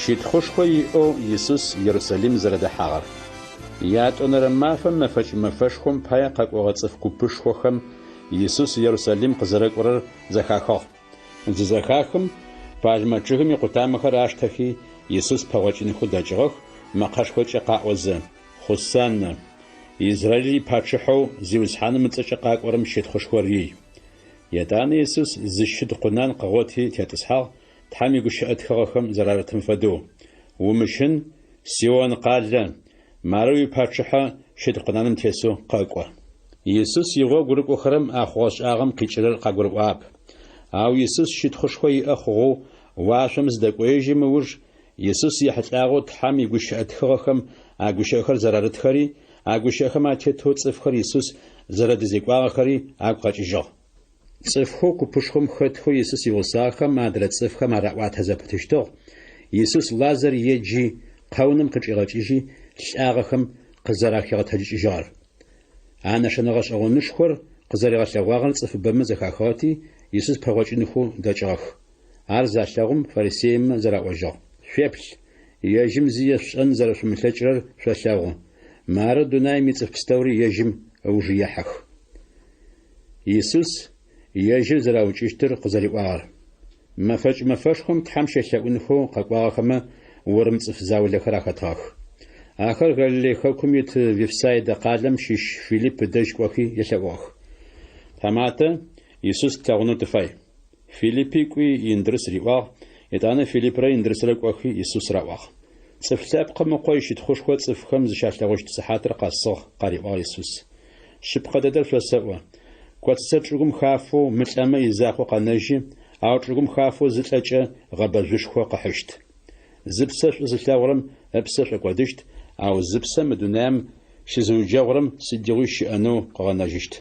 Щытхъушхо иӏэу Исус Ерусалим зэрэдэхьагъэр. Ятӏонэрэ мафэм мэфэкӏ мэфэшхом пае къэкӏогъэ цӏыф купышхохэм Исус Ерусалим къызэрэкӏорэр зэхахыгъ. Зызэхахым, пальмэ чъыгым икъутамэхэр аштэхи, Исус пэгъокӏынхэу дэкӏыгъэх, мэкъэшхокӏэ къаӏозэ, Хъусаннэ! Израил ипачъыхьэу Зиусхьаным ыцӏэкӏэ къакӏорэм щытхъушхор ий! Етӏанэ Исус зы щыд къунан къыгъоти тетӏысхьагъ, Тхьэм игущыӏэ тхыгъэхэм зэрарытым фэдэу, Умыщын, Сион къалэ, мары уипачъыхьэ щыд къунаным тесэу къэкӏо. Исус игъогу рыкӏохэрэм а хъугъэ-шӏагъэм къикӏырэр къагурыӏуагъэп. Ау Исус щытхъушхо иӏэ хъугъэу уашъом зыдэкӏоежьым ыуж Исус ехьылӏагъэу Тхьэм игущыӏэ тхыгъэхэм а гущыӏэхэр зэрарытхэри, а гущыӏэхэм атетэу цӏыфхэр Исус зэрэдызекӏуагъэхэри агу къэкӏыжьыгъ. Цӏыфхэу купышхом хэтхэу Исус игъусагъэхэм адрэ цӏыфхэм араӏуатэ зэпытыщтыгъ, Исус Лазар еджи, къэунэм къычӏигъэкӏыжьи, лӏагъэхэм къызэрахигъэтэджыкӏыжьыгъэр. А нэшэнэ гъэшӏэгъонышхор къызэригъэлъэгъуагъэр цӏыфыбэмэ зэхахыгъэти, Исус пэгъокӏынхэу дэкӏыгъэх. Ар залъэгъум, фарисеймэ зэраӏожьыгъ, Шъуеплъ, ежьым зи ешъушӏэн зэрэшъумылъэкӏырэр шъолъэгъу. Мары дунаим ицӏыф пстэури ежьым ыуж ехьэх. Исус ежьыр зэраукӏыщтыр къызэриӏуагъэр. Мэфэкӏ мэфэшхом Тхьэм щелъэӏунхэу къэкӏуагъэхэмэ урым цӏыф заулэхэр ахэтыгъэх. Ахэр Галилей хэкум ит Вифсайдэ къалэм щыщ Филипп ыдэжь кӏохи елъэӏугъэх. Тхьаматэ, Исус тлъэгъунэу тыфай. Филиппи кӏуи Индрыс риӏуагъ, етӏанэ Филиппрэ Индрысрэ кӏохи Исус раӏуагъ. Цӏыф Лъэпкъым Ыкъо ищытхъушхо цӏыфхэм зыщалъэгъущт сыхьатыр къэсыгъ, къариӏуагъ Исус. Шъыпкъэ дэдэр шъосэӏо, коцыцэр чӏыгум хафэу мылӏэмэ изакъоу къэнэжьы, ау чӏыгум хафэу зылӏэкӏэ гъэбэжъушхо къыхьыщт. Зыпсэ шӏу зылъэгъурэм ыпсэ шӏокӏодыщт, ау зыпсэ мы дунаим щызыуджэгъурэм сыдигъуи щыӏэнэу къыгъэнэжьыщт.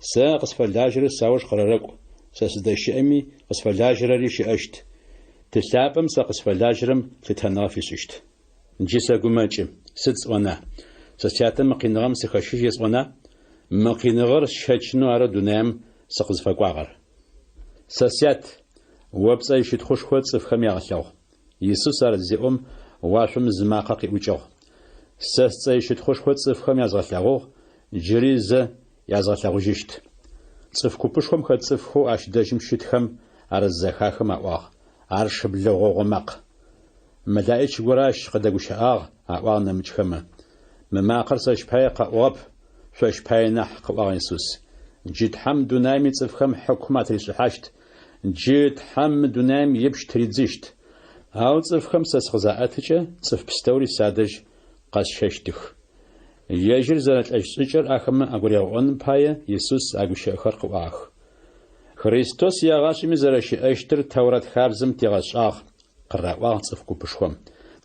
Сэ къысфэлажьэрэр сауж къырэрэкӏу, сэ сыздэщыӏэми къысфэлажьэрэри щыӏэщт. Ты лъапӏэм сэ къысфэлажьэрэм лъытэныгъэ фишӏыщт. Джы сэгумэкӏы, сыд сӏона? Сэ сятэ мы къиныгъэм сыхэщыжь есӏона? Мы къиныгъэр сщэчынэу ары дунаим сыкъызфэкӏуагъэр. Сэ сят, о пцӏэ ищытхъушхо цӏыфхэм ягъэлъэгъу. Исус ар зеӏом, уашъом зы макъэ къиӏукӏыгъ. Сэ сцӏэ ищытхъушхо цӏыфхэм язгъэлъэгъугъ, джыри зэ язгъэлъэгъужьыщт. Цӏыф купышхом хэт цӏыфхэу ащ дэжьым щытхэм ар зызэхахым аӏуагъ, Ар шыблэ гъогъо макъ. Мэлаӏич горэ ащ къыдэгущыӏагъ, аӏуагъ нэмыкӏхэмэ. Мы макъэр сэщ пае къэӏугъэп, шъощ пае нахь, къыӏуагъ Исус. Джы Тхьэм дунаим ицӏыфхэм хьыкум атыришӏыхьащт, джы Тхьэм мы дунаим ипщ тыридзыщт. Ау цӏыфхэм сэ сыкъызаӏэтыкӏэ, цӏыф пстэури садэжь къэсщэщтых. Ежьыр зэрэлӏэщт шӏыкӏэр ахэмэ агуригъэӏоным пае Исус а гущыӏэхэр къыӏуагъэх. Христос егъашӏэми зэрэщыӏэщтыр Тэурат хабзэм тигъэшӏагъ, къыраӏуагъ цӏыф купышхом.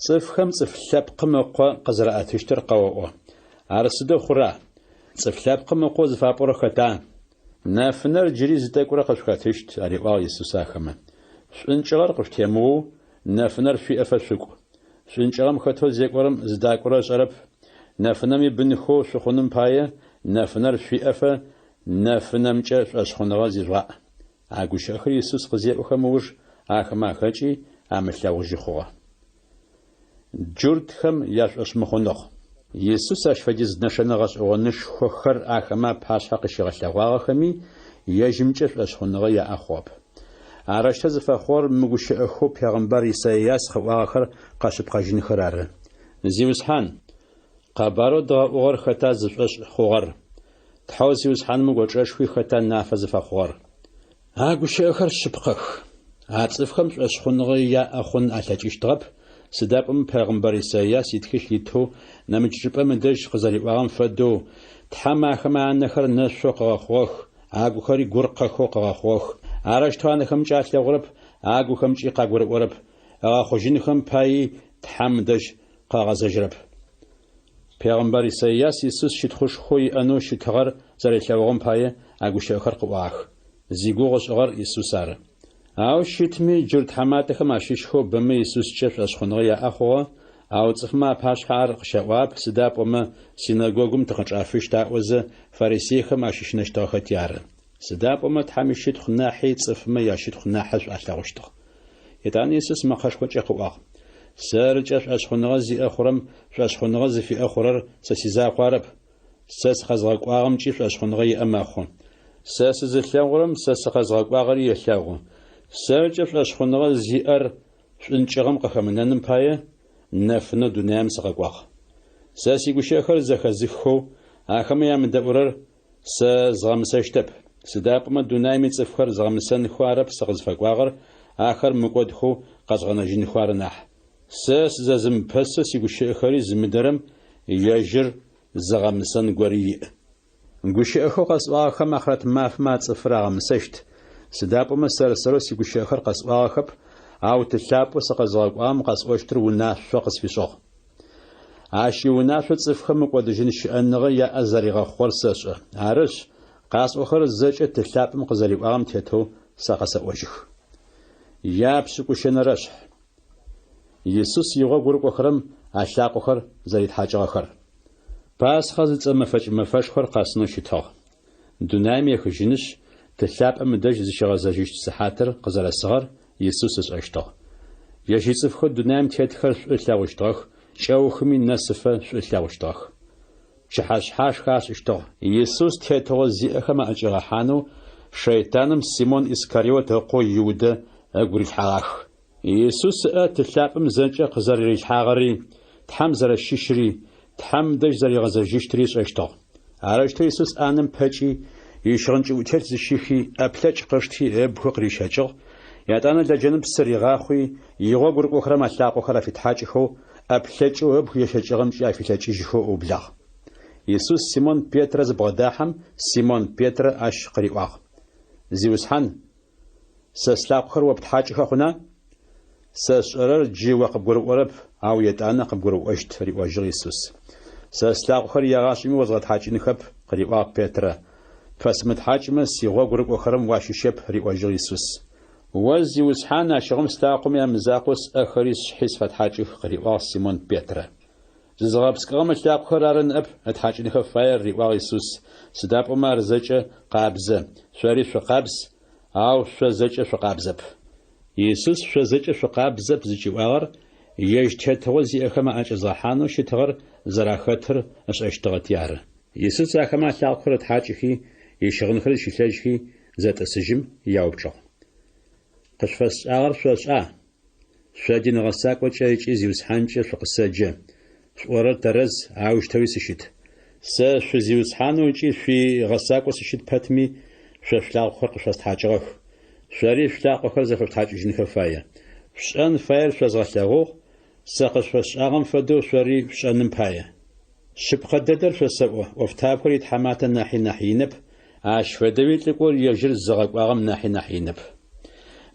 Цӏыфхэм Цӏыф Лъэпкъым Ыкъо къызэраӏэтыщтыр къэоӏо. Ар сыдэу хъура? Цӏыф Лъэпкъым Ыкъоу зыфапӏорэр хэта? Нэфынэр джыри зы тӏэкӏурэ къышъухэтыщт, ариӏуагъ Исус ахэмэ. Шӏункӏыгъэр къышъутемыоу, нэфынэр шъуиӏэфэ шъукӏу. Шӏункӏыгъэм хэтэу зекӏорэм зыдакӏорэр ышӏэрэп. Нэфынэм ибынхэу шъухъуным пае, нэфынэр шъуиӏэфэ, нэфынэмкӏэ шӏошъхъуныгъэ зижъугъаӏ. А гущыӏэхэр Исус къызеӏохэм ыуж ахэмэ ахэкӏи, амылъэгъужьы хъугъэ. Джуртхэм яшӏошъмыхъуныгъ. Исус ащ фэдиз нэшэнэ гъэшӏэгъонышхохэр ахэмэ апашъхьэ къыщигъэлъэгъуагъэхэми, ежьымкӏэ шӏошъхъуныгъэ яӏэ хъугъэп. Арэущтэу зыфэхъугъэр мы гущыӏэхэу пегъымбар Исаиас къыӏуагъэхэр къэшъыпкъэжьынхэр ары. Зиусхьан, къэбарэу дгъэӏугъэр хэта зышӏошъ хъугъэр? Тхьэу Зиусхьаным ыкӏочӏэшхуи хэта нафэ зыфэхъугъэр? А гущыӏэхэр шъыпкъэх. А цӏыфхэм шӏошъхъуныгъэ яӏэ хъун алъэкӏыщтыгъэп, сыда пӏомэ пегъымбар Исайас итхылъ итэу нэмыкӏ чӏыпӏэм ыдэжь къызэриӏуагъэм фэдэу, Тхьэм ахэмэ анэхэр нэшъоу къыгъэхъугъэх, агухэри гуркъэхэу къыгъэхъугъэх. Арэущтэу анэхэмкӏэ алъэгъурэп, агухэмкӏи къагурыӏорэп, ыгъэхъужьынхэм паий Тхьэм ыдэжь къагъэзэжьырэп. Пегъымбар Исайас Исус щытхъушхоу иӏэнэу щытыгъэр зэрилъэгъугъэм пае а гущыӏэхэр къыӏуагъэх. Зигугъу ышӏыгъэр Исус ары. Ау щытми, джурт тхьаматэхэм ащыщхэу бэмэ Исускӏэ шӏошъхъуныгъэ яӏэ хъугъэ, ау цӏыфмэ апашъхьэ ар къыщаӏуагъэп, сыда пӏомэ синэгогум тыкъычӏафыщт аӏозэ, фарисейхэм ащыщынэщтыгъэхэти ары. Сыда пӏомэ Тхьэм ищытхъу нахьи цӏыфмэ ящытхъу нахьышӏу алъэгъущтыгъ. Етӏанэ Исус мэкъэшхокӏэ къыӏуагъ. Сэркӏэ шӏошъхъуныгъэ зиӏэ хъурэм шӏошъхъуныгъэ зыфиӏэ хъурэр сэ сизакъоу арэп, сэ сыкъэзгъэкӏуагъэмкӏи шӏошъхъуныгъэ иӏэ мэхъу. Сэ сызылъэгъурэм сэ сыкъэзгъэкӏуагъэри елъэгъу. Сэркӏэ шӏошъхъуныгъэ зиӏэр шӏункӏыгъэм къыхэмынэным пае, нэфынэу дунаим сыкъэкӏуагъ. Сэ сигущыӏэхэр зэхэзыххэу, ахэмэ ямыдэӏурэр сэ згъэмысэщтэп, сыда пӏомэ дунаим ицӏыфхэр згъэмысэнхэу арэп сыкъызфэкӏуагъэр, ахэр мыкӏодхэу къэзгъэнэжьынхэу ары нахь. Сэ сызэзымыпэсэу сигущыӏэхэри зымыдэрэм ежьыр зыгъэмысэн гори иӏ. Гущыӏэхэу къэсӏуагъэхэм ахърэт мафэм а цӏыфыр агъэмысэщт, сыда пӏомэ сэр-сэрэу сигущыӏэхэр къэсӏуагъэхэп, ау Ты лъапӏэу сыкъэзыгъэкӏуагъэм къэсӏощтыр унашъо къысфишӏыгъ. Ащ иунашъо цӏыфхэм мыкӏодыжьын щыӏэныгъэ яӏэ зэригъэхъугъэр сэшӏэ. Арышъ, къасӏохэрэр зэкӏэ Ты лъапӏэм къызэриӏуагъэм тетэу сэ къэсэӏожьых. Япшӏыкӏущэнэрэшъхь. Исус игъогу рыкӏохэрэм алъакъохэр зэритхьакӏыгъэхэр. Пасхъэ зыцӏэ мэфэкӏ мэфэшхор къэсынэу щытыгъ. Дунаим ехыжьынышъ, Ты лъапӏэм ыдэжь зыщигъэзэжьыщт сыхьатыр къызэрэсыгъэр Исус ышӏэщтыгъ. Ежь ицӏыфхэу дунаим тетхэр шӏу ылъэгъущтыгъэх, кӏэухыми нэсыфэ шӏу ылъэгъущтыгъэх. Пчыхьэшъхьашхэ ашӏыщтыгъ. Исус тетыгъо зиӏэхэм аӏэкӏигъэхьанэу шэйтаным Симон Искариот ыкъоу Иудэ ыгу рилъхьэгъах. Исус ыӏэ Ты лъапӏэм зэкӏэ къызэрэрилъхьагъэри, Тхьэм зэрэщыщри, Тхьэм дэжь зэригъэзэжьыщтри ышӏэщтыгъ. Арэущтэу Исус ӏанэм пэкӏи, ищыгъын кӏыӏутелъ зыщихи, ӏэплъэкӏ къышти, ыбгы къырищэкӏыгъ, етӏанэ лэджэным псы ригъахъуи, игъогу рыкӏохэрэм алъакъохэр афитхьакӏыхэу, ӏэплъэкӏэу ыбг ещэкӏыгъэмкӏи афилъэкӏыжьхэу ыублагъ. Исус Симон Петрэ зыбгъэдахьэм, Симон Петрэ ащ къыриӏуагъ, Зиусхьан, Сэ слъакъохэр о птхьакӏыхэ хъуна? Сэ сшӏэрэр джы о къыбгурыӏорэп, ау етӏанэ къыбгурыӏощт, риӏожьыгъ Исус. Сэ слъакъохэр егъашӏэми озгъэтхьакӏынхэп, къыриӏуагъ Петрэ. Пфэсымытхьакӏмэ, сигъогу рыкӏохэрэм уащыщэп, риӏожьыгъ Исус. О, Зиусхьан, ащыгъум слъакъомэ ямызакъоу сӏэхэри сшъхьи сфэтхьакӏых, къыриӏуагъ Симон Петрэ. Зызыгъэпскӏыгъэм ылъакъохэр ары ныӏэп ытхьакӏынхэ фаер, риӏуагъ Исус, сыда пӏомэ ар зэкӏэ къабзэ, шъори шъукъабз, ау шъо зэкӏэ шъукъабзэп. Исус шъо зэкӏэ шъукъабзэп зыкӏиӏуагъэр ежь тетыгъо зиӏэхэм аӏэкӏэзгъэхьанэу щытыгъэр зэрахэтыр ышӏэщтыгъэти ары. Исус ахэмэ алъакъохэр ытхьакӏыхи, ищыгъынхэр зыщилъэжьхи, зэтӏысыжьым, яупчӏыгъ. Къышъуфэсшӏагъэр шъошӏа? Шъо дин гъэсакӏокӏэ ыкӏи Зиусхьанкӏэ шъукъысэджэ, шъуӏорэр тэрэз, аущтэуи сыщыт. Сэ шъуи Зиусхьанэу ыкӏи шъуи Гъэсакӏоу сыщыт пэтми, шъо шъулъакъохэр къышъостхьакӏыгъэх. Шъори шъулъакъохэр зэфэшъутхьакӏыжьынхэ фае. Шъушӏэн фаер шъозгъэлъэгъугъ, сэ къышъуфэсшӏагъэм фэдэу шъори шъушӏэным пае. Шъыпкъэ дэдэр шъосэӏо, ӏофтабгэр итхьаматэ нахьи нахь инэп, ащ фэдэуи лӏыкӏор ежьыр зыгъэкӏуагъэм нахьи нахь инэп.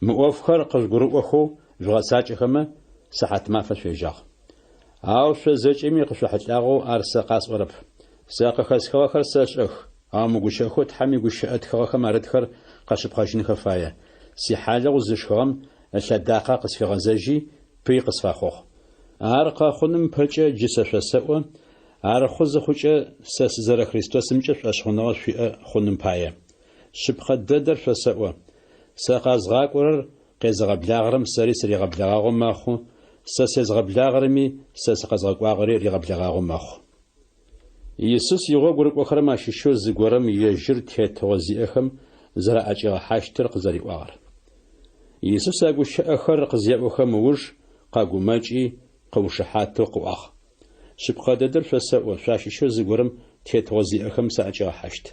Мы ӏофхэр къыжъугурыӏохэу жъугъэцакӏэхэмэ, сыхьатмафэ шъуежьагъ. Ау шъо зэкӏэми къышъохьылӏагъэу ар сэ къасӏорэп. Сэ къыхэсхыгъэхэр сэшӏэх, ау мы гущыӏэхэу Тхьэм игущыӏэ тхыгъэхэм арытхэр къэшъыпкъэжьынхэ фае, Сихьалыгъу зышхыгъэм ылъэдакъэ къысфигъэзэжьи, пый къысфэхъугъ. Ар къэхъуным ыпэкӏэ джы сэ шъосэӏо, ар хъу зыхъукӏэ, сэ сызэрэ Христосымкӏэ шӏошъхъуныгъэ шъуиӏэ хъуным пае. Шъыпкъэ дэдэр шъосэӏо, сэ къэзгъакӏорэр къезыгъэблагъэрэм сэри сыригъэблэгъагъэу мэхъу, сэ сезгъэблагъэрэми сэ сыкъэзгъэкӏуагъэри ригъэблэгъагъэу мэхъу. Исус игъогу рыкӏохэрэм ащыщэу зыгорэм ежьыр тетыгъо зиӏэхэм зэраӏэкӏигъэхьащтыр къызэриӏуагъэр. Исус а гущыӏэхэр къызеӏохэм ыуж къэгумэкӏи, къыушыхьатэу къыӏуагъ. Шъыпкъэ дэдэр шъосэӏо, шъуащыщэу зыгорэм тетыгъо зиӏэхэм саӏэкӏигъэхьащт.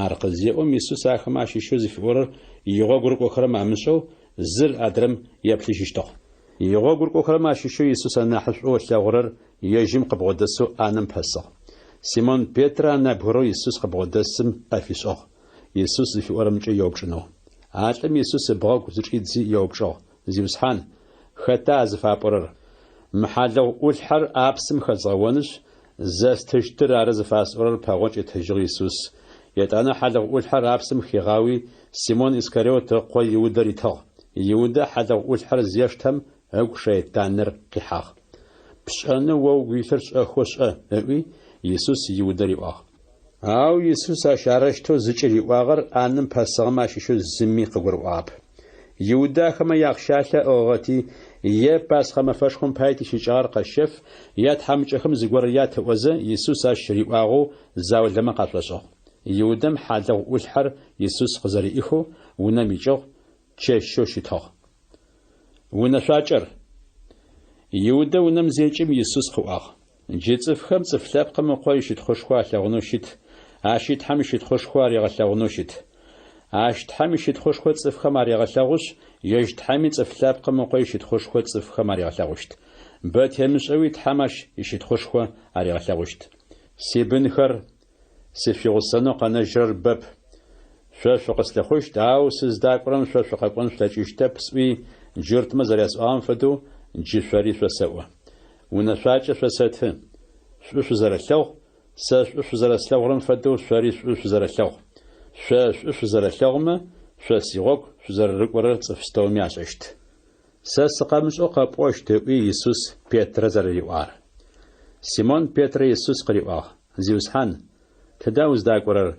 Ар къызеӏом, Исус ахэмэ ащыщэу зыфиӏорэр игъогу рыкӏохэрэм амышӏэу, зыр адрэм еплъыжьыщтыгъ. Игъогу рыкӏохэрэм ащыщэу Исус анахьышӏоу ылъэгъурэр ежьым къыбгъодэсэу ӏанэм пэсыгъ. Симон Петрэ а нэбгырэу Исус къыбгъодэсым ӏэ фишӏыгъ, Исус зыфиӏорэмкӏэ еупчӏынэу. А лӏым Исус ыбгъэгу зычӏидзи еупчӏыгъ, Зиусхьан, хэта а зыфапӏорэр? Мы хьалыгъу ӏулъхьэр ӏапсым хэзгъэонышъ, зэстыщтыр ары зыфасӏорэр, пэгъокӏ ытыжьыгъ Исус. Етӏанэ хьалыгъу ӏулъхьэр ӏапсым хигъауи, Симон Искариот ыкъо Иудэ ритыгъ. Иудэ хьалыгъу ӏулъхьэр зештэм, ыгу шэйтаныр къихьагъ. Пшӏэнэу о угу илъыр шӏэхэу шӏэ, ыӏуи, Исус Иудэ риӏуагъ. Ау Исус ащ арэущтэу зыкӏыриӏуагъэр ӏанэм пэсыгъэмэ ащыщэу зыми къыгурыӏуагъэп. Иудэ ахэмэ яахъщалъэ ыӏыгъыгъэти, Е Пасхъэ мэфэшхом пае тищыкӏагъэр къэщэф, е тхьамыкӏэхэм зыгорэ ят ыӏозэ, Исус ащ риӏуагъэу заулэмэ къашӏошӏыгъ. Иудэм хьалыгъу ӏулъхьэр Исус къызэриӏихэу унэм икӏыгъ, чэщэу щытыгъ. Унэшъуакӏэр. Иудэ унэм зекӏым, Исус къыӏуагъ, Джы цӏыфхэм Цӏыф Лъэпкъым Ыкъо ищытхъушхо алъэгъунэу щыт, ащи Тхьэм ищытхъушхо аригъэлъэгъунэу щыт. Ащ Тхьэм ищытхъушхо цӏыфхэм арегъэлъэгъушъ, ежь Тхьэми Цӏыф Лъэпкъым Ыкъо ищытхъушхо цӏыфхэм аригъэлъэгъущт. Бэ темышӏэуи Тхьэм ащ ищытхъушхо аригъэлъэгъущт. Сибынхэр, сышъуигъусэнэу къэнэжьрэр бэп. Шъо шъукъыслъыхъущт, ау сыздакӏорэм шъо шъукъэкӏон шъулъэкӏыщтэп сӏуи, джуртмэ зэрясӏуагъэм фэдэу джы шъори шъосэӏо. Унэшъуакӏэ шъосэты, шӏу шъузэрэлъэгъу, сэ шӏу шъузэрэслъэгъурэм фэдэу шъори шӏу шъузэрэлъэгъу. Шъо шӏу шъузэрэлъэгъумэ, шъо сигъогу шъузэрэрыкӏорэр цӏыф пстэуми ашӏэщт. Сэ сыкъэмышӏэу къэпӏощт, ыӏуи Исус Петрэ зэрэриӏуагъэр. Симон Петрэ Исус къыриӏуагъ, Зиусхьан, тыда уздакӏорэр?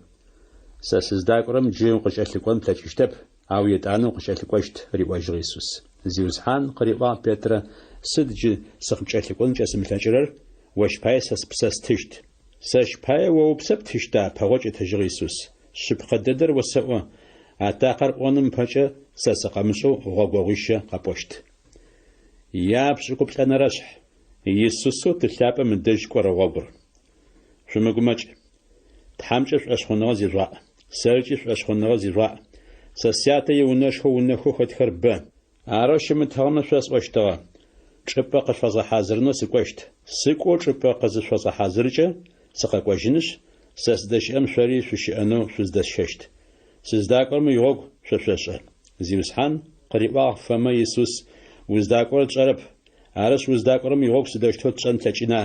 Сэ сыздакӏорэм джы укъыкӏэлъыкӏон плъэкӏыщтэп, ау етӏанэ укъыкӏэлъыкӏощт, риӏожьыгъ Исус. Зиусхьан, къыриӏуагъ Петрэ, сыд джы сыкъыпкӏэлъыкӏон кӏэсымылъэкӏырэр? Ощ пае сэ спсэ стыщт. Сэщ пае о упсэ птыщта? пэгъокӏ ытыжьыгъ Исус. Шъыпкъэ дэдэр осэӏо, атакъэр ӏоным ыпэкӏэ сэ сыкъэмышӏэу гъогогъуищэ къэпӏощт. Япшӏыкӏуплӏэнэрэшъхь. Исусэу Ты лъапӏэм ыдэжь кӏорэ гъогур. Шъумыгумэкӏ. Тхьэмкӏэ шӏошъхъуныгъэ зижъугъаӏ. Сэркӏи шӏошъхъуныгъэ зижъугъаӏ. Сэ Сятэ иунэшхо унэхэу хэтхэр бэ. Арэу щымытыгъэмэ шъосӏощтыгъэ, чӏыпӏэ къышъуфэзгъэхьазырынэу сыкӏощт. Сыкӏоу чӏыпӏэ къызышъуфэзгъэхьазыркӏэ, сыкъэкӏожьынышъ, сэ сыздэщыӏэм шъори шъущыӏэнэу шъуздэсщэщт. Сыздакӏорэм игъогу шъо шъошӏэ. Зиусхьан, къыриӏуагъ Фомэ Исус, уздакӏорэр тшӏэрэп. Арышъ, уздакӏорэм игъогу сыдэущтэу тшӏэн тлъэкӏына?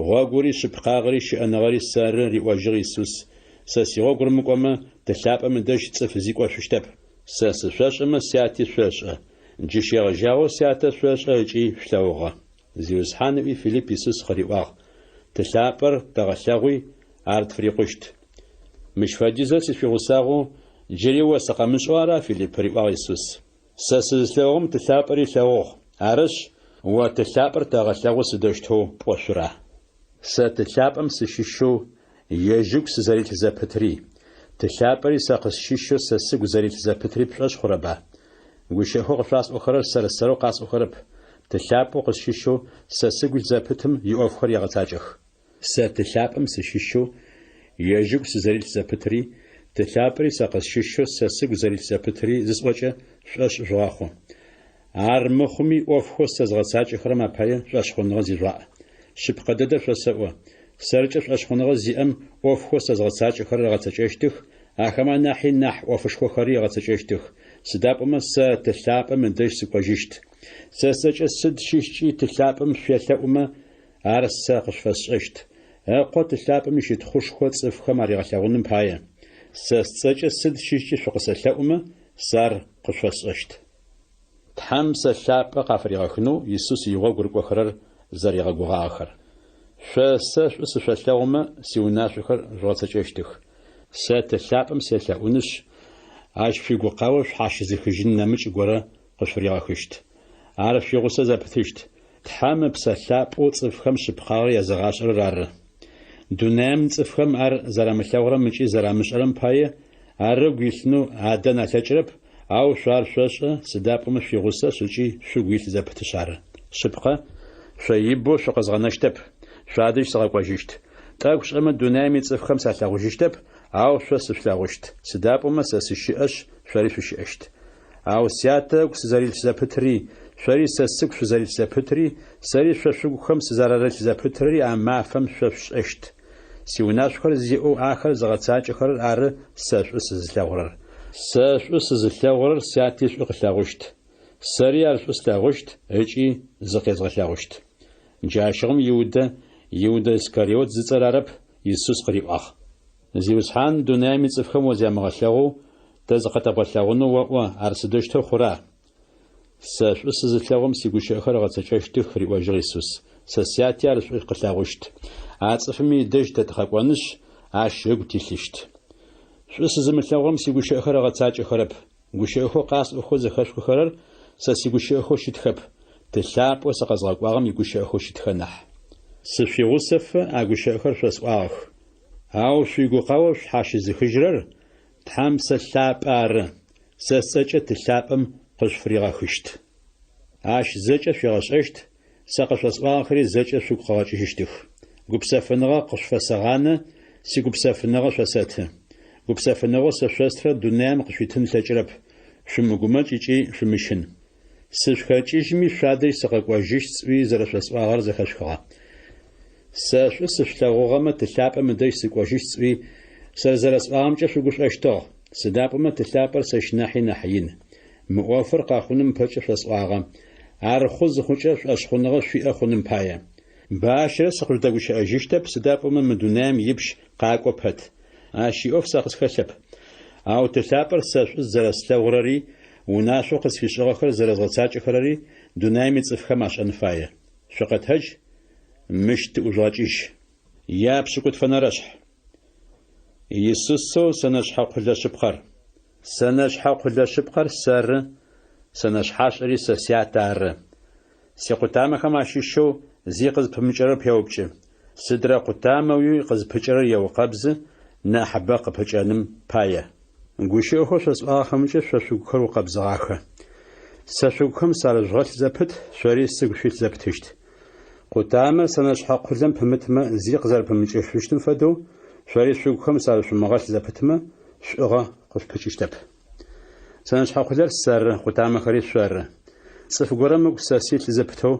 Гъогури, шъыпкъагъэри, щыӏэныгъэри сэры, риӏожьыгъ Исус. Сэ сигъогу рымыкӏомэ, Ты лъапӏэм ыдэжь цӏыф зи кӏошъущтэп. Сэ сышъошӏэмэ, Сяти шъошӏэ. Джы щегъэжьагъэу Сятэ шъошӏэ ыкӏи шъулъэгъугъэ. Зиусхьан ыӏуи Филипп Исус къыриӏуагъ, Ты лъапӏэр тэгъэлъэгъуи, ар тфырикъущт. Мыщ фэдизрэ сышъуигъусагъэу, джыри о сыкъэмышӏэу ара, Филипп? риӏуагъ Исус. Сэ сызылъэгъугъэм Ты лъапӏэри ылъэгъугъ. Арышъ, о Ты лъапӏэр тэгъэлъэгъу сыдэущтэу пӏошъура? Сэ Ты лъапӏэм сыщыщэу ежь ыгу сызэрилъ зэпытри, Ты лъапӏэри сэ къысщыщэу сэ сыгу зэрилъ зэпытри пшӏошъ хъурэба? Гущыӏэхэу къышъуасӏохэрэр сэр-сэрэу къасӏохэрэп, Ты лъапӏэу къысщыщэу сэ сыгу илъ зэпытым иӏофхэр егъэцакӏэх. Сэ Ты лъапӏэм сыщыщэу ежь ыгу сызэрилъ зэпытри, Ты лъапӏэри сэ къысщыщэу сэ сыгу зэрилъ зэпытри зысӏокӏэ, шъушӏошъ жъугъэхъу. Ар мыхъуми ӏофхэу сэ згъэцакӏэхэрэм апае шӏошъхъуныгъэ зижъугъаӏ. Шъыпкъэ дэдэр шъосэӏо, сэркӏэ шӏошъхъуныгъэ зиӏэм ӏофхэу сэ згъэцакӏэхэрэр ыгъэцэкӏэщтых, ахэмэ анахьи нахь ӏофышхохэри ыгъэцэкӏэщтых, сыда пӏомэ сэ Ты лъапӏэм ыдэжь сыкӏожьыщт. Сэ сцӏэкӏэ сыд щыщкӏи Ты лъапӏэм шъуелъэӏумэ, Ар сэ къышъуфэсшӏэщт, Ыкъо Ты лъапӏэм ищытхъушхо цӏыфхэм аригъэлъэгъуным пае. Сэ сцӏэкӏэ сыд щыщкӏи шъукъысэлъэӏумэ, сэ ар къышъуфэсшӏэщт. Тхьэм Псэ Лъапӏэ къафыригъэхынэу Исус игъогу рыкӏохэрэр зэригъэгугъагъэхэр. Шъо сэ шӏу сышъолъэгъумэ, сиунашъохэр жъугъэцэкӏэщтых. Сэ Ты лъапӏэм селъэӏунышъ, ащ шъуигукъао шъхьащызыхыжьын нэмыкӏ горэ къышъуфыригъэхыщт. Ар шъуигъусэ зэпытыщт, Тхьэм Ыпсэ Лъапӏэу цӏыфхэм шъыпкъагъэр языгъашӏэрэр ары. Дунаим цӏыфхэм ар зэрамылъэгъурэм ыкӏи зэрамышӏэрэм пае, ар ыгу илъынэу адэн алъэкӏырэп, ау шъо ар шъошӏэ, сыда пӏомэ шъуигъусэшъ ыкӏи шъугу илъ зэпытышъ ары. Шъыпкъэ, шъо ибэу шъукъэзгъэнэщтэп, шъуадэжь сыкъэкӏожьыщт. Тӏэкӏу шӏэмэ дунаим ицӏыфхэм салъэгъужьыщтэп, ау шъо сышъулъэгъущт, сыда пӏомэ сэ сыщыӏэшъ, шъори шъущыӏэщт. Ау Сятэ ыгу сызэрилъ зэпытри, шъори сэ сыгу шъузэрилъ зэпытри, сэри шъо шъугухэм сызэрарылъ зэпытри а мафэм шъо шъушӏэщт. Сиунашъохэр зиӏэу ахэр зыгъэцакӏэхэрэр ары сэ шӏу сызылъэгъурэр. Сэ шӏу сызылъэгъурэр Сяти шӏу къылъэгъущт. Сэри ар шӏу слъэгъущт ыкӏи зыкъезгъэлъэгъущт. Джащыгъум Иудэ, Иудэ Искариот зыцӏэр арэп, Исус къыриӏуагъ. Зиусхьан, дунаим ицӏыфхэм о зямыгъэлъэгъоу, тэ зыкъэтэбгъэлъэгъунэу оӏо, ар сыдэущтэу хъура? Сэ шӏу сызылъэгъурэм сигущыӏэхэр ыгъэцэкӏэщтых, риӏожьыгъ Исус. Сэ Сяти ар шӏу къылъэгъущт. А цӏыфыми ыдэжь тэ тыкъэкӏонышъ, ащ ыгу тилъыщт. Шӏу сызымылъэгъурэм сигущыӏэхэр ыгъэцакӏэхэрэп. Гущыӏэхэу къасӏохэу зэхэшъухыхэрэр сэ сигущыӏэхэу щытхэп, Ты лъапӏэу сыкъэзгъэкӏуагъэм игущыӏэхэу щытхэ нахь. Сышъуигъусэфэ а гущыӏэхэр шъосӏуагъэх. Ау шъуигукъао шъушъхьащызыхыжьырэр Тхьэм Псэ Лъапӏэ ары, сэ сцӏэкӏэ Ты лъапӏэм къышъуфыригъэхыщт. Ащ зэкӏэ шъуигъэшӏэщт, сэ къышъосӏуагъэхэри зэкӏэ шъугу къыгъэкӏыжьыщтых. Гупсэфыныгъэ къышъуфэсэгъанэ, сигупсэфыныгъэ шъосэты. Гупсэфыныгъэу сэ шъостырэр дунаим къышъуитын ылъэкӏырэп. Шъумыгумэкӏ ыкӏи шъумыщын. Сышъухэкӏыжьми шъуадэжь сыкъэкӏожьыщт сӏуи зэрэшъосӏуагъэр зэхэшъухыгъэ. Сэ шӏу сышъулъэгъугъэмэ, Ты лъапӏэм ыдэжь сыкӏожьыщт сӏуи, зэрэсӏуагъэмкӏэ шъугушӏощтыгъ, сыда пӏомэ Ты лъапӏэр сэщ нахьи нахь ин. Мы ӏофыр къэхъуным ыпэкӏэ шъосӏуагъэ, ар хъу зыхъукӏэ шӏошъхъуныгъэ шъуиӏэ хъуным пае. Бащэрэ сыкъыжъудэгущыӏэжьыщтэп, сыда пӏомэ мы дунаим ипщ къакӏо пэт. Ащ иӏоф сэ къысхэлъэп. Ау Ты лъапӏэр сэ шӏу зэрэслъэгъурэри, унашъоу къысфишӏыгъэхэр зэрэзгъэцакӏэхэрэри дунаим ицӏыфхэм ашӏэн фае. Шъукъэтэдж, мыщ тыӏужъугъэкӏыжь. Япшӏыкӏутфэнэрэшъхь. Исусэу сэнэшъхьэ къулэ шъыпкъэр. Сэнэшъхьэ къулэ шъыпкъэр сэры, сэнэшъхьашӏэри сэ Сятэ ары. Сикъутамэхэм ащыщэу зи къызпымыкӏэрэр пеупкӏы. Сыдрэ къутамэуи къызпыкӏэрэр еукъэбзы, нахьыбэ къыпыкӏэным пае. Гущыӏэхэу шъосӏуагъэхэмкӏэ шъо шъугухэр укъэбзыгъахэ. Сэ шъугухэм сарыжъугъэлъ зэпыт, шъори сыгу шъуилъ зэпытыщт. Къутамэр сэнэшъхьэ къулэм пымытмэ, зи къызэрэпымыкӏышъущтым фэдэу, шъори шъугухэм сарышъумыгъэлъ зэпытмэ, шӏугъэ къышъупыкӏыщтэп. Сэнэшъхьэ къулэр сэры, къутамэхэри шъоры. Цӏыф горэм ыгу сэ силъ зэпытэу,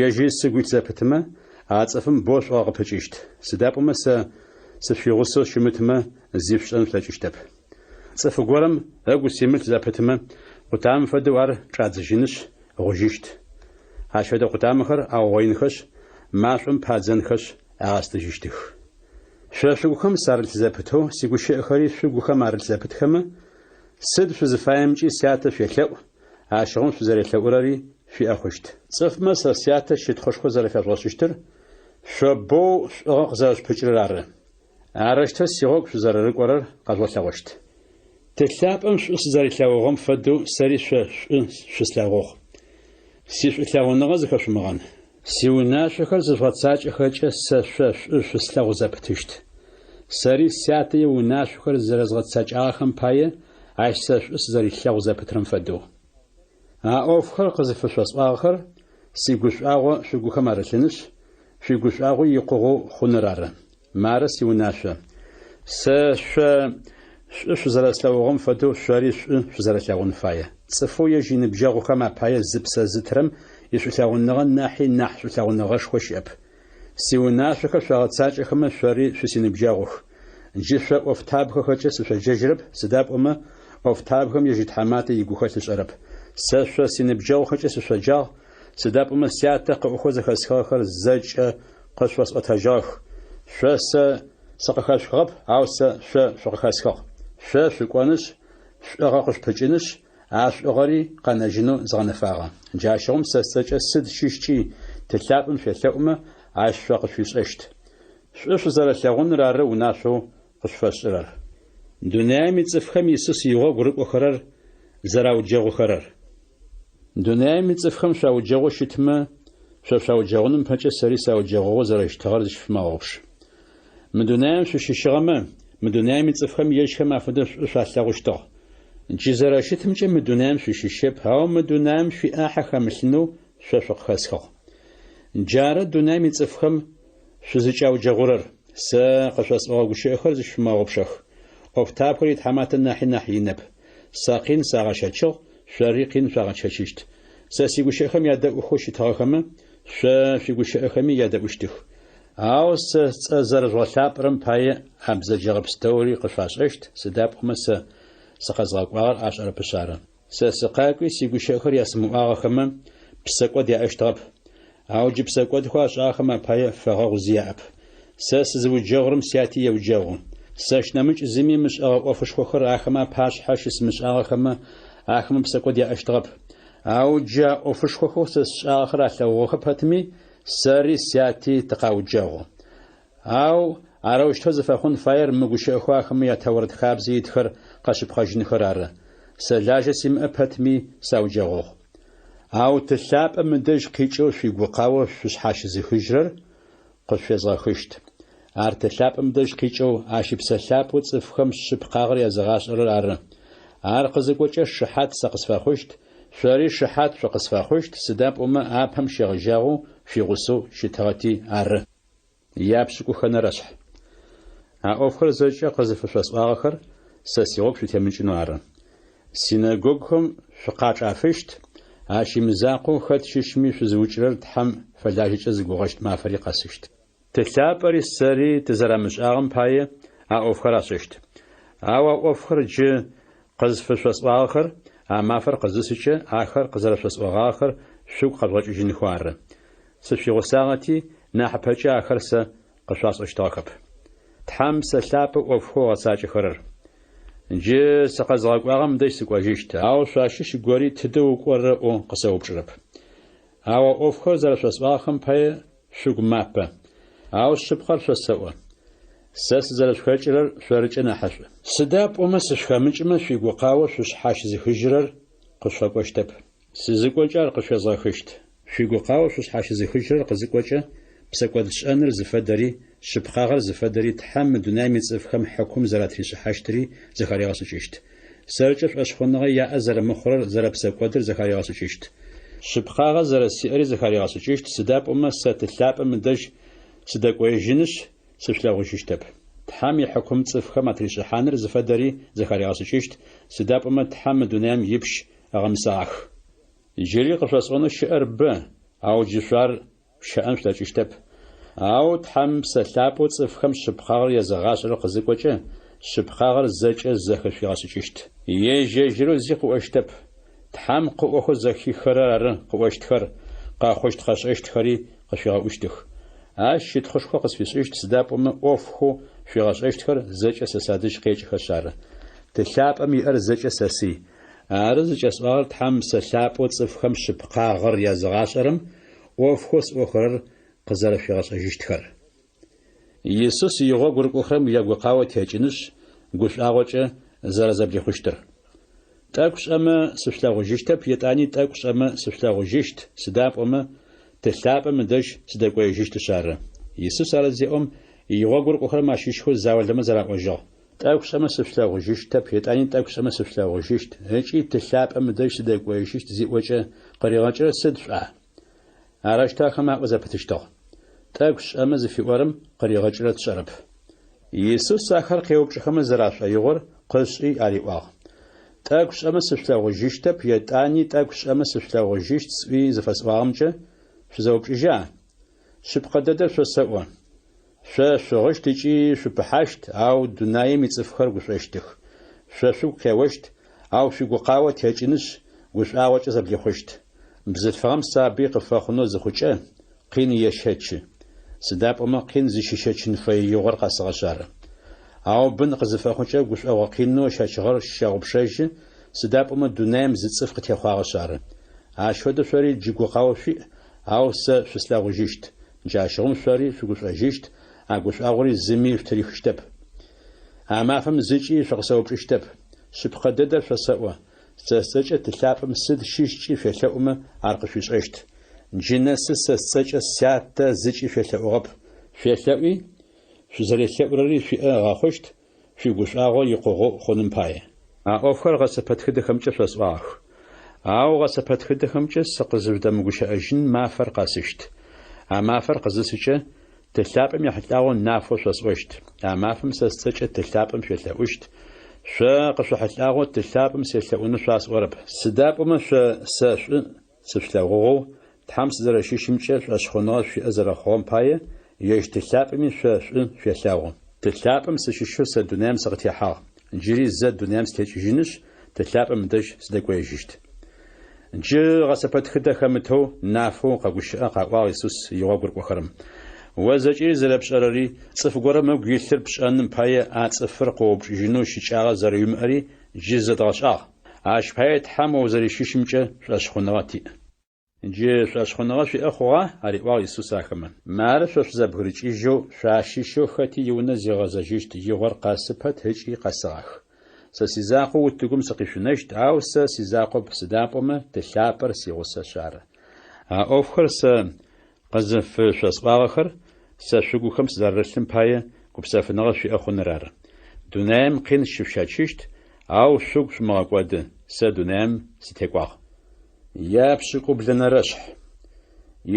ежьыри сыгу илъ зэпытмэ, а цӏыфым боу шӏугъэ къыпыкӏыщт. Сыда пӏомэ сэ сышъуигъусэу щымытмэ, зи шъушӏэн шъулъэкӏыщтэп. Цӏыф горэм ыгу симылъ зэпытмэ, къутамэм фэдэу ар чӏадзыжьынышъ, гъужьыщт. Ащ фэдэ къутамэхэр аугъоинхэшъ, машӏом падзэнхэшъ, агъэстыжьыщтых. Шъо шъугухэм сарылъ зэпытэу, сигущыӏэхэри шъугухэм арылъ зэпытхэмэ, сыд шъузыфаемкӏи Сятэ шъуелъэӏу, ащыгъум шъузэрелъэӏурэри шъуиӏэ хъущт. Цӏыфмэ сэ Сятэ щытхъушхо зэрэфяжъугъэшӏыщтыр шъо боу шӏугъэ къызэрэшъупыкӏырэр ары. Арэущтэу сигъогу шъузэрэрыкӏорэр къэжъугъэлъэгъощт. Ты лъапӏэм шӏу сызэрилъэгъугъэм фэдэу сэри шъо шӏу шъуслъэгъугъ. Сишӏулъэгъуныгъэ зыхэшъумыгъэн. Сиунашъохэр зыжъугъэцакӏэхэкӏэ сэ шъо шӏу шъуслъэгъу зэпытыщт. Сэри Сятэ иунашъохэр зэрэзгъэцэкӏагъэхэм пае, ащ сэ шӏу сызэрилъэгъу зэпытрэм фэдэу. А ӏофхэр къызыфышъосӏуагъэхэр сигушӏуагъо шъугухэм арылъынышъ, шъуигушӏуагъуи икъугъэу хъуныр ары. Мары сиунашъо. Сэ шъо шӏу шъузэрэслъэгъугъэм фэдэу шъори шӏу шъузэрэлъэгъун фае. Цӏыфэу ежь иныбджэгъухэм апае зыпсэ зытырэм ишӏулъэгъуныгъэ нахьи нахь шӏулъэгъуныгъэшхо щыӏэп. Сиунашъохэр шъогъэцакӏэхэмэ шъори шъусиныбджэгъух. Джы шъо ӏофтабгэхэкӏэ сышъоджэжьырэп, сыда пӏомэ ӏофтабгэм ежь итхьаматэ игухэлъ ышӏэрэп. Сэ шъо синыбджэгъухэкӏэ сышъоджагъ, сыда пӏомэ Сятэ къыӏохэу зэхэсхыгъэхэр зэкӏэ къышъосӏотэжьыгъэх. Шъо сэ сыкъыхэшъухыгъэп, ау сэ шъо шъукъыхэсхыгъ. Шъо шъукӏонышъ, шӏугъэ къышъупыкӏынышъ, а шӏугъэри къэнэжьынэу згъэнэфагъэ. Джащыгъум сэ сцӏэкӏэ сыд щыщкӏи Ты лъапӏэм шъуелъэӏумэ, ащ шъо къышъуфишӏэщт. Шӏу шъузэрэлъэгъуныр ары унашъоу къышъуфэсшӏырэр. Дунаим ицӏыфхэм Исус игъогу рыкӏохэрэр зэрауджэгъухэрэр. Дунаим ицӏыфхэм шъуауджэгъоу щытмэ, шъо шъуауджэгъуным пэкӏэ сэри сауджэгъугъэу зэрэщытыгъэр зыщышъумыгъэгъупш. Мы дунаим шъущыщыгъэмэ, мы дунаим ицӏыфхэм ежьхэм афэдэу шӏу шъуалъэгъущтыгъ. Джы зэрэщытымкӏэ мы дунаим шъущыщэп, ау мы дунаим шъуиӏахьэ хэмылъынэу шъо шъукъыхэсхыгъ. Джары дунаим ицӏыфхэм шъузыкӏауджэгъурэр. Сэ къышъосӏогъэ гущыӏэхэр зыщышъумыгъэгъупшэх. ӏофтабгэр итхьаматэ нахьи нахь инэп. Сэ къин сагъэщэчыгъ, шъори къин шъуагъэщэчыщт. Сэ сигущыӏэхэм ядэӏухэу щытыгъэхэмэ, шъо шъуигущыӏэхэми ядэӏущтых. Ау сэ сцӏэ зэрэжъугъэлъапӏэрэм пае а бзэджэгъэ пстэури къышъуашӏэщт, сыда пӏомэ сэ сыкъэзгъэкӏуагъэр ашӏэрэпышъ ары. Сэ сыкъакӏуи сигущыӏэхэр ясымыӏуагъэхэмэ, псэкӏод яӏэщтыгъэп. Ау джы псэкӏодхэу ашӏагъэхэм апае фэгъэгъу зи яӏэп. Сэ сызыуджэгъурэм Сяти еуджэгъу. Сэщ нэмыкӏ зыми ымышӏэгъэ ӏофышхохэр ахэмэ апашъхьэ щысымышӏагъэхэмэ, ахэмэ псэкӏод яӏэщтыгъэп. Ау джы а ӏофышхохэу сэ сшӏагъэхэр алъэгъугъэхэ пэтми, сэри Сяти тыкъауджэгъу. Ау арэущтэу зыфэхъун фаер мы гущыӏэхэу ахэмэ я Тэурэт хабзэ итхэр къэшъыпкъэжьынхэр ары. Сэ лажьэ симыӏэ пэтми, сауджэгъугъ. Ау Ты лъапӏэм ыдэжь къикӏэу шъуигукъао шъушъхьащызыхыжьырэр къышъуфезгъэхыщт. Ар Ты лъапӏэм дэжь къикӏэу, ащ Ыпсэ Лъапӏэу цӏыфхэм шъыпкъагъэр языгъашӏэрэр ары. Ар къызыкӏокӏэ шыхьат сэ къысфэхъущт, шъори шыхьат шъукъысфэхъущт, сыда пӏомэ апэм щегъэжьагъэу шъуигъусэу щытыгъэти ары. Япшӏыкӏухэнэрэшъхь. А ӏофхэр зэкӏэ къызыфышъосӏуагъэхэр сэ сигъогу шъутемыкӏынэу ары. Синэгогухэм шъукъачӏафыщт, ащ имызакъоу хэт щыщми шъузыукӏырэр Тхьэм фэлажьэкӏэ зыгугъэщт мафэри къэсыщт. Ты лъапӏэри сэри тызэрамышӏагъэм пае а ӏофхэр ашӏэщт. Ау а ӏофхэр джы къызфышъосӏуагъэхэр а мафэр къызысыкӏэ ахэр къызэрэшъосӏогъагъэхэр шъугу къэжъугъэкӏыжьынхэу ары. Сышъуигъусагъэти, нахьыпэкӏэ ахэр сэ къышъуасӏощтыгъэхэп. Тхьэм Псэ Лъапӏэу ӏофхэу ыгъэцакӏэхэрэр. Джы сыкъэзыгъэкӏуагъэм дэжь сыкӏожьыщт, ау шъуащыщ гори тыдэ укӏорэ ыӏоу къысэупчӏырэп. Ау а ӏофхэр зэрэшъосӏуагъэхэм пае шъугу мапэ. Ау шъыпкъэр шъосэӏо, сэ сызэрэшъухэкӏырэр шъорыкӏэ нахьышӏу. Сыда пӏомэ сышъухэмыкӏымэ шъуигукъао шъушъхьащызыхыжьырэр къышъуфэкӏощтэп. Сызыкӏокӏэ ар къышъуезгъэхыщт. Шъуигукъао шъушъхьащызыхыжьырэр къызыкӏокӏэ, псэкӏодшӏэныр зыфэдэри, шъыпкъагъэр зыфэдэри, Тхьэм мы дунаим ицӏыфхэм хьыкум зэратришӏыхьащтыри зэхаригъэшӏыкӏыщт. Сэркӏэ шӏошъхъуныгъэ яӏэ зэрэмыхъурэр зэрэпсэкӏодыр зэхаригъэшӏыкӏыщт. Шъыпкъагъэ зэрэсиӏэри зэхаригъэшӏыкӏыщт, сыда пӏомэ сэ Ты лъапӏэм ыдэжь сыдэкӏоежьынышъ, сышъулъэгъужьыщтэп. Тхьэм ихьыкум цӏыфхэм атришӏыхьаныр зыфэдэри зэхаригъэшӏыкӏыщт, сыда пӏомэ Тхьэм мы дунаим ипщ ыгъэмысэгъах. Джыри къышъосӏонэу щыӏэр бэ, ау джы шъо ар шъущэӏэн шъулъэкӏыщтэп. Ау Тхьэм Псэ Лъапӏэу цӏыфхэм шъыпкъагъэр езыгъашӏэрэр къызыкӏокӏэ, шъыпкъагъэр зэкӏэ зэхышъуигъэшӏыкӏыщт. Ежь-ежьырэу зи къыӏощтэп. Тхьэм къыӏохэу зэхиххэрэр ары къыӏощтхэр, къэхъущт-къэшӏэщтхэри къышъуигъэӏущтых. Ащ щытхъушхо къысфишӏыщт, сыда пӏомэ ӏофхэу шъуигъэшӏэщтхэр зэкӏэ сэ садэжь къекӏыхэшъ ары. Ты лъапӏэм иӏэр зэкӏэ сэсый. Ары зыкӏэсӏуагъэр Тхьэм Псэ Лъапӏэу цӏыфхэм шъыпкъагъэр языгъашӏэрэм ӏофхэу сӏохэрэр къызэрэшъуигъэшӏэжьыщтхэр. Исус игъогу рыкӏохэрэм ягукъао текӏынышъ, гушӏуагъокӏэ зэрэзэблихъущтыр. Тӏэкӏу шӏэмэ, сышъулъэгъужьыщтэп, етӏани тӏэкӏу шӏэмэ, сышъулъэгъужьыщт, сыда пӏомэ, Ты лъапӏэм ыдэжь сыдэкӏоежьыщтышъ ары. Исус ар зеӏом, игъогу рыкӏохэрэм ащыщхэу заулэмэ зэраӏожьыгъ. Тӏэкӏу шӏэмэ сышъулъэгъужьыщтэп, етӏани тӏэкӏу шӏэмэ сышъулъэгъужьыщт, ыкӏи Ты лъапӏэм ыдэжь сыдэкӏоежьыщт зиӏокӏэ, къыригъэкӏырэр сыд шъуӏа? Арэущтэу ахэмэ аӏо зэпытыщтыгъ. Тӏэкӏу шӏэмэ зыфиӏорэм къыригъэкӏырэр тшӏэрэп. Исус ахэр къеупчӏыхэмэ зэрашӏоигъор къышӏи ариӏуагъ, Тӏэкӏу шӏэмэ сышъулъэгъужьыщтэп, етӏани тӏэкӏу шӏэмэ сышъулъэгъужьыщт сӏуи зыфэсӏуагъэмкӏэ шъузэупчӏыжьа? Шъыпкъэ дэдэр шъосэӏо, шъо шъугъыщт ыкӏи шъупыхьащт, ау дунаим ицӏыфхэр гушӏощтых. Шъо шъугу къеощт, ау шъуигукъао текӏынышъ, гушӏуагъокӏэ зэблихъущт. Бзылъфыгъэм сабый къыфэхъунэу зыхъукӏэ, къин ещэчы. Сыда пӏомэ къин зыщищэчын фэе игъор къэсыгъэшъ ары. Ау бын къызыфэхъукӏэ гушӏогъо къинэу ыщэчыгъэр щэгъупшэжьы, сыда пӏомэ дунаим зы цӏыф къытехъуагъэшъ ары. Ащ фэдэу шъори джы гукъао шъуиӏ, ау сэ шъуслъэгъужьыщт. Джащыгъум шъори шъугушӏожьыщт, а гушӏуагъори зыми шъутырихыщтэп. А мафэм зыкӏи шъукъысэупчӏыщтэп. Шъыпкъэ дэдэр шъосэӏо, сэ сцӏэкӏэ Ты лъапӏэм сыд щыщкӏи шъуелъэӏумэ, ар къышъуишӏэщт. Джы нэсы сэ сцӏэкӏэ Сятэ зыкӏи шъуелъэӏугъэп. Шъуелъэӏуи, шъузэрелъэӏурэри шъуиӏэ ыгъэхъущт, шъуигушӏуагъо икъугъэу хъуным пае. А ӏофхэр гъэсэпэтхыдэхэмкӏэ шъосӏуагъэх. Ау гъэсэпэтхыдэхэмкӏэ сыкъызыжъудэмыгущыӏэжьын мафэр къэсыщт. А мафэр къызысыкӏэ, Ты лъапӏэм ехьылӏагъэу нафэу шъосӏощт. А мафэм сэ сцӏэкӏэ Ты лъапӏэм шъуелъэӏущт. Шъо къышъохьылӏагъэу Ты лъапӏэм селъэӏунэу шъуасӏорэп. Сыда пӏомэ шъо сэ шӏу сышъулъэгъугъэу, Тхьэм сызэрэщыщымкӏэ шӏошъхъуныгъэ шъуиӏэ зэрэхъугъэм пае, ежь Ты лъапӏэми шъо шӏу шъуелъэгъу. Ты лъапӏэм сыщыщэу сэ дунаим сыкъытехьагъ. Джыри зэ дунаим сытекӏыжьынышъ, Ты лъапӏэм ыдэжь сыдэкӏоежьыщт. Джы гъэсэпэтхыдэ хэмытэу, нафэу къэгущыӏэ, къаӏуагъ Исус игъогу рыкӏохэрэм. О зэкӏэри зэрэпшӏэрэри, цӏыф горэм ыгу илъыр пшӏэным пае а цӏыфыр къоупчӏыжьынэу щыкӏагъэ зэрэуимыӏэри джы зэдгъэшӏагъ. Ащ пае Тхьэм о узэрищыщымкӏэ шӏошъхъуныгъэ тиӏ. Джы шӏошъхъуныгъэ шъуиӏэ хъугъа? ариӏуагъ Исус ахэмэ. Мары шъо шъузэбгырыкӏыжьэу, шъуащыщэу хэти иунэ зигъэзэжьыщт игъор къэсы пэт ыкӏи къэсыгъах. Сэ сизакъоу утыгум сыкъишъунэщт, ау сэ сизакъоп, сыда пӏомэ Ты лъапӏэр сигъусэшъ ары. А ӏофхэр сэ къызыфышъосӏуагъэхэр сэ шъугухэм сызэрарылъым пае гупсэфыныгъэ шъуиӏэ хъуныр ары. Дунаем къин щышъущэчыщт, ау шъугу шъумыгъэкӏоды, сэ дунаем сытекӏуагъ. Япшӏыкӏублэнэрэшъхь.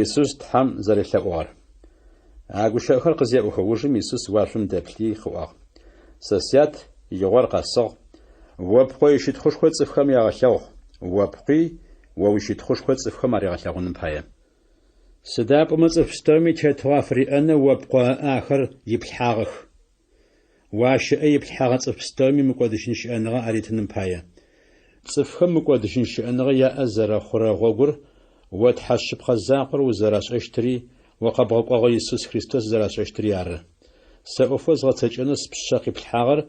Исус Тхьэм зэрелъэӏугъэр. А гущыӏэхэр къызеӏохэ ужым Исус уашъом дэплъи къыӏуагъ, Сэ Сят, игъор къэсыгъ, о Пкъо ищытхъушхо цӏыфхэм ягъэлъэгъу, о Пкъуи о уищытхъушхо цӏыфхэм аригъэлъэгъуным пае. Сыда пӏомэ цӏыф пстэуми тетыгъо афыриӏэнэу о Пкъо ыӏэ ахэр иплъхьагъэх. О ащ ыӏэ иплъхьэгъэ цӏыф пстэуми мыкӏодыжьын щыӏэныгъэ аритыным пае. Цӏыфхэм мыкӏодыжьын щыӏэныгъэ яӏэ зэрэхъурэ гъогур о Тхьэ шъыпкъэ закъор узэрашӏэщтыри, о къэбгъэкӏогъэ Исус Христос зэрашӏэщтыри ары. Сэ ӏофэу згъэцэкӏэнэу спшъэ къиплъхьагъэр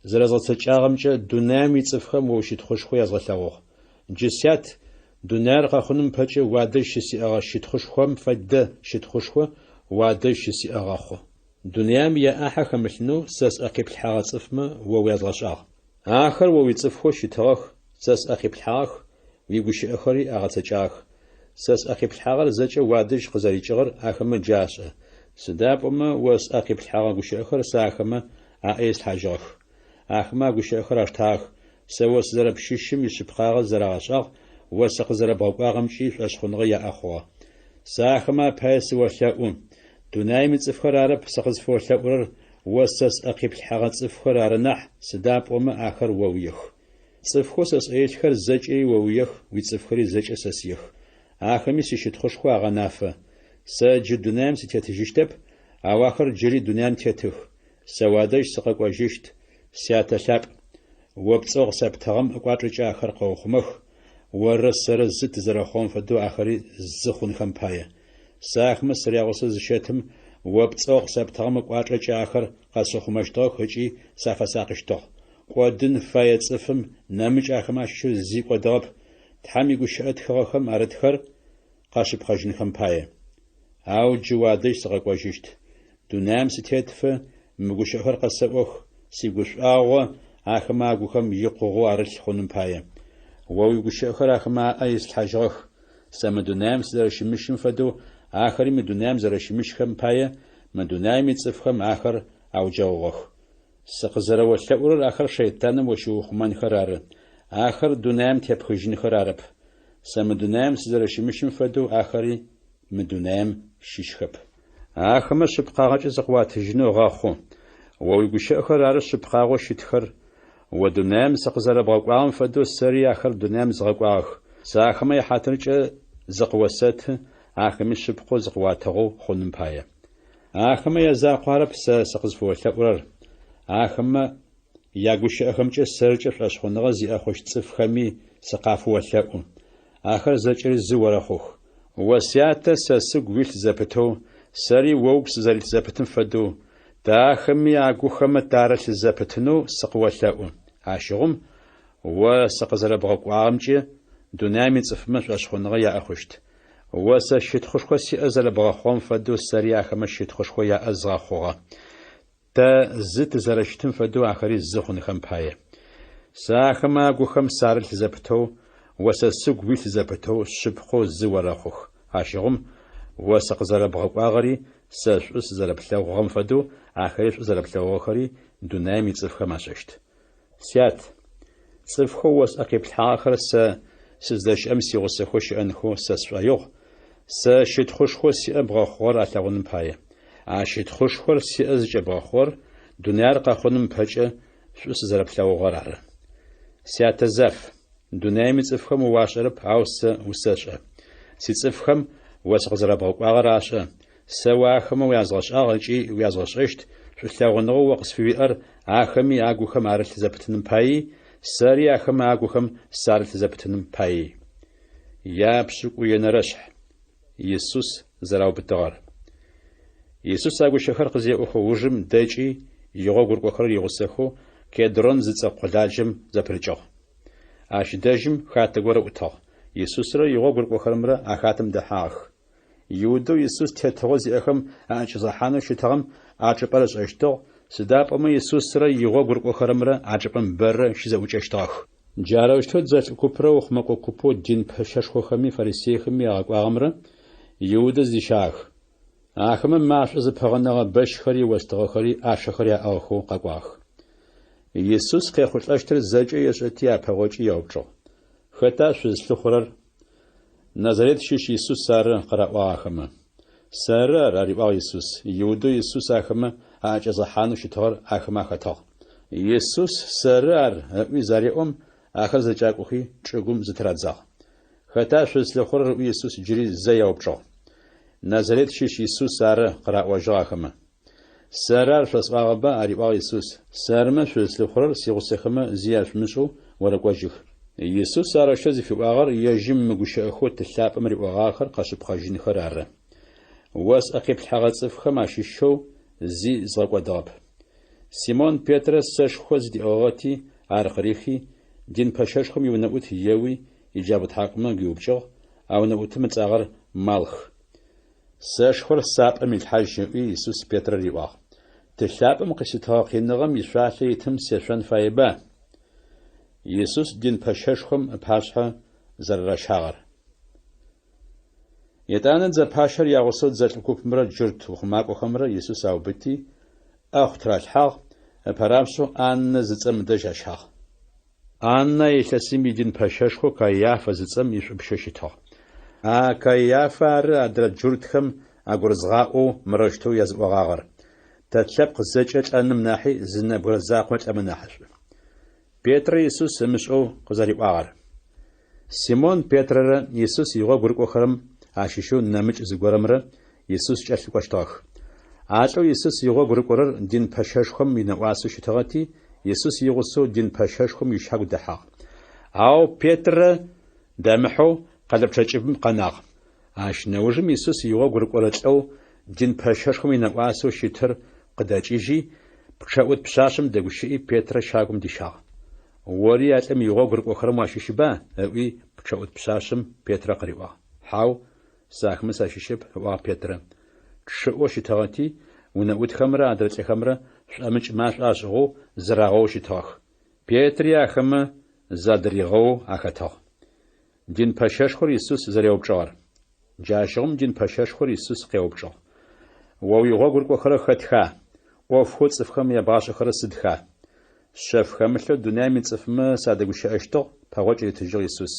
зэрэзгъэцэкӏагъэмкӏэ дунаим ицӏыфхэм о ущытхъушхо язгъэлъэгъугъ. Джы, Сят, дунаир къэхъуным ыпэкӏэ уадэжь щысиӏэгъэ щытхъушхом фэдэ щытхъушхо уадэжь щысиӏэ гъэхъу. Дунаим яӏахьэ хэмылъынэу сэ сӏэ къиплъхьэгъэ цӏыфмэ о уязгъэшӏагъ. Ахэр о уицӏыфхэу щытыгъэх, сэ сӏэ къиплъхьагъэх, уигущыӏэхэри агъэцэкӏагъэх. Сэ сӏэ къиплъхьагъэр зэкӏэ уадэжь къызэрикӏыгъэр ахэмэ джы ашӏэ. Сыда пӏомэ о сӏэ къиплъхьэгъэ гущыӏэхэр сэ ахэмэ аӏэ ислъхьажьыгъэх. Ахэмэ а гущыӏэхэр аштагъэх, сэ о сызэрэпщыщым ишъыпкъагъэ зэрагъэшӏагъ, о сыкъызэрэбгъэкӏуагъэмкӏи шӏошъхъуныгъэ яӏэ хъугъэ. Сэ ахэмэ апае сыолъэӏу. Дунаим ицӏыфхэр арэп сыкъызфыолъэӏурэр, о сэ сӏэ къиплъхьэгъэ цӏыфхэр ары нахь, сыда пӏомэ ахэр оуиех. Цӏыфхэу сэ сӏэ илъхэр зэкӏэри оуиех, уицӏыфхэри зэкӏэ сэсыех. Ахэми сищытхъушхо агъэнафэ. Сэ джы дунаим сытетыжьыщтэп, ау ахэр джыри дунаим тетых. Сэ уадэжь сыкъэкӏожьыщт, Сятэ лъапӏ. О пцӏэу къысэптыгъэм ыкӏуачӏэкӏэ ахэр къэухъумэх, оррэ сэрэ зы тызэрэхъугъэм фэдэу ахэри зы хъунхэм пае. Сэ ахэмэ сырягъусэу зыщэтым, о пцӏэу къысэптыгъэм ыкӏуачӏэкӏэ ахэр къэсыухъумэщтыгъэх ыкӏи сафэсакъыщтыгъ. Кӏодын фэе цӏыфым нэмыкӏ ахэмэ ащыщэу зи кӏодыгъэп, Тхьэм игущыӏэ тхыгъэхэм арытхэр къэшъыпкъэжьынхэм пае. Ау джы уадэжь сыкъэкӏожьыщт. Дунаим сытетыфэ мы гущыӏэхэр къэсэӏох, сигушӏуагъо ахэмэ агухэм икъугъэу арылъ хъуным пае. О уигущыӏэхэр ахэмэ аӏэ ислъхьажьыгъэх. Сэ мы дунаим сызэрэщымыщым фэдэу ахэри мы дунаим зэрэщымыщхэм пае, мы дунаим ицӏыфхэм ахэр ауджэгъугъэх. Сыкъызэрэолъэӏурэр ахэр шэйтаным ощыухъумэнхэр ары, ахэр дунаим тепхыжьынхэр арэп. Сэ мы дунаим сызэрэщымыщым фэдэу ахэри мы дунаим щыщхэп. Ахэмэ шъыпкъагъэкӏэ зыкъыуатыжьынэу гъэхъу. О уигущыӏэхэр ары шъыпкъагъэу щытхэр. О дунаим сыкъызэрэбгъэкӏуагъэм фэдэу сэри ахэр дунаим згъэкӏуагъэх. Сэ ахэмэ яхьатыркӏэ зыкъыосэты, ахэми шъыпкъэу зыкъыуатыгъэу хъуным пае. Ахэмэ язакъо арэп сэ сыкъызфыолъэӏурэр, ахэмэ ягущыӏэхэмкӏэ сэркӏэ шӏошъхъуныгъэ зиӏэ хъущт цӏыфхэми сыкъафыолъэӏу. Ахэр зэкӏэри зы орэхъух. О Сятэ, сэ сыгу уилъ зэпытэу, сэри о угу сызэрилъ зэпытым фэдэу, тэ ахэми агухэмэ тарылъ зэпытынэу сыкъыолъэӏу. Ащыгъум, о сыкъызэрэбгъэкӏуагъэмкӏэ дунаим ицӏыфмэ шӏошъхъуныгъэ яӏэ хъущт. О сэ щытхъушхо сиӏэ зэрэбгъэхъугъэм фэдэу сэри ахэмэ щытхъушхо яӏэ згъэхъугъэ. Тэ зы тызэрэщытым фэдэу ахэри зы хъунхэм пае. Сэ ахэмэ агухэм сарылъ зэпытэу, о сэ сыгу уилъ зэпытэу шъыпкъэу зы орэхъух. Ащыгъум, о сыкъызэрэбгъэкӏуагъэри, сэ шӏу сызэрэплъэгъугъэм фэдэу ахэри шӏу зэрэплъэгъугъэхэри дунаим ицӏыфхэм ашӏэщт. Сят, цӏыфхэу о сӏэ къиплъхьагъэхэр сэ сыздэщыӏэм сигъусэхэу щыӏэнхэу сэ сшӏоигъу, сэ щытхъушхоу сиӏэ бгъэхъугъэр алъэгъуным пае. А щытхъушхор сиӏэ зыкӏэбгъэхъугъэр дунаир къэхъуным ыпэкӏэ шӏу сызэрэплъэгъугъэр ары. Сятэ заф, дунаим ицӏыфхэм о уашӏэрэп, ау сэ усэшӏэ. Сицӏыфхэм о сыкъызэрэбгъэкӏуагъэр ашӏэ, Сэ о ахэмэ уязгъэшӏагъ ыкӏи уязгъэшӏэщт, шӏулъэгъуныгъэу о къысфыуиӏэр ахэми агухэм арылъ зэпытыным паий, сэри ахэмэ агухэм сарылъ зэпытыным паий. Япшӏыкӏуенэрэшъхь. Исус зэраубытыгъэр. Исус а гущыӏэхэр къызеӏохэ ужым дэкӏи, игъогу рыкӏохэрэр игъусэхэу Кедрон зыцӏэ къуладжэм зэпырыкӏыгъ. Ащ дэжьым хатэ горэ ӏутыгъ. Исусрэ игъогу рыкӏохэрэмрэ а хатэм дэхьагъэх. Иудэу Исус тетыгъо зиӏэхэм аӏэкӏэзгъэхьанэу щытыгъэм а чӏыпӏэр ышӏэщтыгъ, Сыда пӏомэ Исусрэ игъогу рыкӏохэрэмрэ а чӏыпӏэм бэрэ щызэӏукӏэщтыгъэх. Джарэущтэу дзэлӏ купрэ ухъумэкӏо купэу дин пэщэшхохэми фарисейхэми агъэкӏуагъэмрэ Иудэ зыдищагъэх. Ахэмэ машӏо зыпыгъэнэгъэ бэщхэри остыгъэхэри ӏашэхэри аӏыгъхэу къэкӏуагъэх. Исус къехъулӏэщтыр зэкӏэ ешӏэти апэгъокӏи яупчӏыгъ: Хэта шъузлъыхъурэр? Назарет щыщ Исус ары, къыраӏуагъ ахэмэ. Сэры ар, ариӏуагъ Исус. Иудэу Исус ахэмэ аӏэкӏэзгъэхьанэу щытыгъэр ахэмэ ахэтыгъ. Исус Сэры ар ыӏуи зареӏом, ахэр зэкӏакӏохи, чӏыгум зытырадзагъ. Хэта шъузлъыхъурэр ыӏуи Исус джыри зэ яупчӏыгъ. Назарет щыщ Исус ары, къыраӏожьыгъ ахэмэ. Сэры ар шъосӏуагъэба, ариӏуагъ Исус, сэрмэ шъузлъыхъурэр сигъусэхэмэ зи яшъумышӏэу орэкӏожьых. Исус арэущтэу зыфиӏуагъэр ежьым мы гущыӏэхэу Ты лъапӏэм риӏогъагъэхэр къэшъыпкъэжьынхэр ары. О сӏэ къиплъхьэгъэ цӏыфхэм ащыщэу зи згъэкӏодыгъэп. Симон Петрэ сэшхо зыдиӏыгъыгъэти, ар къырихи, дин пэщэшхом иунэӏут еуи, иджабгъу тхьакӏумэ гуиупкӏыгъ, а унэӏутым ыцӏагъэр Малх. Сэшхор сапӏэм илъхьажь, ыӏуи Исус Петрэ риӏуагъ. Ты лъапӏэм къыситыгъэ къиныгъэм ишъуалъэ итым сешъон фаеба? Исус дин пэщэшхом ыпашъхьэ зэрэращагъэр. Етӏанэ дзэ пащэр ягъусэу дзэлӏ купымрэ джурт ухъумакӏохэмрэ Исус аубыти, ӏэхъу тыралъхьагъ, ыпэрапшӏэу Аннэ зыцӏэм ыдэжь ащагъ. Аннэ а илъэсым идин пэщэшхоу Каиафэ зыцӏэм ишӏупщэу щытыгъ. А Каиафэ ары адрэ джуртхэм агурызгъаӏоу мырэущтэу языӏогъагъэр, Тэ тлъэпкъ зэкӏэ лӏэным нахьи зы нэбгырэ закъо лӏэмэ нахьышӏу. Петрэ Исус ымышӏэу къызэриӏуагъэр. Симон Петрэрэ Исус игъогу рыкӏохэрэм ащыщэу нэмыкӏ зыгорэмрэ Исус кӏэлъыкӏощтыгъэх. А лӏэу Исус игъогу рыкӏорэр дин пэщэшхом инэӏуасэу щытыгъэти, Исус игъусэу дин пэщэшхом ищагу дэхьагъ. Ау Петрэ дэмыхьэу къэлэпчъэ кӏыбым къэнагъ. Ащ нэужым Исус игъогу рыкӏорэ лӏэу дин пэщэшхом инэӏуасэу щытыр къыдэкӏыжьи, пчъэӏут пшъашъэм дэгущыӏи, Петрэ щагум дищагъ. Ори а лӏым игъогу рыкӏохэрэм уащыщба? ыӏуи, пчъэӏут пшъашъэм Петрэ къыриӏуагъ. Хьау, сэ ахэмэ сащыщэп, ыӏуагъ Петрэ. Чъыӏэу щытыгъэти, унэӏутхэмрэ адрэ лӏыхэмрэ шӏомыкӏ машӏо ашӏыгъэу зырагъэоу щытыгъэх. Петри ахэмэ задыригъэоу ахэтыгъ. Дин пэщэшхор Исус зэреупчӏыгъэр. Джащыгъум дин пэщэшхор Исус къеупчӏыгъ, О уигъогу рыкӏохэрэр хэтха? ӏофхэу цӏыфхэм ябгъашӏэхэрэр сыдха? Шъэф хэмылъэу дунаим ицӏыфмэ садэгущыӏэщтыгъ, пэгъокӏ ритыжьыгъ Исус.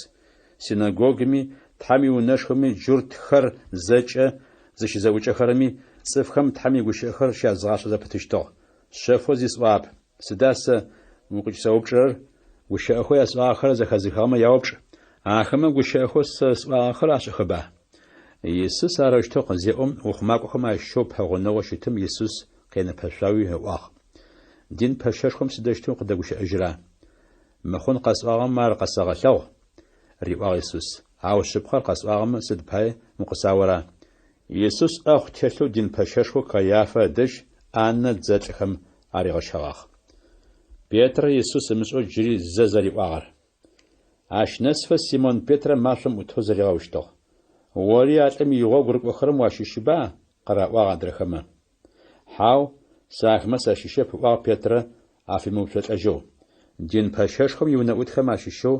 Синэгогуми, Тхьэм иунэшхоми джуртхэр зэкӏэ зыщызэӏукӏэхэрэми цӏыфхэм Тхьэм игущыӏэхэр щязгъашӏэ зэпытыщтыгъ. Шъэфэу зи сӏуагъэп. Сыда сэ укъыкӏысэупчӏырэр? Гущыӏэхэу ясӏуагъэхэр зэхэзыхыгъэмэ яупчӏ. Ахэмэ гущыӏэхэу сэ сӏуагъэхэр ашӏэхэба? Исус арэущтэу къызеӏом, ухъумакӏохэм ащыщэу пэгъунэгъоу щытым Исус къенэпэшъуауи ыӏуагъ, Дин пэщэшхом сыдэущтэу къыдэгущыӏэжьра? Мыхъун къэсӏуагъэмэ ар къэсэгъэлъэгъу, риӏуагъ Исус. Ау шъыпкъэр къэсӏуагъэмэ, сыд пае укъысаора? Исус ӏэхъу телъэу дин пэщэшхоу Каиафэ ыдэжь Аннэ дзэлӏхэм аригъэщэгъагъ. Петрэ Исус ымышӏэу джыри зэ зэриӏуагъэр. Ащ нэсыфэ Симон Петрэ машӏом ӏутэу зыригъэущтыгъ. Ори а лӏым игъогу рыкӏохэрэм уащыщба? къыраӏуагъ адрэхэмэ. Хьау, сэ ахэмэ сащыщэп, ыӏуагъ Петрэ афемыуцолӏэжьэу. Дин пэщэшхом иунэӏутхэм ащыщэу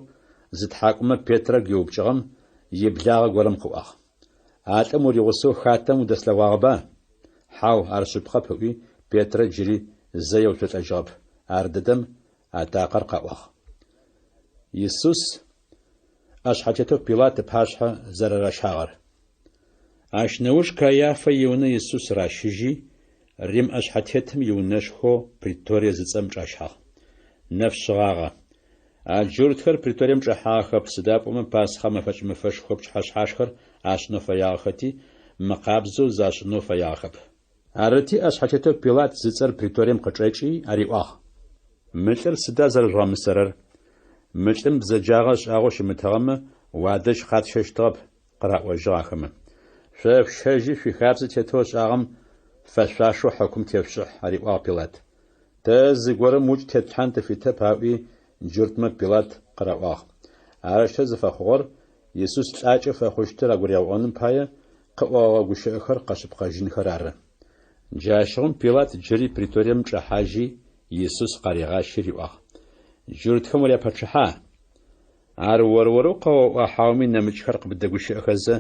зытхьакӏумэ Петрэ гуиупкӏыгъэм иблагъэ горэм къыӏуагъ. А лӏым уригъусэу хатэм удэслъэгъуагъэба? Хьау, ар шъыпкъэп, ыӏуи, Петрэ джыри зэ еуцолӏэжьыгъэп. Ардэдэм атакъэр къэӏуагъ. Исус ӏэшъхьэтетэу Пилат ыпашъхьэ зэрэращагъэр. Ащ нэуж Каиафэ иунэ Исус ращыжьи, Рим ӏэшъхьэтетым иунэшхоу Преторие зыцӏэм чӏащагъ. Нэф шъыгъагъэ. А джуртхэр преторием чӏэхьагъэхэп, сыда пӏомэ Пасхъэ мэфэкӏ мэфэшхо пчыхьэшъхьашхэр ашӏынэу фэягъэхэти, мыкъабзэу зашӏынэу фэягъэхэп. Арыти, ӏэшъхьэтетэу Пилат зыцӏэр преторием къычӏэкӏи ариӏуагъ. Мы лӏыр сыда зэрэжъугъэмысэрэр? Мы лӏым бзэджагъэ ышӏагъэу щымытыгъэмэ, уадэжь къатщэщтыгъэп, къыраӏожьыгъ ахэмэ. Шъо шъущэжьи шъуихабзэ тетэу ышӏагъэм фэшъуашэу хьыкум тешъушӏыхь, ариӏуагъ Пилат. Тэ зыгорэм укӏ тетлъхьан тыфитэп, аӏуи, джуртмэ Пилат къыраӏуагъ. Арэущтэу зыфэхъугъэр Исус лӏакӏэ фэхъущтыр агуригъэӏоным пае къыӏогъэгъэ гущыӏэхэр къэшъыпкъэжьынхэр ары. Джащыгъум Пилат джыри преторием чӏэхьажьи, Исус къаригъащи риӏуагъ: Джуртхэм уряпачъыхьа? Ар ор-орэу къэоӏуа хьауми нэмыкӏхэр къыбдэгущыӏэхэзэ,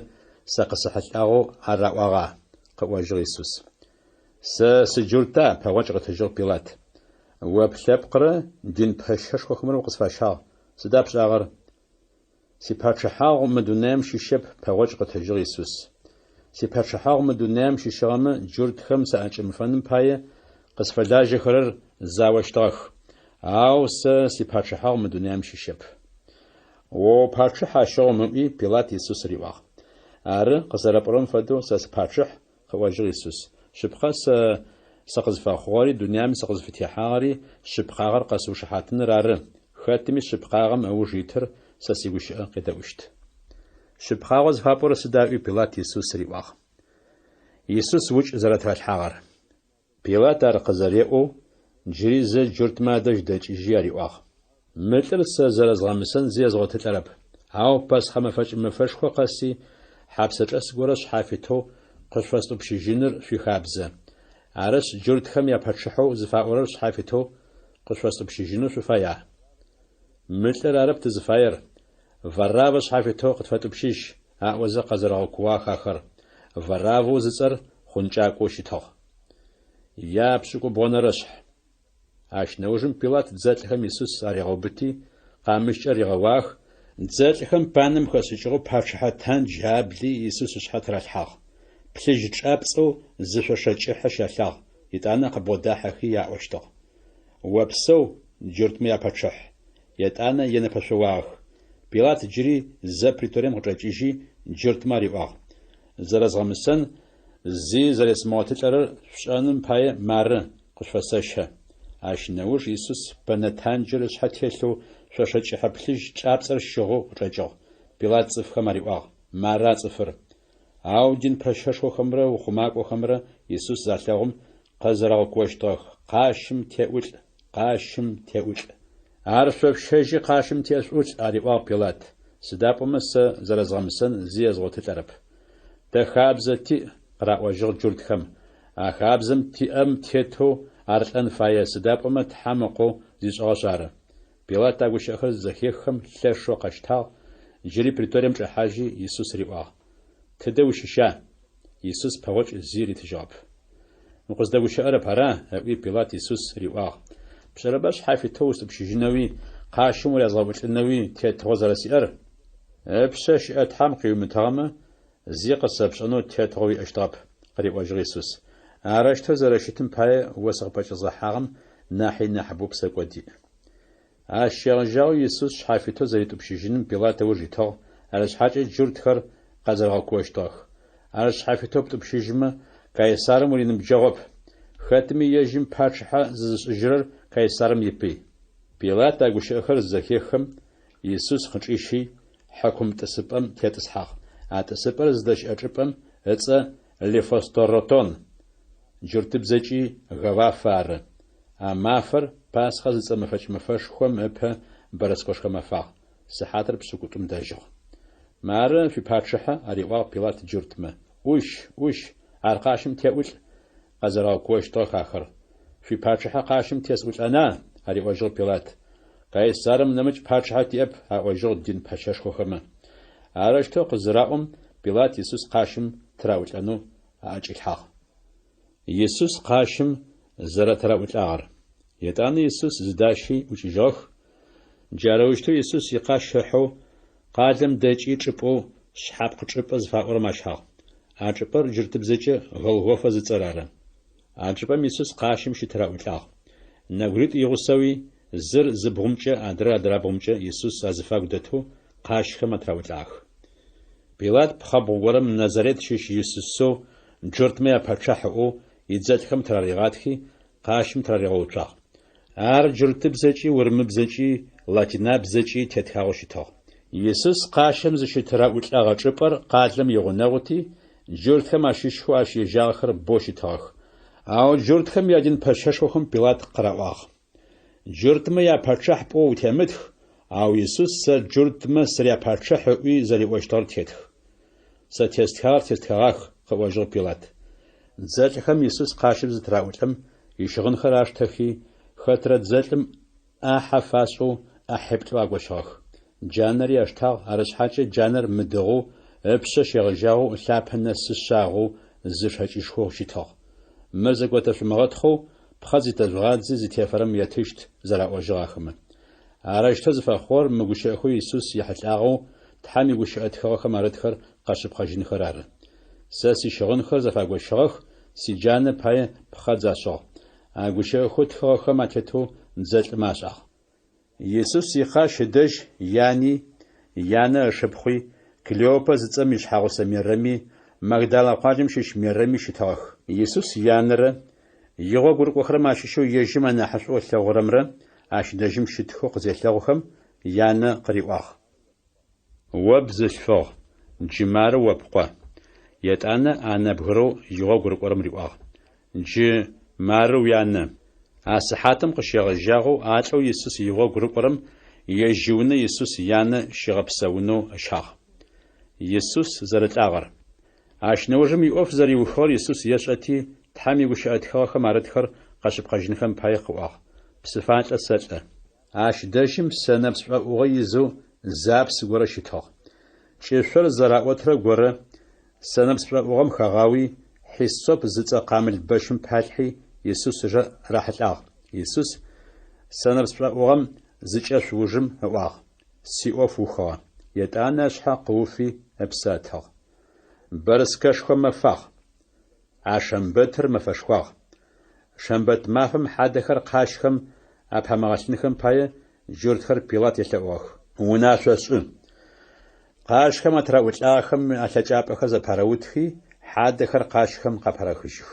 сэ къысэхьылӏагъэу ар раӏуагъа? къыӏожьыгъ Исус. Сэ сыджурта? пэгъокӏ къытыжьыгъ Пилат. О плъэпкърэ дин пэщэшхохэмрэ укъысфащагъ, сыда пшӏагъэр? Сипачъыхьагъу мы дунаим щыщэп, пэгъокӏ къытыжьыгъ Исус. Сипачъыхьагъу мы дунаим щыщыгъэмэ, джуртхэм саӏэкӏэмыфэным пае къысфэлажьэхэрэр заощтыгъэх. Ау сэ сипачъыхьагъу мы дунаим щыщэп. О упачъыхь ащыгъум, ыӏуи, Пилат Исус риӏуагъ. Ары, къызэрэпӏорэм фэдэу сэ сыпачъыхь, къыӏожьыгъ Исус. Шъыпкъэ, сэ сыкъызфэхъугъэри дунаим сыкъызфытехьагъэри шъыпкъагъэр къэсыушыхьатыныр ары, хэтми шъыпкъагъэм ыуж итыр сэ сигущыӏэ къедэӏущт. Шъыпкъагъэу зыфапӏорэр сыда? ыӏуи Пилат Исус риӏуагъ. Исус укӏ зэрэтыралъхьагъэр. Пилат ар къызэреӏоу, джыри зэ джуртмэ адэжь дэкӏыжьи ариӏуагъ, Мы лӏыр сэ зэрэзгъэмысэн зи езгъотылӏэрэп. Ау Пасхъэ мэфэкӏ мэфэшхо къэси, хьапсэчӏэс горэ шъхьафитэу къышъуфэстӏупщыжьыныр шъуихабзэ. Арышъ, джуртхэм япачъыхьэу зыфаӏорэр шъхьафитэу къышъуфэстӏупщыжьынэу шъуфая? Мы лӏыр арэп тызыфаер, Вараввэ шъхьафитэу къытфэтӏупщыжь, аӏозэ къэзэрэгъэкууагъэх ахэр. Вараввэу зыцӏэр хъункӏакӏоу щытыгъ. Япшӏыкӏубгъонэрэ шъхь. Ащ нэужым Пилат дзэлӏхэм Исус аригъэубыти, къамыщкӏэ ригъэуагъэх, дзэлӏхэм панэм хэшӏыкӏыгъэу пачъыхьэ тандж абли Исус ышъхьэ тыралъхьагъ. Плъыжь чӏапцӏэу зы шъошэ кӏыхьэ щалъагъ, етӏанэ къыбгъодахьэхи аӏощтыгъ. Опсэу, джуртмэ япачъыхь! Етӏанэ енэпэшъоуагъэх. Пилат джыри зэ преторием къычӏэкӏыжьи, джуртмэ ариӏуагъ, Зэрэзгъэмысэн зи зэресымыгъотылӏэрэр шъушӏэным пае мары, къышъуфэсэщэ. Ащ нэуж Исус пэнэ танджыр ышъхьэ телъэу шъошэ кӏыхьэ плъыжь чӏапцӏэр щыгъэу къычӏэкӏыгъ. Пилат цӏыфхэм ариӏуагъ, Мары а цӏыфыр. Ау дин пэщэшхохэмрэ ухъумакӏохэмрэ Исус залъэгъум, къэзэрэгъэкуощтыгъэх, Къащым теӏулӏ! Къащым теӏулӏ! Ар шъо шъущэжьи къащым тешъуӏулӏ, ариӏуагъ Пилат, сыда пӏомэ сэ зэрэзгъэмысэн зи езгъотылӏэрэп. Тэ хабзэ тиӏ, къыраӏожьыгъ джуртхэм. А хабзэм тиӏэм тетэу ар лӏэн фае, сыда пӏомэ Тхьэм Ыкъоу зишӏыгъэшъ ары. Пилат а гущыӏэхэр зызэхеххэм лъэшэу къэщтагъ, джыри преторием чӏэхьажьи, Исус риӏуагъ, Тыдэ ущыща? Исус пэгъокӏ зи ритыжьыгъэп. Укъыздэгущыӏэрэп, ара? ыӏуи, Пилат Исус риӏуагъ, Пшӏэрэба шъхьафитэу устӏупщыжьынэуи, къащым урязгъэӏулӏынэуи тетыгъо зэрэсиӏэр? Ыпшъэ щыӏэ Тхьэм къыуимытыгъэмэ, зи къысэпшӏэнэу тетыгъо уиӏэщтыгъэп, къыриӏожьыгъ Исус. Арэущтэу зэрэщытым пае о сыкъыпӏэкӏэзгъэхьагъэм нахьи нахьыбэу псэкӏод иӏ. Ащ щегъэжьагъэу Исус шъхьафитэу зэритӏупщыжьыным Пилат ыуж итыгъ, арышъхьакӏэ джуртхэр къэзэрэгъэкуощтыгъэх. Ар шъхьафитэу птӏупщыжьмэ, Кайсарым уриныбджэгъоп. Хэтми ежьым пачъыхьэ зызышӏыжьырэр Кайсарым ипый. Пилат а гущыӏэхэр зызэхеххэм, Исус къычӏищи, хьыкум тӏысыпӏэм тетӏысхьагъ. А тӏысыпӏэр зыдэщыӏэ чӏыпӏэм ыцӏэ Лифосторотон, джуртыбзэкӏи Гавафэ ары. А мафэр Пасхъэ зыцӏэ мэфэкӏ мэфэшхом ыпэ бэрэскошхэ мэфагъ, сыхьатыр пшӏыкӏутӏум дэжьыгъ. Мары шъуипачъыхьэ, ариӏуагъ Пилат джуртмэ. ӏущ, ӏущ, ар къащым теӏулӏ! къэзэрэгъэкуощтыгъэх ахэр. Шъуипачъыхьэ къащым тесӏулӏэна? ариӏожьыгъ Пилат. Кайсарым нэмыкӏ пачъыхьэ тиӏэп, аӏожьыгъ дин пэщэшхохэмэ. Арэущтэу къызыраӏом, Пилат Исус къащым тыраӏулӏэнэу аӏэкӏилъхьагъ. Исус къащым зэрэтыраӏулӏагъэр. Етӏанэ Исус зыдащи ӏукӏыжьыгъэх. Джарэущтэу Исус икъащ ыхьэу къалэм дэкӏи чӏыпӏэу Шъхьапкъ чӏыпӏэ зыфаӏорэм ащагъ. А чӏыпӏэр джуртыбзэкӏэ Голгофэ зыцӏэр ары. А чӏыпӏэм Исус къащым щытыраӏулӏагъ. Нэбгыритӏу игъусэуи, зыр зы бгъумкӏэ, адрэр адрабгъумкӏэ Исус азыфагу дэтэу къащхэм атыраӏулӏагъэх. Пилат пхъэбгъу горэм Назарет щыщ Исусэу джуртмэ япачъыхь ыӏоу идзэлӏхэм тыраригъатхи, къащым тыраригъэуцуагъ. Ар джуртыбзэкӏи урымыбзэкӏи латинабзэкӏи тетхагъэу щытыгъ. Исус къащым зыщытыраӏулӏэгъэ чӏыпӏэр къалэм игъунэгъути, джуртхэм ащыщхэу ащ ежагъэхэр бэу щытыгъэх. Ау джуртхэм ядин пэщэшхохэм Пилат къыраӏуагъ. Джуртмэ япачъыхь пӏоу утемытх, ау Исус сэ джуртмэ сыряпачъыхь ыӏуи зэриӏощтыгъэр тетх. Сэ тестхагъэр тестхэгъах, къыӏожьыгъ Пилат. Дзэлӏхэм Исус къащым зытыраӏулӏэм, ищыгъынхэр аштэхи, хэтрэ дзэлӏым ӏахьэ фашӏэу ӏахьиплӏэу агощыгъэх. Джанэри аштагъ, арышъхьакӏэ джанэр мыдыгъэу, ыпшъэ щегъэжьагъэу ылъапэ нэсы шъагъэу зы шэкӏышхоу щытыгъ. Мыр зэготэшъумыгъэтхъэу, пхъэдз итэжъугъадзи зытефэрэм етыщт, зэраӏожьыгъ ахэмэ. Арэущтэу зыфэхъугъэр мы гущыӏэхэу Исус ехьылӏагъэу Тхьэм игущыӏэ тхыгъэхэм арытхэр къэшъыпкъэжьынхэр ары. Сэ сищыгъынхэр зэфагощыгъэх, сиджанэ пае пхъэдз ашӏыгъ. А гущыӏэхэу тхыгъэхэм атетэу дзэлӏымэ ашӏагъ. Исус икъащ ыдэжь яни, янэ ышыпхъуи, Клеопэ зыцӏэм ишъхьагъусэ Мерэми, Магдалэ къуаджэм щыщ Мерэми щытыгъэх. Исус янэрэ, игъогу рыкӏохэрэм ащыщэу ежьым анахьышӏоу ылъэгъурэмрэ ащ дэжьым щытхэу къызелъэгъухэм, янэ къыриӏуагъ. О бзылъфыгъ, джы мары о пкъо. Етӏанэ а нэбгырэу игъогу рыкӏорэм риӏуагъ. Джы мары уянэ. А сыхьатым къыщегъэжьагъэу а лӏэу Исус игъогу рыкӏорэм ежь иунэ Исус янэ щигъэпсэунэу ыщагъ. Исус зэрэлӏагъэр. Ащ нэужым иӏоф зэриухыгъэр Исус ешӏэти, Тхьэм игущыӏэ тхыгъэхэм арытхэр къэшъыпкъэжьынхэм пае къыӏуагъ, Псыфалӏэ сэлӏэ. Ащ дэжьым сэнэпс шӏоӏугъэ изэу зы апс горэ щытыгъ. Кӏышъор зэраӏотрэ горэ сэнэпс шӏоӏугъэм хагъауи, хиссоп зыцӏэ къамыл бэщым палъхьи, Исус ыжэ рахьылӏагъ. Исус сэнэпс шӏоӏугъэм зыкӏешъу ужым ыӏуагъ, Сиӏоф ухыгъэ. Етӏанэ ышъхьэ къыуфи, ыпсэ ытыгъ. Бэрскэшхо мэфагъ. А шэмбэтыр мэфэшхуагъ. Шэмбэт мафэм хьадэхэр къащхэм апамыгъэлъынхэм пае джуртхэр Пилат елъэӏугъэх. Унашъо шӏы. Къащхэм атыраӏулӏагъэхэм алъэкӏапӏэхэр зэпарэутхи, хьадэхэр къащхэм къапарэхыжьых.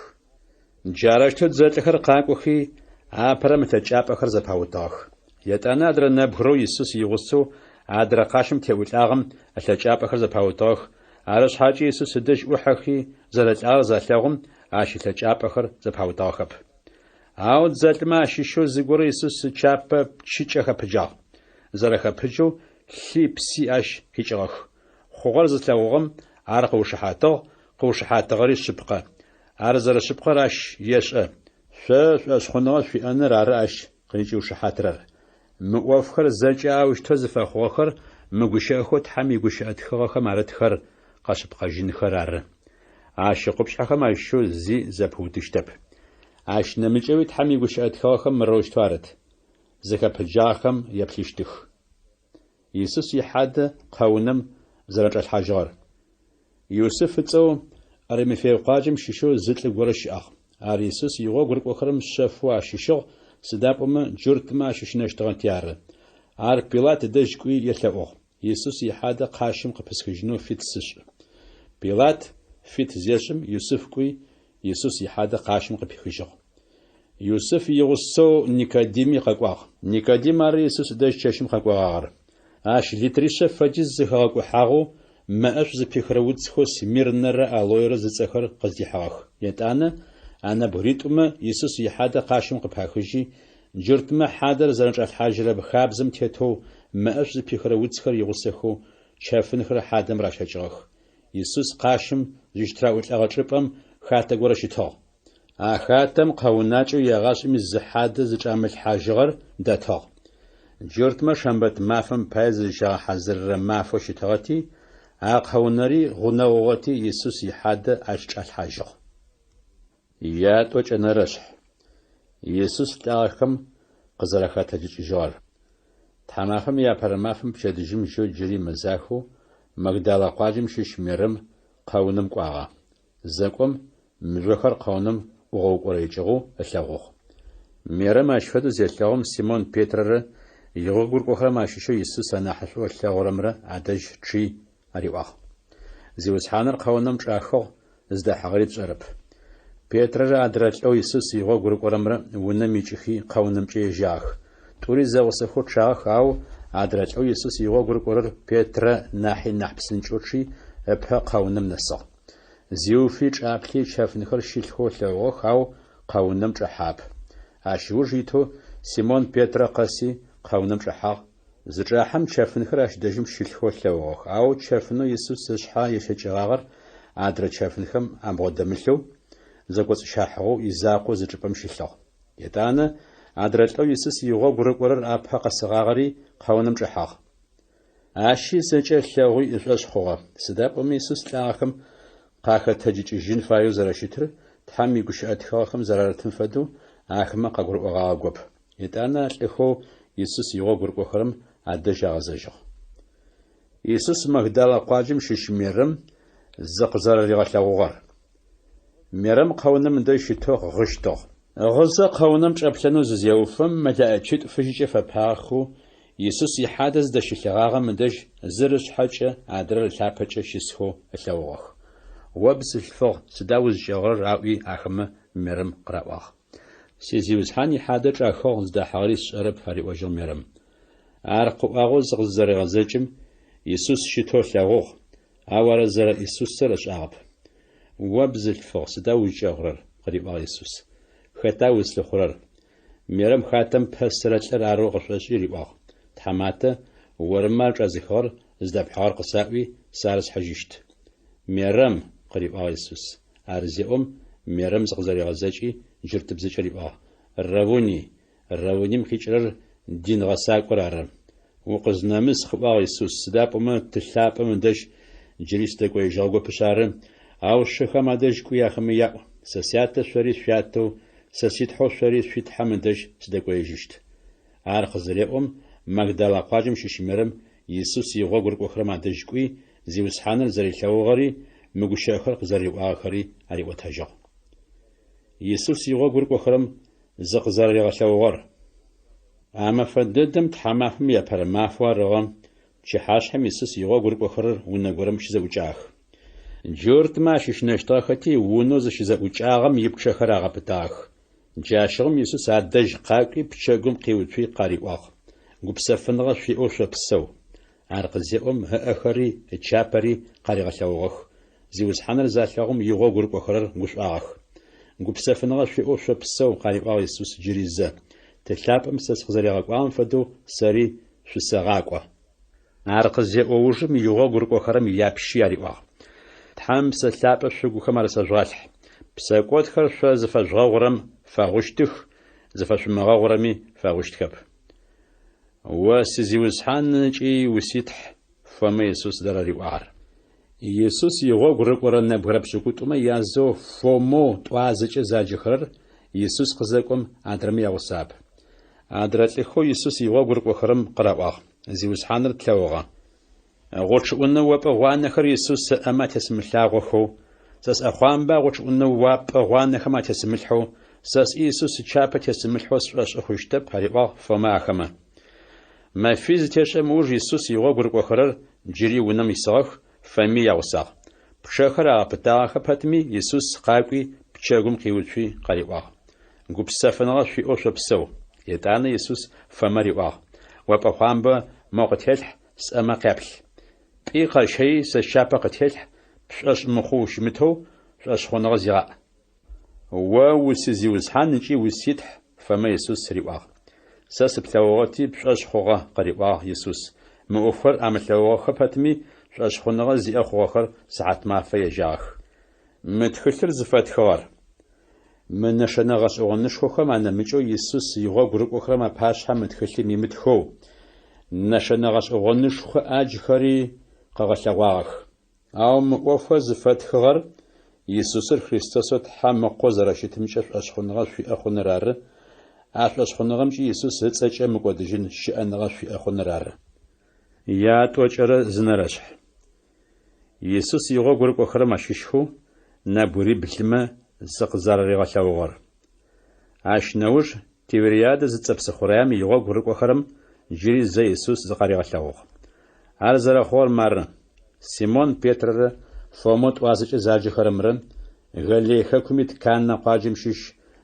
Джарэущтэу дзэлӏхэр къакӏохи, апэрэм ылъэкӏапӏэхэр зэпаутыгъэх. Етӏанэ адрэ нэбгырэу Исус игъусэу адрэ къащым теӏулӏагъэм ылъэкӏапӏэхэр зэпаутыгъэх, арышъхьакӏэ Исус ыдэжь ӏухьэхи, зэрэлӏагъэр залъэгъум, ащ ылъэкӏапӏэхэр зэпаутыгъэхэп. Ау дзэлӏмэ ащыщэу зыгорэ Исус ычапэ пчыкӏэ хэпыджагъ. Зэрэхэпыджэу лъи пси ащ къикӏыгъэх. Хъугъэр зылъэгъугъэм ар къыушыхьатыгъ, къыушыхьатыгъэри шъыпкъэ. Ар зэрэшъыпкъэр ащ ешӏэ. Шъо шӏошъхъуныгъэ шъуиӏэныр ары ащ къызкӏиушыхьатырэр. Мы ӏофхэр зэкӏэ аущтэу зыфэхъугъэхэр мы гущыӏэхэу Тхьэм игущыӏэ тхыгъэхэм арытхэр къэшъыпкъэжьынхэр ары. Ащ икъупшъхьэхэм ащыщэу зи зэпыутыщтэп. Ащ нэмыкӏэуи Тхьэм игущыӏэ тхыгъэхэм мырэущтэу арыт, Зыхэпыджагъэхэм еплъыщтых. Исус ихьадэ къэунэм зэрэчӏалъхьажьыгъэр. Юсыф ыцӏэу Аримафей къуаджэм щыщэу зы лӏы горэ щыӏагъ. Ар Исус игъогу рыкӏохэрэм шъэфэу ащыщыгъ, сыда пӏомэ джуртмэ ащыщынэщтыгъэти ары. Ар Пилат ыдэжь кӏуи елъэӏугъ, Исус ихьадэ къащым къыпысхыжьынэу фит сышӏ. Пилат фит зешӏым, Юсыф кӏуи, Исус ихьадэ къащым къыпихыжьыгъ. Юсыф игъусэу Никодими къэкӏуагъ. Никодим ары Исус ыдэжь чэщым къэкӏогъагъэр. Ащ литришъэ фэдиз зэхэгъэкӏухьагъэу мэӏэшӏу зыпихырэ уцхэу смирнэрэ алоерэ зыцӏэхэр къыздихьыгъэх. Етӏанэ а нэбгыритӏумэ Исус ихьадэ къащым къыпахыжьи, джуртмэ хьадэр зэрэчӏалъхьажьырэ хабзэм тетэу мэӏэшӏу зыпихырэ уцхэр игъусэхэу чэфынхэр хьадэм ращэкӏыгъэх. Исус къащым зыщытыраӏулӏэгъэ чӏыпӏэм хатэ горэ щытыгъ. А хатэм къэунакӏэу егъашӏэми зы хьадэ зычӏамылъхьажьыгъэр дэтыгъ. Джуртмэ шэмбэт мафэм пае зызщагъэхьазырырэ мафэу щытыгъэти, а къэунэри гъунэгъугъэти, Исус ихьадэ ащ чӏалъхьажьыгъ. Ятӏокӏэнэрэшъхь. Исус лӏагъэхэм къызэрахэтэджыкӏыжьыгъэр. Тхьамафэм иапэрэ мафэм пчэдыжьым жьэу джыри мэзахэу Магдалэ къуаджэм щыщ Мерэм къэунэм кӏуагъэ. Зэкӏом, мыжъохэр къэунэм ӏугъэукӏорэикӏыгъэу ылъэгъугъ. Мерэм ащ фэдэу зелъэгъум, Симон Петрэрэ игъогу рыкӏохэрэм ащыщэу Исус анахьышӏоу ылъэгъурэмрэ адэжь чъи ариӏуагъ. Зиусхьаныр къэунэм чӏахыгъ, зыдахьыгъэри тшӏэрэп. Петрэрэ адрэ лӏэу Исус игъогу рыкӏорэмрэ унэм икӏыхи къэунэмкӏэ ежьагъэх. Тӏури зэгъусэхэу чъагъэх, ау адрэ лӏэу Исус игъогу рыкӏорэр Петрэ нахьи нахь псынкӏэу чъи, ыпэ къэунэм нэсыгъ. Зиуфи чӏаплъи чэфынхэр щылъхэу ылъэгъугъэх, ау къэунэм чӏэхьагъэп. Ащ ыуж итэу Симон Петрэ къэси къэунэм чӏэхьагъ. Зычӏахьэм чэфынхэр ащ дэжьым щылъхэу ылъэгъугъэх, ау чэфынэу Исус ышъхьэ ещэкӏыгъагъэр адрэ чэфынхэм абгъодэмылъэу, зэкӏоцӏыщахьыгъэу изакъоу зы чӏыпӏэм щылъыгъ. Етӏанэ адрэ лӏэу Исус игъогу рыкӏорэр апэ къэсыгъагъэри къэунэм чӏэхьагъ. Ащи зэкӏэ ылъэгъуи ышӏошъ хъугъэ, сыда пӏомэ Исус лӏагъэхэм къахэтэджыкӏыжьын фаеу зэрэщытыр Тхьэм игущыӏэ тхыгъэхэм зэрарытым фэдэу ахэмэ къагурыӏогъагъэгоп. Етӏанэ а лӏыхэу Исус игъогу рыкӏохэрэм адэжь агъэзэжьыгъ. Исус Магдалэ къуаджэм щыщ Мерэм зыкъызэрэригъэлъэгъугъэр. Мерэм къэунэм ыдэжь щытэу гъыщтыгъ. Гъызэ къэунэм чӏэплъэнэу зызеуфэм, мэлэӏичитӏу фыжьыкӏэ фэпагъэхэу Исус ихьадэ зыдэщылъыгъагъэм ыдэжь зыр ышъхьэкӏэ, адрэр ылъапэкӏэ щысхэу ылъэгъугъэх. О бзылъфыгъ, сыда узкӏэгъырэр? аӏуи ахэмэ Мерэм къыраӏуагъ. Си Зиусхьан ихьадэ чӏахыгъ, зыдахьыгъэри сшӏэрэп, ариӏожьыгъ Мерэм. Ар къыӏуагъэу зыкъызэрегъэзэкӏым, Исус щытэу ылъэгъугъ, ау ар зэрэ Исусыр ышӏагъэп. О бзылъфыгъ, сыда узкӏэгъырэр? къыриӏуагъ Исус. Хэта узлъыхъурэр? Мерэм хатэм пэсырэ лӏыр арэу къышӏошӏи риӏуагъ, Тхьаматэ, ормэ ар чӏэзыхыгъэр зыдэпхьыгъэр къысаӏуи, сэ ар схьыжьыщт. Мерэм, къыриӏуагъ Исус. Ар зеӏом, Мерэм зыкъызэригъэзэкӏи, джуртыбзэкӏэ риӏуагъ, Равуни! Равуним къикӏырэр дин гъэсакӏор ары. Укъызнэмыс, къыӏуагъ Исус, сыда пӏомэ Ты лъапӏэм ыдэжь джыри сыдэкӏоежьыгъэгопышъ ары, ау сшыхэм адэжь кӏуи ахэмэ яӏу, Сэ Сятэ шъори шъуятэу, сэ си Тхьэу шъори шъуи Тхьэм ыдэжь сыдэкӏоежьыщт. Ар къызыреӏом, Магдала къуаджэм щыщ Мерэм Исус игъогу рыкӏохэрэм адэжь кӏуи, Зиусхьаныр зэрилъэгъугъэри, мы гущыӏэхэр къызэриӏуагъэхэри ариӏотэжьыгъ. Исус игъогу рыкӏохэрэм зыкъызэраригъэлъэгъугъэр. А мэфэ дэдэм тхьамафэм иапэрэ мафэу арыгъэ, пчыхьашъхьэм Исус игъогу рыкӏохэрэр унэ горэм щызэӏукӏагъэх. Джуртмэ ащыщынэщтыгъэхэти, унэу зыщызэӏукӏагъэм ипчъэхэр агъэпытагъэх. Джащыгъум Исус адэжь къакӏуи пчэгум къиуцуи къариӏуагъ, Гупсэфыныгъэ шъуиӏэу шъопсэу. Ар къызеӏом, ыӏэхэри ычапэри къаригъэлъэгъугъэх. Зиусхьаныр залъэгъум игъогу рыкӏохэрэр гушӏуагъэх. Гупсэфыныгъэ шъуиӏэу шъопсэу, къариӏуагъ Исус джыри зэ. Ты лъапӏэм сэ сыкъызэригъэкӏуагъэм фэдэу сэри шъусэгъакӏо. Ар къызеӏо ужым игъогу рыкӏохэрэм япщи ариӏуагъ, Тхьэм Псэ Лъапӏэ шъугухэм арысэжъугъалъхь. Псэкӏодхэр шъо зыфэжъугъэгъурэм фэгъущтых, зыфэшъумыгъэгъурэми фэгъущтхэп. О си Зиусхьан ыкӏи уси Тхь, Фомэ Исус зэрэриӏуагъэр. Исус игъогу рыкӏорэ нэбгырэ пшӏыкӏутӏумэ язэу Фомэу тӏуазэкӏэ заджэхэрэр Исус къызэкӏом адрэмэ ягъусагъэп. Адрэ лӏыхэу Исус игъогу рыкӏохэрэм къыраӏуагъ, Зиусхьаныр тлъэгъугъэ. Гъучӏыӏунэ опӏэ гъуанэхэр Исус ыӏэмэ атесымылъагъохэу, сэ сӏэхъуамбэ а гъучӏыӏунэ уапӏэ гъуанэхэм атесымылъхьэу, сэ сӏи Исус ычапэ тесымылъхьэу сшӏошӏы хъущтэп, ариӏуагъ Фомэ ахэмэ. Мэфий зытешӏэм ыуж Исус игъогу рыкӏохэрэр джыри унэм исыгъэх, Фоми ягъусагъ. Пчъэхэр агъэпытагъэхэ пэтми, Исус къакӏуи, пчэгум къиуцуи къариӏуагъ. Гупсэфыныгъэ шъуиӏэу шъопсэу. Етӏанэ Исус Фомэ риӏуагъ, О пӏэхъуамбэ мо къытелъхь, сӏэмэ къяплъ. Пӏи къэщэи сэ счапэ къытелъхь, пшӏошъ мыхъоу ущымытэу, шӏошъхъуныгъэ зигъаӏ. О уси Зиусхьан ыкӏи уси Тхь, Фомэ Исус риӏуагъ. Сэ сыплъэгъугъэти, пшӏошъ хъугъэ, къыриӏуагъ Исус. Мы ӏофхэр амылъэгъугъэхэ пэтми, шӏошъхъуныгъэ зиӏэ хъугъэхэр сыхьатмафэ ежьагъэх. Мы тхылъыр зыфэтхыгъэр. Мы нэшэнэ гъэшӏэгъонышхохэм анэмыкӏэу Исус игъогу рыкӏохэрэм апашъхьэ мы тхылъым имытхэу, нэшэнэ гъэшӏэгъонышхо ӏаджхэри къыгъэлъэгъуагъэх. Ау мы ӏофхэр зыфэтхыгъэр Исусыр Христосэу Тхьэм Ыкъоу зэрэщытымкӏэ шӏошъхъуныгъэ шъуиӏэ хъуныр ары, а шӏошъхъуныгъэмкӏи Исус ыцӏэкӏэ мыкӏодыжьын щыӏэныгъэ шъуиӏэ хъуныр ары. Ятӏокӏэрэ зы нэрэшъхь. Исус игъогу рыкӏохэрэм ащыщхэу нэбгыриблымэ зыкъызэраригъэлъэгъугъэр. Ащ нэуж Тивериадэ зыцӏэ псыхъураем игъогу рыкӏохэрэм джыри зэ Исус зыкъаригъэлъэгъугъ. Ар зэрэхъугъэр мары: Симон Петрэрэ Фомэу тӏуазэкӏэ заджэхэрэмрэ Галилей хэкум ит Каннэ къуаджэм щыщ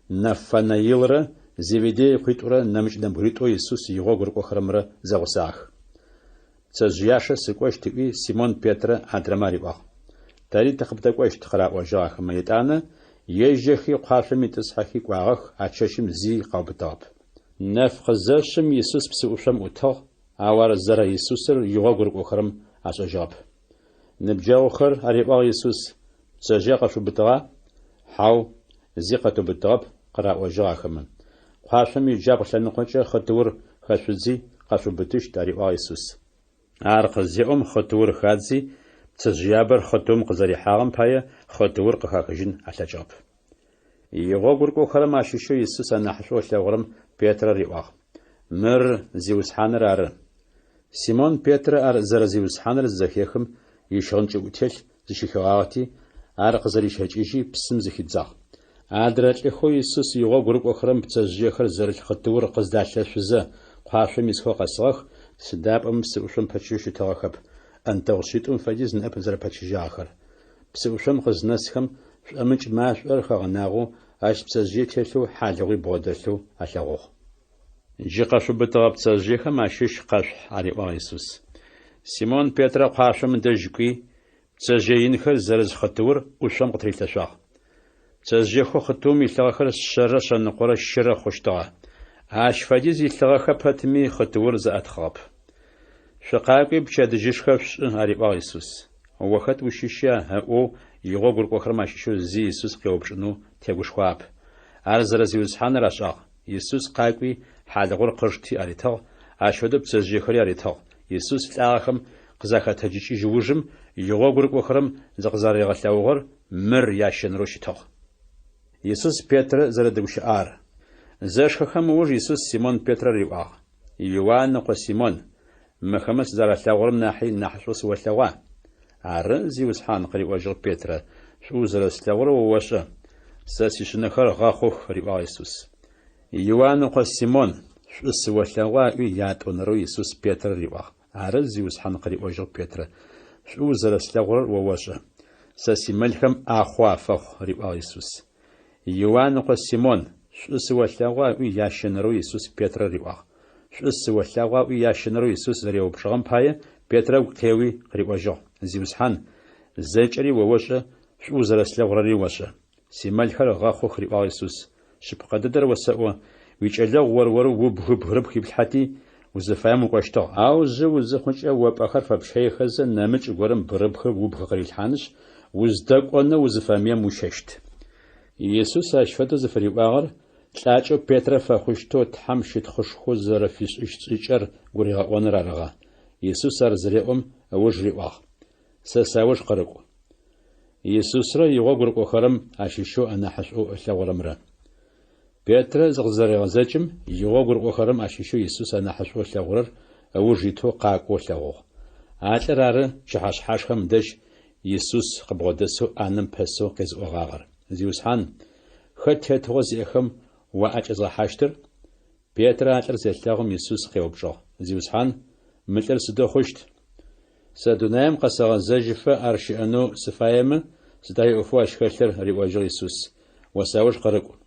Нафанаилрэ Зеведей ыкъуитӏурэ нэмыкӏ нэбгыритӏоу Исус игъогу рыкӏохэрэмрэ зэгъусагъэх. Пцэжъыяшэ сыкӏощт, ыӏуи, Симон Петрэ адрэмэ ариӏуагъ. Тэри тыкъыбдэкӏощт, къыраӏожьыгъ ахэмэ етӏанэ, ежьэхи кхъуашъом итӏысхьэхи кӏуагъэх, а чэщым зи къаубытыгъэп. Нэф къызэшъым Исус псыӏушъом ӏутыгъ, ау ар зэрэ Исусыр игъогу рыкӏохэрэм ашӏэжьыгъэп. Ныбджэгъухэр, ариӏуагъ Исус, пцэжъые къэшъуубытыгъа? Хьау. Зи къэтыубытыгъэп, къыраӏожьыгъ ахэмэ. Къуашъом иджабгъу лъэныкъокӏэ хъытыур хэшъудзи, къэшъуубытыщт, ариӏуагъ Исус. Ар къызеӏом, хъытыур хадзи, пцэжъыябэр хъытыум къызэрихьагъэм пае хъытыур къыхахыжьын алъэкӏыгъэп. Игъогу рыкӏохэрэм ащыщэу Исус анахьышӏоу ылъэгъурэм Петрэ риӏуагъ: Мыр Зиусхьаныр ары. Симон Петрэ ар зэрэ Зиусхьаныр зызэхехым, ищыгъын кӏыӏутелъ зыщихыгъагъэти, ар къызэрищэкӏыжьи, псым зыхидзагъ. Адрэ лӏыхэу Исус игъогу рыкӏохэрэм пцэжъыехэр зэрылъ хъытыур къыздалъэшъузэ, къуашъом исхэу къэсыгъэх, сыда пӏомэ псыӏушъом пэчыжьэу щытыгъэхэп, ӏэнтэгъу шъитӏум фэдиз ныӏэп зэрэпэчыжьагъэхэр. Псыӏушъом къызнэсхэм, шӏомыкӏ машӏор хэгъэнагъэу, ащ пцэжъые телъэу хьалыгъуи бгъодэлъэу алъэгъугъ. Джы къэшъубытыгъэ пцэжъыехэм ащыщ къэшъухь, ариӏуагъ Исус. Симон Петрэ къуашъом ыдэжь кӏуи, пцэжъые инхэр зэрыз хъытыур ӏушъом къытырилъэшъуагъ. Пцэжъыехэу хъытыум илъыгъэхэр шъэрэ шъэныкъорэ щырэ хъущтыгъэ. Ащ фэдиз илъыгъэхэ пэтми хъытыур зэӏэтхъыгъэп. Шъукъакӏуи пчэдыжьышхэ шъушӏы, ариӏуагъ Исус. О хэт ущыща? ыӏоу игъогу рыкӏохэрэм ащыщэу зи Исус къеупчӏынэу тегушхуагъэп. Ар зэрэ Зиусхьаныр ашӏагъ. Исус къакӏуи, хьалыгъур къышти аритыгъ, ащ фэдэу пцэжъыехэри аритыгъ. Исус лӏагъэхэм къызахэтэджыкӏыжь ужым игъогу рыкӏохэрэм зыкъызаригъэлъэгъугъэр мыр ящэнэрэу щытыгъ. Исус Петрэ зэрэдэгущыӏагъэр. Зэшхэхэм ыуж Исус Симон Петрэ риӏуагъ, Иуан ыкъо Симон, мыхэмэ сызэралъэгъурэм нахьи нахьышӏоу сыолъэгъуа? Ары, Зиусхьан, къыриӏожьыгъ Петрэ, шӏу узэрэслъэгъурэр о ошӏэ. Сэ сишъынэхэр гъэхъух, риӏуагъ Исус. Иуан ыкъо Симон, шӏу сыолъэгъуа? ыӏуи ятӏонэрэу Исус Петрэ риӏуагъ. Ары, Зиусхьан, къыриӏожьыгъ Петрэ, шӏу узэрэслъэгъурэр о ошӏэ. Сэ симэлхэм ӏахъо афэхъу, риӏуагъ Исус. Иуан ыкъо Симон, шӏу сыолъэгъуа? ыӏуи ящэнэрэу Исус Петрэ риӏуагъ. Шӏу сыолъэгъуа? ыӏуи ящэнэрэу Исус зэреупчӏыгъэм пае Петрэ ыгу къеуи къыриӏожьыгъ, Зиусхьан, зэкӏэри о ошӏэ, шӏу узэрэслъэгъурэри ошӏэ. Симэлхэр гъэхъух, риӏуагъ Исус. Шъыпкъэ дэдэр осэӏо, уикӏэлэгъу ор-орэу убгы бгырыпх иплъхьэти, узыфаем укӏощтыгъ. Ау жъы узыхъукӏэ, о пӏэхэр фэпщэихэзэ, нэмыкӏ горэм бгырыпхыр убг къырилъхьанышъ, уздэкӏонэу узыфэмыем уищэщт. Исус ащ фэдэу зыфыриӏуагъэр лӏакӏэу Петрэ фэхъущтэу Тхьэм щытхъушхо зэрэфишӏыщт шӏыкӏэр гуригъэӏоныр арыгъэ. Исус ар зыреӏом ыуж риӏуагъ, Сэ сауж къырыкӏу. Исусрэ игъогу рыкӏохэрэм ащыщэу анахьышӏоу ылъэгъурэмрэ. Петрэ зыкъызэрегъэзэкӏым, игъогу рыкӏохэрэм ащыщэу Исус анахьышӏоу ылъэгъурэр ыуж итэу къакӏоу ылъэгъугъ. А лӏыр ары пчыхьэшъхьашхэм дэжь Исус къыбгъодэсэу ӏанэм пэсэу къезыӏогъагъэр, Зиусхьан, хэт тетыгъо зиӏэхэм уаӏэкӏэзгъэхьащтыр? Петрэ а лӏыр зелъэгъум, Исус къеупчӏыгъ, Зиусхьан, мы лӏыр сыдэу хъущт? Сэ дунаим къэсэгъэзэжьыфэ ар щыӏэнэу сыфаемэ, сыда иӏофэу ащ хэлъыр? риӏожьыгъ Исус. О сауж къырыкӏу.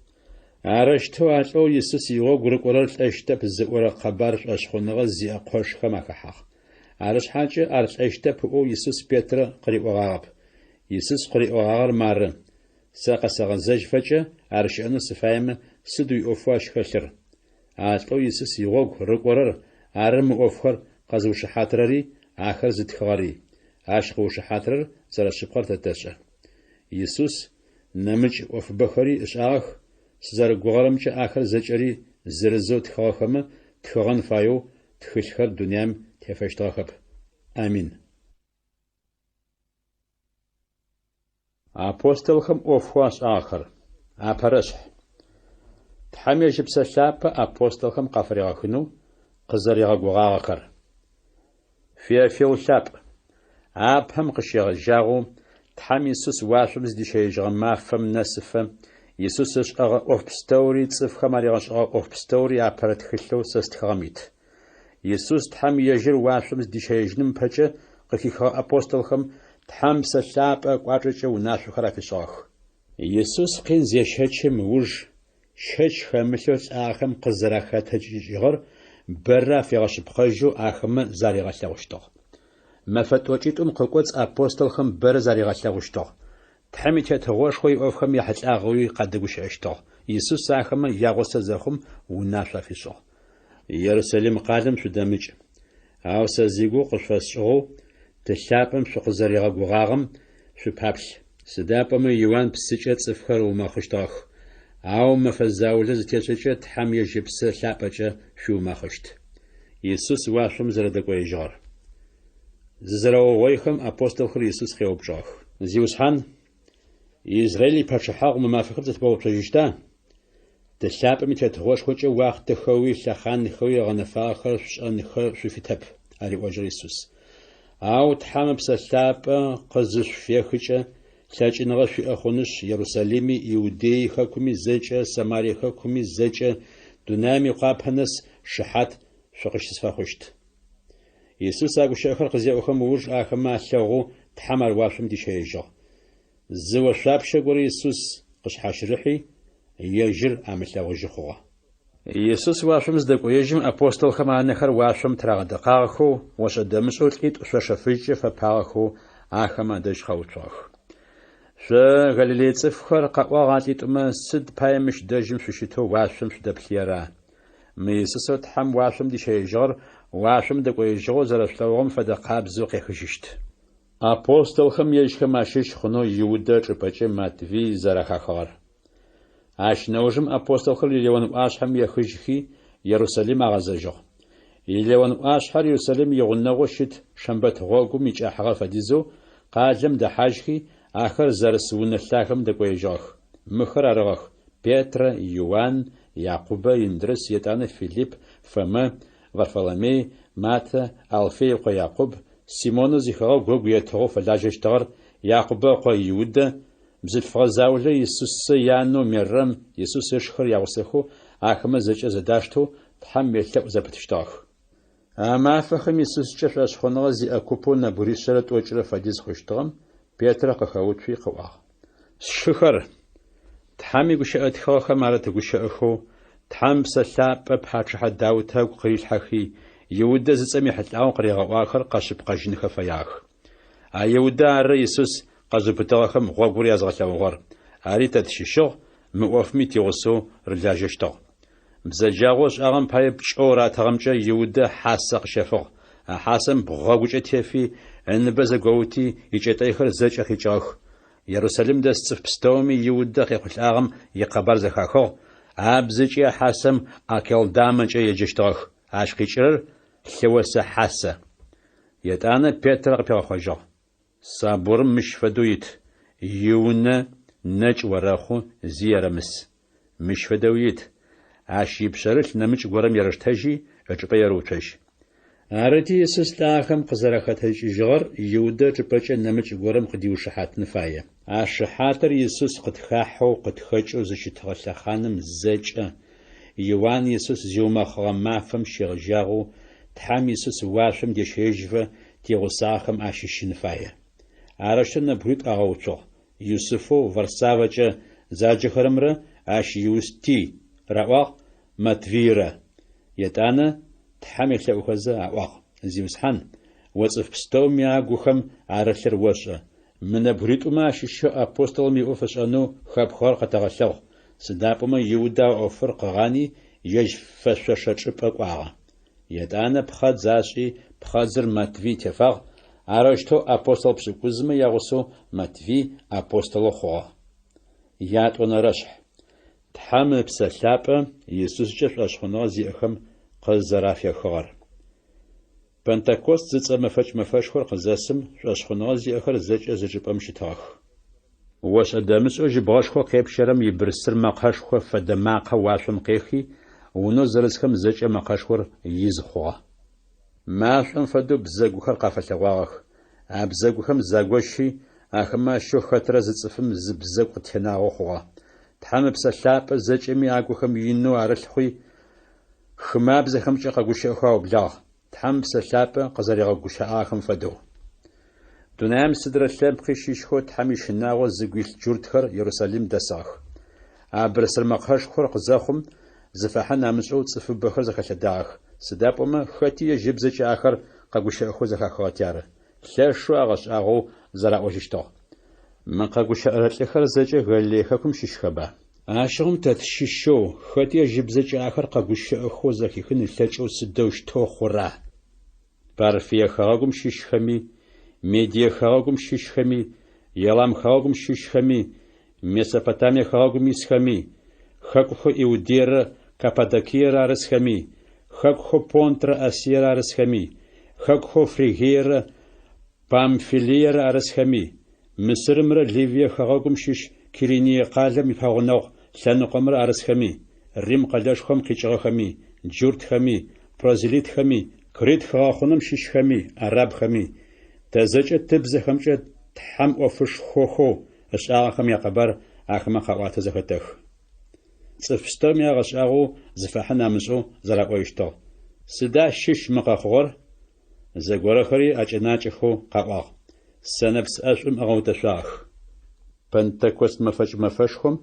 Арэущтэу а лӏэу Исус игъогу рыкӏорэр лӏэщтэп зыӏорэ къэбар шӏошъхъуныгъэ зиӏэ къошхэм ахэхьагъ. Арышъхьакӏэ ар лӏэщтэп ыӏоу Исус Петрэ къыриӏогъагъэп. Исус къыриӏогъагъэр мары, Сэ къэсэгъэзэжьыфэкӏэ ар щыӏэнэу сыфаемэ, сыд уиӏофэу ащ хэлъыр? А лӏэу Исус игъогу рыкӏорэр ары мы ӏофхэр къэзыушыхьатырэри, ахэр зытхыгъэри. Ащ къыушыхьатырэр зэрэшъыпкъэр тэ тэшӏэ. Исус нэмыкӏ ӏофыбэхэри ышӏагъэх, сызэрэгугъэрэмкӏэ ахэр зэкӏэри зырызэу тхыгъэхэмэ, тхыгъэн фаеу тхылъхэр дунаим тефэщтыгъэхэп. Амин. Апостолхэм ӏофхэу ашӏагъэхэр. Апэрэшъхь. Тхьэм ежь Ыпсэ Лъапӏэ апостолхэм къафыригъэхынэу къызэригъэгугъагъэхэр. Феофил лъапӏ. Апэм къыщегъэжьагъэу Тхьэм Исус уашъом зыдищэежьыгъэ мафэм нэсыфэ, Исус ышӏэгъэ ӏоф пстэури, цӏыфхэм аригъэшӏэгъэ ӏоф пстэури апэрэ тхылъэу сэ стхыгъэм ит. Исус Тхьэм ежьыр уашъом зыдищэежьыным ыпэкӏэ къыхихыгъэ апостолхэм Тхьэм Псэ Лъапӏэ ыкӏуачӏэкӏэ унашъохэр афишӏыгъэх. Исус къин зещэчым ыуж, щэч хэмылъэу лӏагъэхэм къызэрахэтэджыкӏыжьыгъэр бэрэ афигъэшъыпкъэжьэу ахэмэ заригъэлъэгъущтыгъ. Мэфэ тӏокӏитӏум къыкӏоцӏ апостолхэм бэрэ заригъэлъэгъущтыгъ. Тхьэм и Тетыгъошхо иӏофхэм яхьылӏагъэуи къадэгущыӏэщтыгъ. Исус ахэмэ ягъусэ зэхъум унашъо афишӏыгъ. Ерусалим къалэм шъудэмыкӏ. Ау сэ зигугъу къышъуфэсшӏыгъэу, Ты лъапӏэм шъукъызэригъэгугъагъэм шъупаплъ. Сыда пӏомэ Иуан псыкӏэ цӏыфхэр ыумэхъыщтыгъэх. Ау мэфэ заулэ зытешӏэкӏэ, Тхьэм ежь Ыпсэ Лъапӏэкӏэ шъуиумэхъыщт. Исус уашъом зэрэдэкӏоежьыгъэр. Зызэрэугъоихэм, апостолхэр Исус къеупчӏыгъэх. Зиусхьан, Израиль ипачъыхьагъу мы мафэхэм зэтебгъэуцожьыщта? Ты лъапӏэм и Тетыгъошхокӏэ уахътэхэуи лъэхъанхэуи ыгъэнэфагъэхэр шъушӏэнхэ шъуфитэп, ариӏожьыгъ Исус. Ау Тхьэм Ыпсэ Лъапӏэ къызышъуфехыкӏэ, лъэкӏыныгъэ шъуиӏэ хъунышъ, Ерусалими, Иудей хэкуми зэкӏэ, Самарие хэкуми зэкӏэ, дунаим икъуапэ нэс шыхьат шъукъыщысфэхъущт. Исус а гущыӏэхэр къызеӏохэм ыуж ахэмэ алъэгъоу Тхьэм ар уашъом дищэежьыгъ. Зы ошъуапщэ горэ Исус къышъхьащырыхьи, ежьыр амылъэгъужьы хъугъэ. Исус уашъом зыдэкӏоежьым, апостолхэм анэхэр уашъом тырагъэдэкъагъэхэу, ошӏэ-дэмышӏэу лӏитӏу шъошэ фыжькӏэ фэпагъэхэу ахэм адэжь къэуцугъэх. Шъо, Галилей цӏыфхэр, къаӏуагъ а лӏитӏумэ, сыд пае мыщ дэжьым шъущытэу уашъом шъудэплъыера? Мы Исусэу Тхьэм уашъом дищэежьыгъэр уашъом дэкӏоежьыгъэу зэрэшъулъэгъугъэм фэдэ къабзэу къехыжьыщт. Апостолхэм ежьхэм ащыщ хъунэу Иудэ ычӏыпӏэкӏэ Матвий зэрэхахыгъэр. Ащ нэужым апостолхэр Елеон ӏуашъхьэм ехыжьхи, Ерусалим агъэзэжьыгъ. Елеон ӏуашъхьэр Ерусалим игъунэгъоу щыт шэмбэт гъогум икӏыхьагъэ фэдизэу къалэм дэхьажьхи, ахэр зэрыс унэ лъагэм дэкӏоежьыгъэх. Мыхэр арыгъэх, Петрэ, Иуан, Якъубэ, Индрыс, етӏанэ Филипп, Фомэ, Варфоломей, Матэ, Алфей ыкъо Якъуб, Симонэу зихэгъэгу ыгу етыгъэу фэлажьэщтыгъэр, Якъубэ ыкъо Иудэ, бзылъфыгъэ заулэ Исусэ янэу Мерэм, Исус ышхэр ягъусэхэу, ахэмэ зэкӏэ зэдаштэу Тхьэм елъэӏу зэпытыщтыгъэх. А мафэхэм Исускӏэ шӏошъхъуныгъэ зиӏэ купэу нэбгыришъэрэ тӏокӏырэ фэдиз хъущтыгъэм Петрэ къыхэуцуи къыӏуагъ. Сшыхэр, Тхьэм игущыӏэ тхыгъэхэм арыт гущыӏэхэу, Тхьэм Ыпсэ Лъапӏэ пачъыхьэ Даутэ ыгу къырилъхьэхи, Иудэ зыцӏэм ехьылӏагъэу къыригъэӏуагъэхэр къэшъыпкъэжьынхэ фэягъэх. А Иудэ ары Исус къэзыубытыгъэхэм гъогур язгъэлъэгъугъэр, ари тэ тщыщыгъ, мы ӏофми тигъусэу рылажьэщтыгъ. Бзэджагъэу ышӏагъэм пае пкӏэу ратыгъэмкӏэ Иудэ хьасэ къыщэфыгъ. А хьасэм бгъэгукӏэ тефи, ыныбэ зэгоути, икӏэтӏэйхэр зэкӏэ къикӏыгъэх. Ерусалим дэс цӏыф пстэуми Иудэ къехъулӏагъэм икъэбар зэхахыгъ, абзэкӏи а хьасэм Акелдамэкӏэ еджэщтыгъэх, ащ къикӏырэр Лъыосэ хьасэ. Етӏанэ Петрэ къыпигъэхъожьыгъ. Забурым мыщ фэдэу ит, Иунэ нэкӏ орэхъу, зи ерэмыс. Мыщ фэдэуи ит, Ащ ипшъэрылъ нэмыкӏ горэм ерэштэжьи, ычӏыпӏэ ерэуцожь. Арыти, Исус лӏагъэхэм къызэрахэтэджыкӏыжьыгъэр Иудэ ычӏыпӏэкӏэ нэмыкӏ горэм къыдиушыхьатын фае. А шыхьатыр Исус къытхахьэу, къытхэкӏэу зыщытыгъэ лъэхъаным зэкӏэ, Иуан Исус зиумэхъыгъэ мафэм щегъэжьагъэу Тхьэм Исус уашъом дещэежьыфэ тигъусагъэхэм ащыщын фае. Арэущтэу нэбгыритӏу агъэуцугъ, Юсыфэу Варсавэкӏэ заджэхэрэмрэ ащ Иусти раӏуагъ, Матвийрэ. Етӏанэ Тхьэм елъэӏухэзэ аӏуагъ, Зиусхьан, о цӏыф пстэуми агухэм арылъыр ошӏэ. Мы нэбгыритӏумэ ащыщэу апостолым иӏоф ышӏэнэу хэпхыгъэр къэтэгъэлъэгъу, сыда пӏомэ Иудэ а ӏофыр къыгъани, ежь фэшъошэ чӏыпӏэ кӏуагъэ. Етӏанэ пхъэдз ашӏи, пхъэдзыр Матвий тефагъ, арэущтэу апостол пшӏыкӏузмэ ягъусэу Матвий апостолэу хъугъэ. Ятӏонэрэшъхь. Тхьэм Ыпсэ Лъапӏэ Исускӏэ шӏошъхъуныгъэ зиӏэхэм къызэрафехыгъэр. Пэнтэкост зыцӏэ мэфэкӏ мэфэшхор къызэсым, шӏошъхъуныгъэ зиӏэхэр зэкӏэ зы чӏыпӏэм щытыгъэх. Ошӏэ-дэмышӏэу жьыбгъэшхо къепщэрэм ибырсыр мэкъэшхо фэдэ макъэ уашъом къехи, унэу зэрысхэм зэкӏэ мэкъэшхор из хъугъэ. Машӏом фэдэу бзэгухэр къафэлъэгъуагъэх. А бзэгухэм загощи, ахэмэ ащыщэу хэтрэ зы цӏыфым зы бзэгу къытенагъэу хъугъэ. Тхьэм Ыпсэ Лъапӏэ зэкӏэми агухэм инэу арылъ хъуи, хымабзэхэмкӏэ къэгущыӏэхэу аублагъ, Тхьэм Ыпсэ Лъапӏэ къызэригъэгущыӏагъэхэм фэдэу. Дунаим сыдрэ лъэпкъи щыщхэу Тхьэм ищынагъо зыгу илъ джуртхэр Ерусалим дэсыгъэх. А бырсыр мэкъэшхор къызэхъум, зыфахьын амышӏэу цӏыфыбэхэр зэхэлъэдагъэх, сыда пӏомэ хэти ежь ыбзэкӏэ ахэр къэгущыӏэхэу зэхахыгъэти ары. Лъэшэу агъэшӏагъоу зэраӏожьыщтыгъ. Мы къэгущыӏэрэ лӏыхэр зэкӏэ Галилей хэкум щыщхэба? Ащыгъум тэ тщыщэу, хэти ежь ыбзэкӏэ ахэр къэгущыӏэхэу зэхихын ылъэкӏэу сыдэущтэу хъура? Парфие хэгъэгум щыщхэми, Медие хэгъэгум щыщхэми, Елам хэгъэгум щыщхэми, Месопотамие хэгъэгум исхэми, хэкухэу Иудейрэ Каппадокиерэ арысхэми, хэкухэу Понтрэ Асиерэ арысхэми, хэкухэу Фригиерэ Памфилиерэ арысхэми, Мысырымрэ Ливие хэгъэгум щыщ Кириние къалэм ипэгъунэгъу лъэныкъомрэ арысхэми, Рим къэлэшхом къикӏыгъэхэми, джуртхэми, прозелитхэми, Крит хыгъэхъунэм щыщхэми, арабхэми, тэ зэкӏэ тыбзэхэмкӏэ Тхьэм ӏофышхохэу ышӏагъэхэм якъэбар ахэмэ къаӏуатэу зэхэтэхы. Цӏыф пстэуми агъэшӏагъоу зыфахьын амышӏэу зэраӏожьыщтыгъ, Сыда щыщ мы къэхъугъэр? Зэгорэхэри акӏэнакӏэхэу къаӏуагъ, Сэнэпс ӏэшӏум ыгъэутэшъуагъэх. Пэнтэкост мэфэкӏ мэфэшхом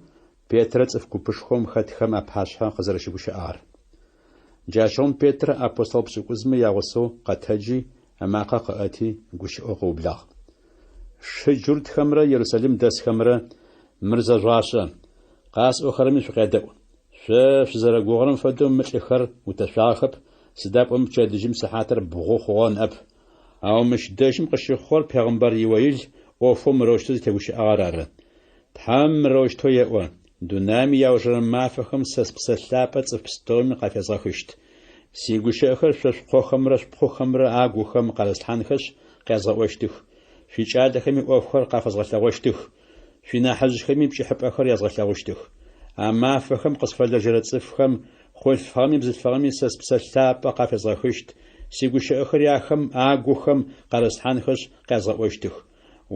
Петрэ цӏыф купышхом хэтхэм апашъхьэ къызэрэщыгущыӏагъэр. Джащыгъум Петрэ апостол пшӏыкӏузмэ ягъусэу къэтэджи, ымакъэ къыӏэти, гущыӏэу къыублагъ. Сшы джуртхэмрэ Ерусалим дэсхэмрэ, мыр зэжъугъашӏэ, къасӏохэрэми шъукъядэӏу. Шъо шъузэрэгугъэрэм фэдэу мы лӏыхэр утэшъуагъэхэп, сыда пӏомэ пчэдыжьым сыхьатыр бгъу хъугъэ ныӏэп. Ау мыщ дэжьым къыщыхъугъэр пегъымбар Иоил ӏофэу мырэущтэу зытегущыӏагъэр ары. Тхьэм мырэущтэу еӏо, Дунаим иаужырэ мафэхэм сэ Спсэ Лъапӏэ цӏыф пстэуми къафезгъэхыщт. Сигущыӏэхэр шъо шъукъохэмрэ шъупхъухэмрэ агухэм къарыслъхьанхэшъ, къязгъэӏощтых, шъуикӏалэхэми ӏофхэр къафэзгъэлъэгъощтых, шъуинахьыжъхэми пкӏыхьыпӏэхэр язгъэлъэгъущтых. А мафэхэм къысфэлэжьэрэ цӏыфхэм, хъулъфыгъэми бзылъфыгъэми сэ Спсэ Лъапӏэ къафезгъэхыщт, сигущыӏэхэри ахэм агухэм къарыслъхьанхэшъ, къязгъэӏощтых.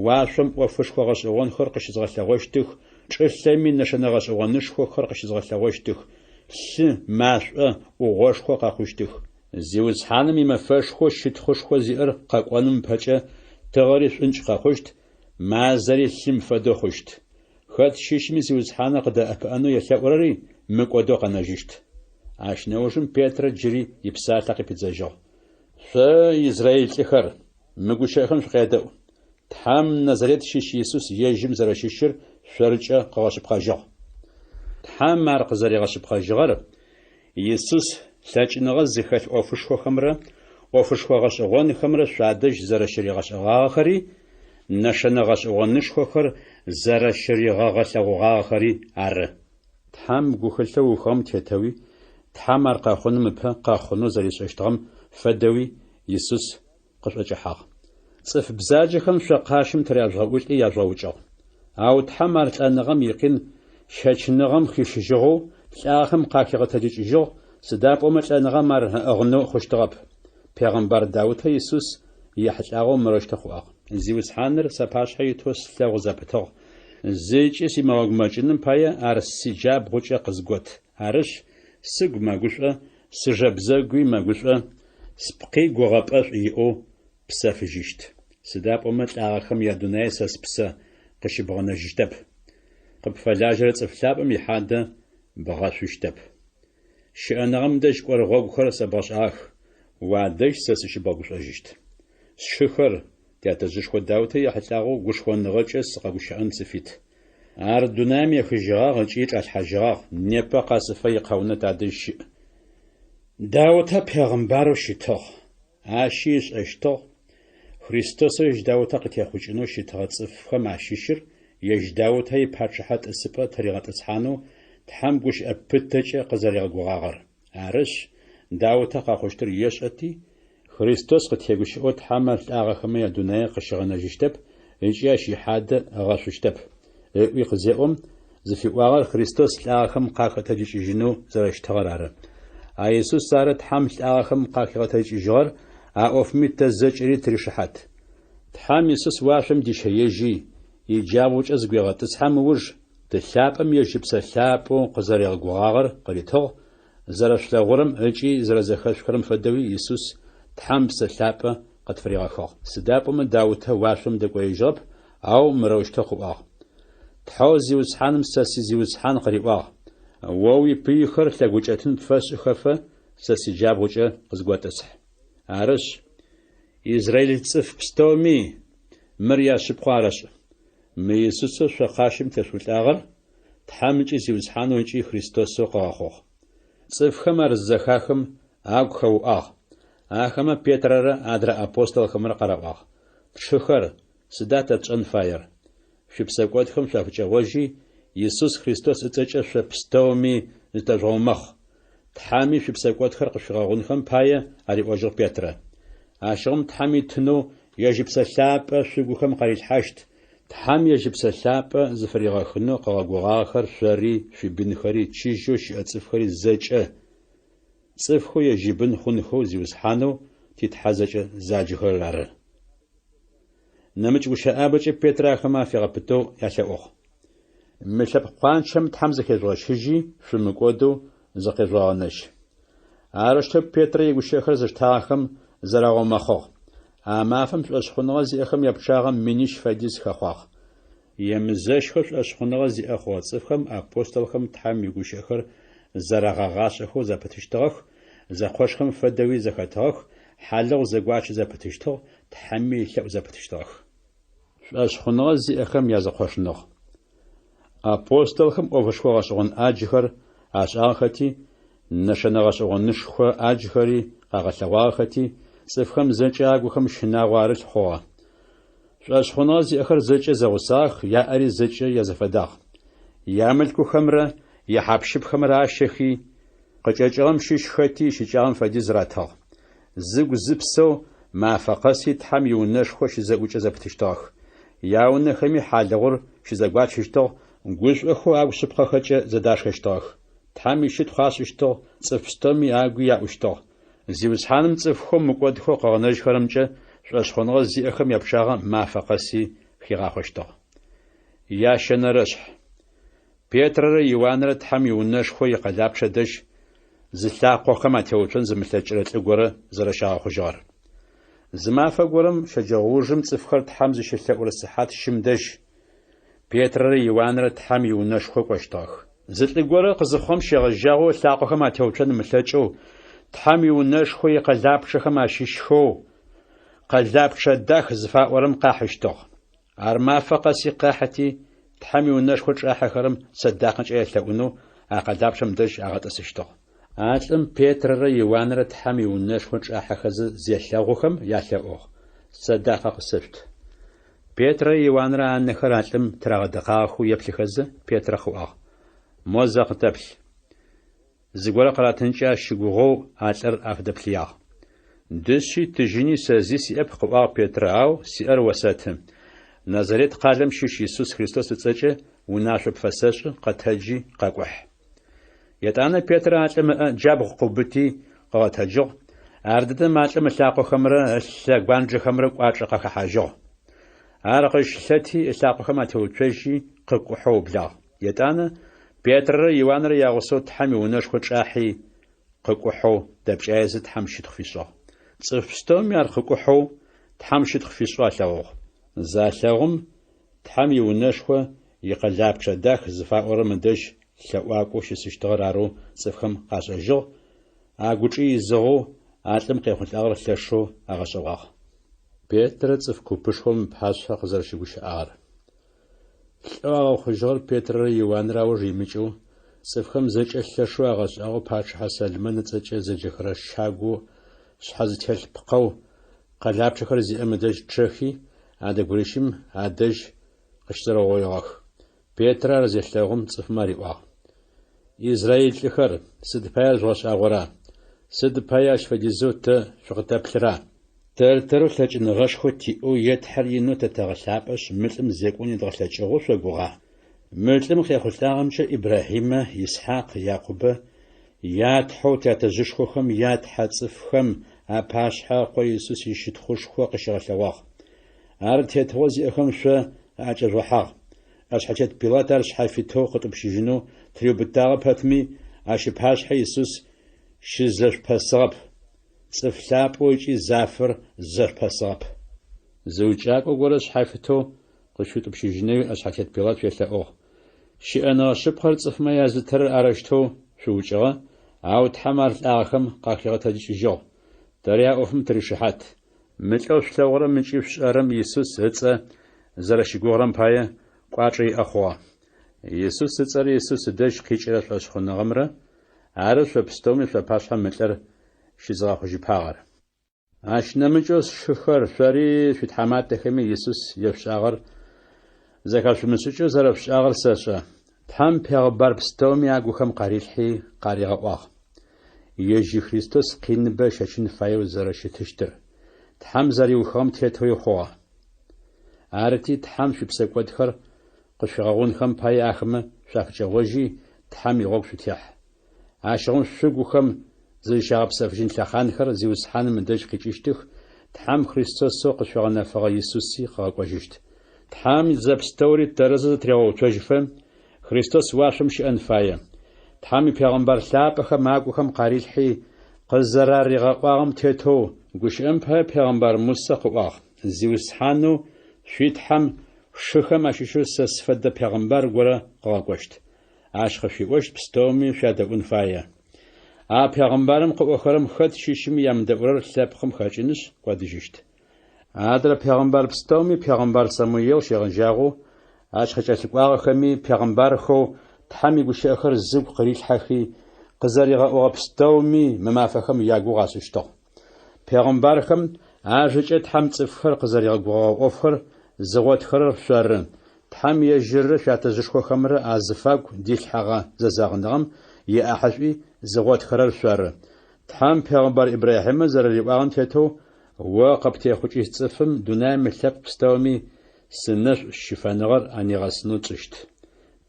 Уашъом ӏофышхо гъэшӏэгъонхэр къыщызгъэлъэгъощтых, чӏылъэми нэшэнэ гъэшӏэгъонышхохэр къыщызгъэлъэгъощтых, лъы, машӏо, ӏугъошхо къэхъущтых. Зиусхьаным имэфэшхоу щытхъушхо зиӏэр къэкӏоным ыпэкӏэ тыгъэри шӏункӏ къэхъущт, мазэри лъым фэдэу хъущт. Хэт щыщми Зиусхьаныр къыдэӏэпыӏэнэу елъэӏурэри мыкӏодэу къэнэжьыщт. Ащ нэужым Петрэ джыри ипсалъэ къыпидзэжьыгъ. Шъо, израиль лӏыхэр, мы гущыӏэхэм шъукъядэӏу. Тхьэм Назарет щыщ Исус ежьым зэрэщыщыр шъоркӏэ къыгъэшъыпкъэжьыгъ. Тхьэм ар къызэригъэшъыпкъэжьыгъэр Исус лъэкӏыныгъэ зыхэлъ ӏофышхохэмрэ ӏофышхо гъэшӏэгъонхэмрэ шъуадэжь зэрэщыригъэшӏэгъагъэхэри, нэшэнэ гъэшӏэгъонышхохэр зэрэщыригъэгъэлъэгъугъагъэхэри ары. Тхьэм гухэлъэу ыухыгъэм тетэуи, Тхьэм ар къэхъуным ыпэ къэхъунэу зэришӏэщтыгъэм фэдэуи Исус къышъуӏэкӏэхьагъ. Цӏыф бзаджэхэм шъо къащым тыряжъугъэӏулӏи яжъугъэукӏыгъ. Ау Тхьэм ар лӏэныгъэм икъин щэчыныгъэм хищыжьыгъэу, лӏагъэхэм къахигъэтэджыкӏыжьыгъ, сыда пӏомэ лӏэныгъэм ар ыӏыгъынэу хъущтыгъэп. Пегъымбар Даутэ Исус ехьылӏагъэу мырэущтэу къыӏуагъ. Зиусхьаныр сапашъхьэ итэу слъэгъу зэпытыгъ, зыкӏи симыгъэгумэкӏыным пае ар сиджабгъукӏэ къызгот. Арышъ, сыгу мэгушӏо, сыжэ бзэгуи мэгушӏо, спкъи гугъэпӏэшӏу иӏэу псэфыжьыщт. Сыда пӏомэ лӏагъэхэм ядунае сэ спсэ къыщыбгъэнэжьыщтэп. Къыпфэлажьэрэ цӏыф лъапӏэм ихьадэ бгъэшъущтэп. Щыӏэныгъэм дэжь кӏорэ гъогухэр сэбгъэшӏагъэх, уадэжь сэ сыщыбгъэгушӏожьыщт. Сшыхэр, тятэжъышхо Даутэ ехьылӏагъэу гушхоныгъэкӏэ сыкъэгущыӏэн сыфит. Ар дунаим ехыжьыгъагъ ыкӏи чӏалъхьажьыгъагъ, непэ къэсыфэ икъэунэ тадэжь щыӏ. Даутэ пегъымбарэу щытыгъ, ащи ышӏэщтыгъ Христосэу ежь Даутэ къытехъукӏынэу щытыгъэ цӏыфхэм ащыщыр ежь Даутэ ипачъыхьэ тӏысыпӏэ тыригъэтӏысхьанэу Тхьэм гущыӏэ пытэкӏэ къызэригъэгугъагъэр. Арышъ, Даутэ къэхъущтыр ешӏэти, Христос къытегущыӏэу Тхьэм ар лӏагъэхэмэ ядунае къыщигъэнэжьыщтэп ыкӏи ащ ихьадэ ыгъэшъущтэп, ыӏуи къызеӏом, зыфиӏуагъэр Христос лӏагъэхэм къахэтэджыкӏыжьынэу зэрэщытыгъэр ары. А Исус ары Тхьэм лӏагъэхэм къахигъэтэджыкӏыжьыгъэр, а ӏофми тэ зэкӏэри тыришыхьат. Тхьэм Исус уашъом дищэежьи, иджабгъукӏэ зыгуегъэтӏысхьэм ыуж, Ты лъапӏэм ежь Ыпсэ Лъапӏэу къызэригъэгугъагъэр къыритыгъ, зэрэшъулъэгъурэм ыкӏи зэрэзэхэшъухырэм фэдэуи Исус Тхьэм Псэ Лъапӏэ къытфыригъэхыгъ. Сыда пӏомэ Даутэ уашъом дэкӏоежьыгъэп, ау мырэущтэу къыӏуагъ, Тхьэу Зиусхьаным сэ си Зиусхьан къыриӏуагъ, О уипыйхэр лъэгукӏэтын пфэсшӏыхэфэ сэ сиджабгъукӏэ къызготӏысхь. Арышъ, израиль цӏыф пстэуми мыр яшъыпкъэу арэшӏ. Мы Исусэу шъо къащым тешъуӏулӏагъэр Тхьэм ыкӏи Зиусхьанэу ыкӏи Христосэу къыгъэхъугъ. Цӏыфхэм ар зызэхахым, агу хэуӏагъ. Ахэмэ Петрэрэ адрэ апостолхэмрэ къараӏуагъ, Тшыхэр, сыда тэ тшӏэн фаер? Шъуипсэкӏодхэм шъуафыкӏэгъожьи, Исус Христос ыцӏэкӏэ шъо пстэуми зытэжъугъэумэхъ, Тхьэми шъуипсэкӏодхэр къышъуфигъэгъунхэм пае, ариӏожьыгъ Петрэ. Ащыгъум Тхьэм итынэу ежь Ыпсэ Лъапӏэ шъугухэм къарилъхьащт, Тхьэм ежь Ыпсэ Лъапӏэ зыфыригъэхынэу къыгъэгугъагъэхэр шъори, шъуибынхэри, чыжьэу щыӏэ цӏыфхэри зэкӏэ, цӏыфхэу ежь ибын хъунхэу Зиусхьанэу ти Тхьэ зэкӏэ заджэхэрэр ары. Нэмыкӏ гущыӏабэкӏэ Петрэ ахэмэ афигъэпытэу ялъэӏугъ. Мы лъэпкъ къуанчэм Тхьэм зыхежъугъэщыжьи, шъумыкӏодэу зыкъежъугъэгъэнэжь. Арэущтэу Петрэ игущыӏэхэр зыштагъэхэм зарагъэумэхъыгъ. А мафэм шӏошъхъуныгъэ зиӏэхэм япчъагъэ минищ фэдиз хэхъуагъ. Емызэщхэу шӏошъхъуныгъэ зиӏэ хъугъэ цӏыфхэм апостолхэм Тхьэм игущыӏэхэр зэрагъэгъашӏэхэу зэпытыщтыгъэх, зэкъошхэм фэдэуи зэхэтыгъэх, хьалыгъу зэгуачы зэпытыщтыгъ, Тхьэми елъэӏу зэпытыщтыгъэх. Шӏошъхъуныгъэ зиӏэхэм язэкъошныгъ. Апостолхэм ӏофышхо гъэшӏэгъон ӏаджхэр ашӏагъэхэти, нэшэнэ гъэшӏэгъонышхо ӏаджхэри къагъэлъэгъуагъэхэти, цӏыфхэм зэкӏэ агухэм щынагъо арылъ хъугъэ. Шӏошъхъуныгъэ зиӏэхэр зэкӏэ зэгъусагъэх, яӏэри зэкӏэ язэфэдагъ. Ямылъкухэмрэ яхьапщыпхэмрэ ащэхи, къыкӏэкӏыгъэм щыщ хэти ищыкӏагъэм фэдиз ратыгъ. Зыгу-зыпсэу мафэ къэси Тхьэм иунэшхо щызэӏукӏэ зэпытыщтыгъэх. Яунэхэми хьалыгъур щызэгуачыщтыгъ, гушӏохэу агу шъыпкъэхэкӏэ зэдашхэщтыгъэх. Тхьэм ищытхъу ашӏыщтыгъ, цӏыф пстэуми агуи яӏущтыгъ. Зиусхьаным цӏыфхэу мыкӏодхэу къыгъэнэжьхэрэмкӏэ шӏошъхъуныгъэ зиӏэхэм япчъагъэ мафэ къэси хигъахъощтыгъ. Ящэнэрэшъхь. Петрэрэ Иуанрэ Тхьэм иунэшхо икъэлапчъэ дэжь зылъакъохэм атеуцон зымылъэкӏырэ лӏы горэ зэрэщагъэхъужьыгъэр. Зы мафэ горэм щэджэгъоужым цӏыфхэр Тхьэм зыщелъэӏурэ сыхьат щым дэжь Петрэрэ Иуанрэ Тхьэм иунэшхо кӏощтыгъэх. Зы лӏы горэ къызыхъугъэм щегъэжьагъэу ылъакъохэм атеуцон ымылъэкӏэу, Тхьэм иунэшхо икъэлапчъэхэм ащыщхэу Къэлапчъэ дах зыфаӏорэм къахьыщтыгъ. Ар мафэ къэси къахьыти, Тхьэм иунэшхо чӏахьэхэрэм сэдакъэкӏэ ялъэӏунэу а къэлапчъэм дэжь агъэтӏысыщтыгъ. А лӏым Петрэрэ Иуанрэ Тхьэм иунэшхо чӏахьэхэзэ зелъэгъухэм, ялъэӏугъ, Сэдакъэ къысэшъут. Петрэрэ Иуанрэ анэхэр а лӏым тырагъэдыкъагъэхэу еплъыхэзэ, Петрэ къыӏуагъ, Мо зэ къытэплъ. Зыгорэ къыратынкӏэ щыгугъэу а лӏыр афыдэплъыягъ. Дышъи тыжьыни сэ зи сиӏэп, къыӏуагъ Петрэ, ау сиӏэр осэты. Назарет къалэм щыщ Исус Христос ыцӏэкӏэ унашъо пфэсэшӏы, къэтэджи, къэкӏухь. Етӏанэ Петрэ а лӏым ыӏэ джабгъу къыубыти, къыгъэтэджыгъ, ардэдэм а лӏым ылъакъохэмрэ ылъэгуанджэхэмрэ кӏуачӏэ къахэхьажьыгъ. Ар къыщылъэти, ылъакъохэм атеуцожьи, къыкӏухьэу ыублагъ. Етӏанэ Петрэрэ Иуанрэ ягъусэу Тхьэм иунэшхо чӏахьи, къыкӏухьэу дэпкӏаезэ Тхьэм щытхъу фишӏыгъ. Цӏыф пстэуми ар къыкӏухьэу, Тхьэм щытхъу фишӏэу алъэгъугъ. Залъэгъум, Тхьэм иунэшхо икъэлапчъэ дах зыфаӏорэм ыдэжь лъэӏуакӏоу щысыщтыгъэр арэу цӏыфхэм къашӏэжьыгъ, агучӏи изыгъэу а лӏым къехъулӏагъэр лъэшэу агъэшӏэгъуагъ. Петрэ цӏыф купышхом ыпашъхьэ къызэрэщыгущыӏагъэр. Лӏэу агъэхъужьыгъэр Петрэрэ Иуанрэ ауж имыкӏэу, цӏыфхэм зэкӏэ лъэшэу агъэшӏагъоу пачъыхьэ Сэлмэн ыцӏэкӏэ зэджэхэрэ щагоу шъхьэ зытелъ пкъэу къэлапчъэхэр зиӏэм ыдэжь чъэхи, а нэбгырищым адэжь къыщызэрэугъоигъэх. Петрэ ар зелъэгъум, цӏыфмэ ариӏуагъ, Израил лӏыхэр, сыд пае ар жъугъэшӏагъора? Сыд пае ащ фэдизэу тэ шъукъытэплъыра? Тэр-тэрэу лъэкӏыныгъэшхо тиӏэу е Тхьэр инэу тэ тэгъэлъапӏэшъ, мы лӏым зекӏон едгъэлъэкӏыгъэу шъогугъа? Мы лӏым къехъулӏагъэмкӏэ Ибрахьимэ, Исхьакъ, Якъубэ я Тхьэу тятэжъышхохэм я Тхьэ цӏыфхэм апашъхьэ Ыкъо Исус ищытхъушхо къыщигъэлъэгъуагъ. Ар тетыгъо зиӏэхэм шъо аӏэкӏэжъугъэхьагъ. ӏэшъхьэтет Пилат ар шъхьафитэу къытӏупщыжьынэу тыриубытагъэ пэтми, ащ ыпашъхьэ Исус щызэшъупэсыгъэп. Цӏыф лъапӏэу ыкӏи зафэр зэшъупэсыгъэп. Зы укӏакӏо горэ шъхьафитэу къышъуфитӏупщыжьынэуи ӏэшъхьэтет Пилат шъуелъэӏугъ. Щыӏэныгъэ шъыпкъэр цӏыфмэ язытырэр арэущтэу шъуукӏыгъэ, ау Тхьэм ар лӏагъэхэм къахигъэтэджыкӏыжьыгъ. Тэри а ӏофым тыришыхьат. Мы лӏэу шъулъэгъурэм ыкӏи шъушӏэрэм Исус ыцӏэ зэрэщыгугъырэм пае кӏуачӏэ иӏэ хъугъэ. Исус ыцӏэрэ Исус ыдэжь къикӏырэ шӏошъхъуныгъэмрэ ары шъо пстэуми шъуапашъхьэ мы лӏыр щызыгъэхъужьыпагъэр. Ащ нэмыкӏэу, сшыхэр, шъори шъуитхьаматэхэми Исус ешъушӏагъэр зэхэшъумышӏыкӏэу зэрэшъушӏагъэр сэшӏэ. Тхьэм пегъыбар пстэуми агухэм къарилъхьи къаригъэӏуагъ. Ежь Христос къиныбэ ыщэчын фаеу зэрэщытыщтыр. Тхьэм зэриухыгъэм тетэуи хъугъэ. Арыти, Тхьэм шъуипсэкӏодхэр къышъуфигъэгъунхэм пае ахэмэ шъуафыкӏэгъожьи, Тхьэм игъогу шъутехь. Ащыгъум шъугухэм зызщагъэпсэфыжьын лъэхъанхэр Зиусхьаным ыдэжь къикӏыщтых, Тхьэм Христосэу къышъуигъэнэфэгъэ Исуси къыгъэкӏожьыщт. Тхьэм зэпстэури тэрэзэу зэтырегъэуцожьыфэ, Христос уашъом щыӏэн фае. Тхьэм ипегъэмбар лъапӏэхэм агухэм къарилъхьи, къызэраригъэӏуагъэм тетэу, гущыӏэм пае пегъэмбар Мусэ къыӏуагъ, Зиусхьанэу шъуи Тхьэм шъушыхэм ащыщэу сэ сфэдэ пегъэмбар горэ къыгъэкӏощт. Ащ къышъуиӏощт пстэуми шъуядэӏун фае. А пегъэмбарым къыӏохэрэм хэт щыщми ямыдэӏурэр лъэпкъым хэкӏынышъ, кӏодыжьыщт. Адрэ пегъэмбар пстэуми пегъэмбар Самуел щегъэжьагъэу, ащ къыкӏэлъыкӏуагъэхэми пегъэмбархэу Тхьэм игущыӏэхэр зыгу къырилъхьэхи, къызэригъэӏогъэ пстэуми мы мафэхэм ягугъу ашӏыщтыгъ. Пегъэмбархэм ажэкӏэ Тхьэм цӏыфхэр къызэригъэгугъэгъэ ӏофхэр зыгъотхэрэр шъоры, Тхьэм ежьыррэ шъуятэжъышхохэмрэ азыфагу дилъхьэгъэ зэзэгъыныгъэм иӏахьышӏуи зыгъотхэрэр шъоры. Тхьэм пегъэмбар Ибрахьимэ зэрэриӏуагъэм тетэу, О къыптехъукӏыщт цӏыфым дунаим ылъэпкъ пстэуми сынэшӏу щыфэныгъэр анигъэсынэу тшӏыщт.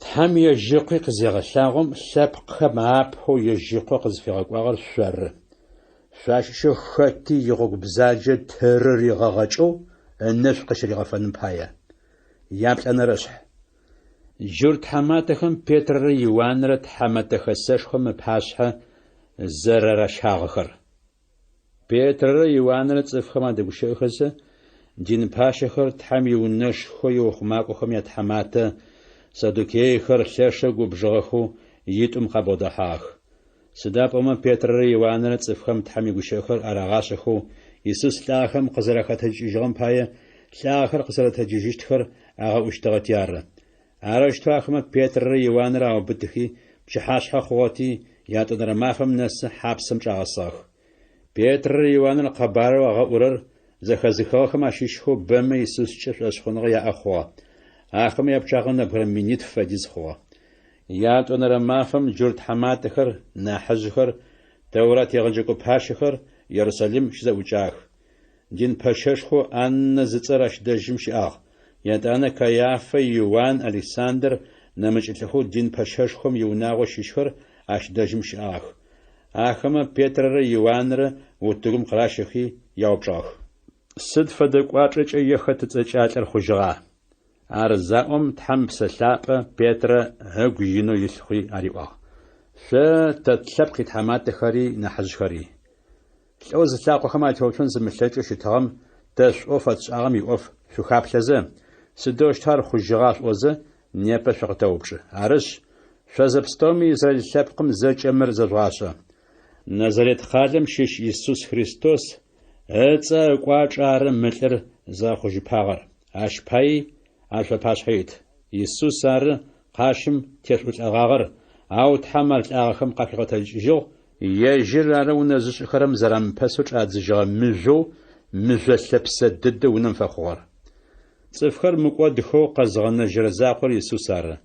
Тхьэм ежь Ыкъуи къызегъэлъагъом, лъэпкъхэм апэу ежь Ыкъо къызфигъэкӏуагъэр шъоры. Шъуащыщэу хэти игъогу бзаджэ тырыригъэгъэкӏэу ынэшӏу къыщыригъэфэным пае. Яплӏэнэрэшъхь. Джурт тхьаматэхэм Петрэрэ Иуанрэ Тхьэмэтэ Хэсэшхом ыпашъхьэ зэрэращагъэхэр. Петрэрэ Иуанрэ цӏыфхэм адэгущыӏэхэзэ, дин пащэхэр Тхьэм иунэшхо иухъумакӏохэм ятхьаматэ, саддукейхэр лъэшэу губжыгъэхэу итӏум къабгъодэхьагъэх. Сыда пӏомэ Петрэрэ Иуанрэ цӏыфхэм Тхьэм игущыӏэхэр арагъашӏэхэу, Исус лӏагъэхэм къызэрахэтэджыкӏыжьыгъэм пае лӏагъэхэр къызэрэтэджыжьыщтхэр агъэӏущтыгъэти ары. Арэущтэу ахэмэ Петрэрэ Иуанрэ аубытыхи, пчыхьашъхьэ хъугъэти, ятӏонэрэ мафэм нэсы хьапсэм чӏагъэсыгъэх. Петрэрэ Иуанрэ къэбарэу агъэӏурэр зэхэзыхыгъэхэм ащыщхэу бэмэ Исускӏэ шӏошъхъуныгъэ яӏэ хъугъэ. Ахэмэ япчъагъэ нэбгырэ минитф фэдиз хъугъэ. Ятӏонэрэ мафэм джурт тхьаматэхэр, нахьыжъхэр, Тэурат егъэджэкӏо пащэхэр Ерусалим щызэӏукӏагъэх. Дин пэщэшхоу Аннэ зыцӏэр ащ дэжьым щыӏагъ. Етӏанэ Кайафэ, Иуан, Александр, нэмыкӏ лӏыхэу дин пэщэшхом иунагъо щыщхэр ащ дэжьым щыӏагъэх. Ахэмэ Петрэрэ Иуанрэ утыгум къыращэхи яупчӏыгъэх. Сыд фэдэ кӏуачӏэкӏэ е хэт ыцӏэкӏэ а лӏыр хъужьыгъа? Ар заӏом, Тхьэм Ыпсэ Лъапӏэ Петрэ ыгу инэу илъ хъуи ариӏуагъ, Шъо, тэ тлъэпкъ итхьаматэхэри нахьыжъхэри! Лӏэу зылъакъохэм атеуцон зымылъэкӏэу щытыгъэм тэ шӏоу фэтшӏагъэм иӏоф шъухаплъэзэ, сыдэущтэу ар хъужьыгъа шъуӏозэ, непэ шъукъытэупчӏы. Арышъ, шъо зэпстэуми Израил лъэпкъым зэкӏэ мыр зэжъугъашӏэ. Назарет къалэм щыщ Исус Христос ыцӏэ ыкӏуачӏэ ары мы лӏыр зыгъэхъужьыпагъэр, ащ паий ар шъуапашъхьэ ит. Исус ары къащым тешъуӏулӏэгъагъэр, ау Тхьэм ар лӏагъэхэм къахигъэтэджыкӏыжьыгъ, Ежьыр ары унэ зышӏыхэрэм зэрамыпэсэу чӏадзыжьыгъэ мыжъоу мыжъо лъэпсэ дэдэу унэм фэхъугъэр. Цӏыфхэр мыкӏодхэу къэзыгъэнэжьырэ закъор Исус ары.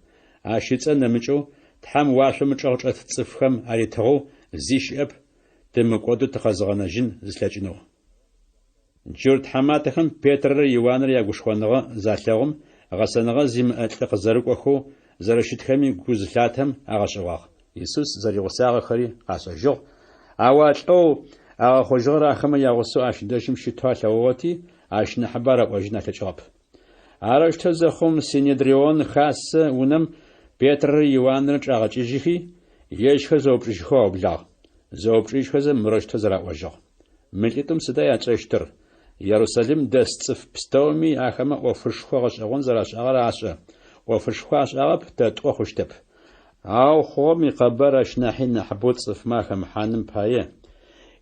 Ащ ыцӏэ нэмыкӏэу Тхьэм уашъом ычӏэгъ чӏэт цӏыфхэм аритыгъэу зи щыӏэп, тымыкӏодэу тыкъэзыгъэнэжьын зылъэкӏынэу. Джурт тхьаматэхэм Петрэрэ Иуанрэ ягушхоныгъэ залъэгъум, гъэсэныгъэ зимыӏэ лӏы къызэрыкӏохэу зэрэщытхэми гу зылъатэм агъэшӏэгъуагъ. Исус зэригъусагъэхэри къашӏэжьыгъ, ау а лӏэу агъэхъужьыгъэр ахэмэ ягъусэу ащ дэжьым щытэу алъэгъугъэти, ащ нахьыбэ араӏожьын алъэкӏыгъэп. Арэущтэу зэхъум, Синедрион хасэ унэм Петрэрэ Иуанрэ чӏагъэкӏыжьыхи, ежьхэр зэупчӏыжьхэу аублагъ. Зэупчӏыжьхэзэ мырэущтэу зэраӏожьыгъ. Мы лӏитӏум сыда ятшӏэщтыр? Ерусалим дэс цӏыф пстэуми ахэмэ ӏофышхо гъэшӏэгъон зэрашӏагъэр ашӏэ. ӏофышхо ашӏагъэп тэ тӏо хъущтэп. Ау хъугъэм икъэбар ащ нахьи нахьыбэу цӏыфмэ ахэмыхьаным пае,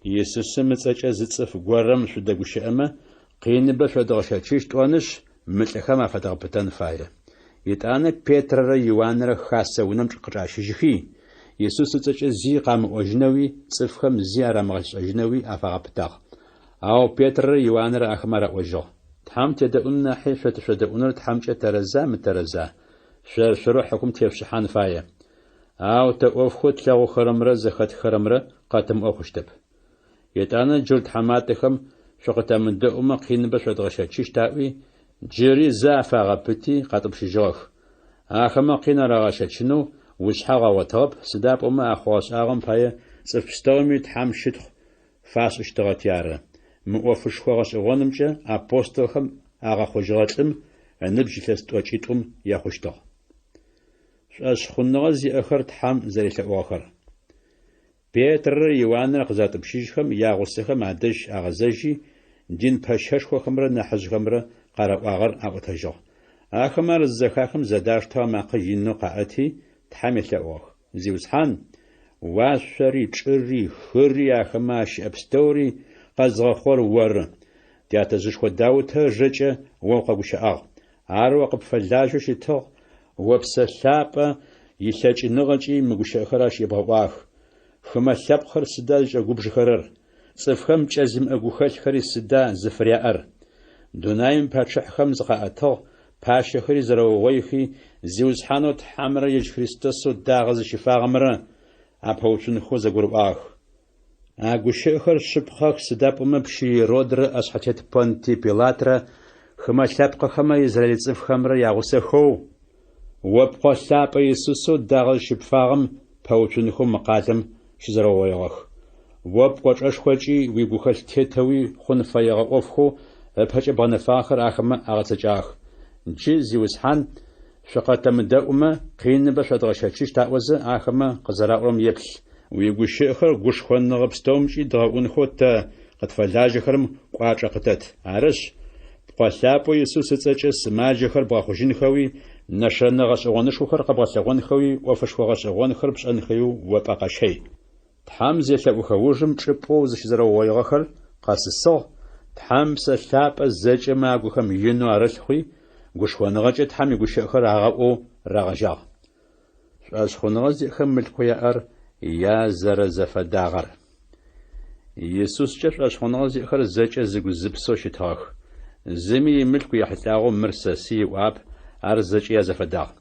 Исусым ыцӏэкӏэ зы цӏыф горэм шъудэгущыӏэмэ, къиныбэ шъодгъэщэчыщт тӏонышъ, мы лӏыхэм афэдгъэпытэн фае. Етӏанэ Петрэрэ Иуанрэ хасэ унэм къычӏащыжьыхи, Исус ыцӏэкӏэ зи къамыӏожьынэуи цӏыфхэм зи арамыгъэшӏэжьынэуи афагъэпытагъ. Ау Петрэрэ Иуанрэ ахэмэ араӏожьыгъ, Тхьэм тедэӏун нахьи шъо тышъодэӏуныр Тхьэмкӏэ тэрэза мытэрэза? Шъор-шъорэу хьыкум тешъушӏыхьан фае. Ау тэ ӏофхэу тлъэгъухэрэмрэ зэхэтхырэмрэ къэтымыӏо хъущтэп. Етӏанэ джурт тхьаматэхэм шъукъытэмыдэӏумэ къиныбэ шъодгъэщэчыщт аӏуи, джыри зэ афагъэпыти къатӏупщыжьыгъэх. Ахэмэ къин арагъэщэчынэу ушъхьагъу агъотыгъэп, сыда пӏомэ а хъугъэ-шӏагъэм пае цӏыф пстэуми Тхьэм щытхъу фашӏыщтыгъэти ары. Мы ӏофышхо гъэшӏэгъонымкӏэ апостолхэм агъэхъужьыгъэ лӏым ыныбжь илъэс тӏокӏитӏум ехъущтыгъ. Шӏошъхъуныгъэ зиӏэхэр Тхьэм зэрелъэӏугъэхэр. Петрэрэ Иуанрэ къызатӏупщыжьхэм, ягъусэхэм адэжь агъэзэжьи, дин пэщэшхохэмрэ нахьыжъхэмрэ къараӏуагъэр аӏотэжьыгъ. Ахэмэ ар зызэхахым зэдаштэу амакъэ инэу къаӏэти, Тхьэм елъэӏугъэх, Зиусхьан, уашъори, чӏыри, хыри, ахэмэ ащыӏэ пстэури къэзгъэхъугъэр Оры. Тятэжъышхо Даутэ ыжэкӏэ О укъэгущыӏагъ. Ар О къыпфэлажьэу щытыгъ, О Псэ Лъапӏэ илъэкӏыныгъэкӏи мы гущыӏэхэр ащ ебгъэӏуагъэх. Хымэ лъэпкъхэр сыда зыкӏэгубжыхэрэр? Цӏыфхэм пкӏэ зимыӏэ гухэлъхэри сыда зыфыряӏэр? Дунаим ипачъыхьэхэм зыкъаӏэтыгъ, пащэхэри зэрэугъоихи, Зиусхьанэу Тхьэмрэ ежь Христосэу дагъэ зыщыфагъэмрэ апэуцунхэу зэгурыӏуагъэх. А гущыӏэхэр шъыпкъэх, сыда пӏомэ пщы Иродрэ ӏэшъхьэтет Понтий Пилатрэ хымэ лъэпкъыхэмрэ израиль цӏыфхэмрэ ягъусэхэу, о Пкъо лъапӏэ Исусэу дагъэ зыщыпфагъэм пэуцунхэу мы къалэм щызэрэугъоигъэх. О пкӏочӏэшхокӏи уигухэлъ тетэуи хъун фэегъэ ӏофхэу ыпэкӏэ бгъэнэфагъэхэр ахэмэ агъэцэкӏагъэх. Джы, Зиусхьан, шъукъэтэмыдэӏумэ, къиныбэ шъодгъэщэчыщт аӏозэ, ахэмэ къызэраӏорэм еплъ. Уигущыӏэхэр гушхоныгъэ пстэумкӏи дгъэӏунхэу тэ, къытфэлажьэхэрэм, кӏуачӏэ къытэт. Арышъ, Пкъо лъапӏэу Исус ыцӏэкӏэ сымаджэхэр бгъэхъужьынхэуи, нэшэнэ гъэшӏэгъонышхохэр къэбгъэлъэгъонхэуи ӏофышхо гъэшӏэгъонхэр пшӏэнхэуи о пӏэ къэщэй. Тхьэм зелъэӏухэ ужым чӏыпӏэу зыщызэрэугъоигъэхэр къэсысыгъ, Тхьэм Псэ Лъапӏэ зэкӏэмэ агухэм инэу арылъ хъуи, гушхоныгъэкӏэ Тхьэм игущыӏэхэр агъэӏоу рагъэжьагъ. Шӏошъхъуныгъэ зиӏэхэм мылъкоу яӏэр язэрэзэфэдагъэр. Исускӏэ шӏошъхъуныгъэ зиӏэхэр зэкӏэ зыгу-зыпсэу щытыгъэх. Зыми имылъку ехьылӏагъэу мыр сэсый ыӏуагъэп, ар зэкӏэ язэфэдагъ.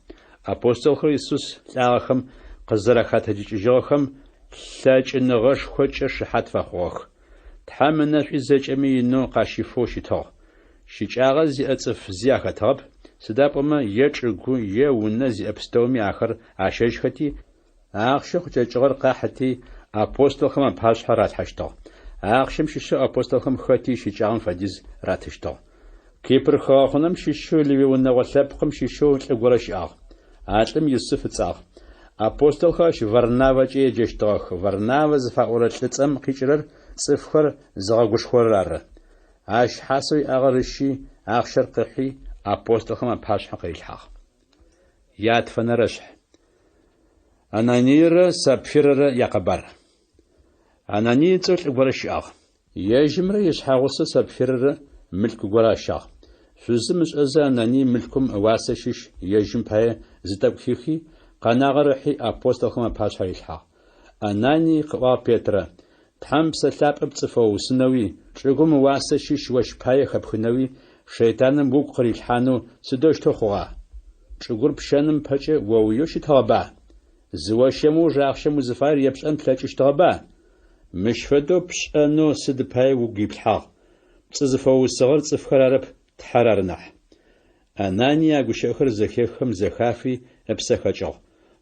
Апостолхэр Исус лӏагъэхэм къызэрахэтэджыкӏыжьыгъэхэм лъэкӏыныгъэшхокӏэ шыхьат фэхъугъэх. Тхьэм ынэшӏуи зэкӏэми инэу къащифэу щытыгъ. Щыкӏагъэ зиӏэ цӏыф зи ахэтыгъэп, сыда пӏомэ е чӏыгу, е унэ зиӏэ пстэуми ахэр ащэжьхэти, ахъщэу къыкӏэкӏыгъэр къахьыти, апостолхэм апашъхьэ ралъхьэщтыгъ. Ахъщэм щыщэу апостолхэм хэти ищыкӏагъэм фэдиз ратыщтыгъ. Кипр хыгъэхъунэм щыщэу Левый унэгъо лъэпкъым щыщэу лӏы горэ щыӏагъ. А лӏым Юсыф ыцӏагъ. Апостолхэр ащ Варнавэкӏэ еджэщтыгъэх, Варнавэ зыфаӏорэ лӏыцӏэм къикӏырэр цӏыфхэр зыгъэгушхорэр ары. Ащ хьасэу иӏагъэр ыщи, ахъщэр къыхьи, апостолхэм апашъхьэ къырилъхьагъ. Ятфэнэрэшъхь. Ананийрэ Сапфирэрэ якъэбар. Ананий ыцӏэу лӏы горэ щыӏагъ. Ежьымрэ ишъхьэгъусэу Сапфирэрэ мылъку горэ ащагъ. Шъузым ышӏэзэ Ананий мылъкум ыуасэ щыщ ежьым пае зы тӏэкӏу хихи, къэнагъэр ыхьи апостолхэм апашъхьэ рилъхьагъ. Ананий, къыӏуагъ Петрэ, Тхьэм Псэ Лъапӏэ пцӏы фэуусынэуи, чӏыгум ыуасэ щыщ ощ пае хэпхынэуи шэйтаным угу къырилъхьанэу сыдэущтэу хъугъа? Чӏыгур пщэным пэкӏэ оуеу щытыгъэба? Зыощэм ыуж ахъщэм узыфаер епшӏэн плъэкӏыщтыгъэба? Мыщ фэдэу пшӏэнэу сыд пае угу иплъхьагъ? Пцӏы зыфэуусыгъэр цӏыфхэр арэп, Тхьэр ары нахь. Ананий а гущыӏэхэр зэхеххэм зэхафи, ыпсэ хэкӏыгъ.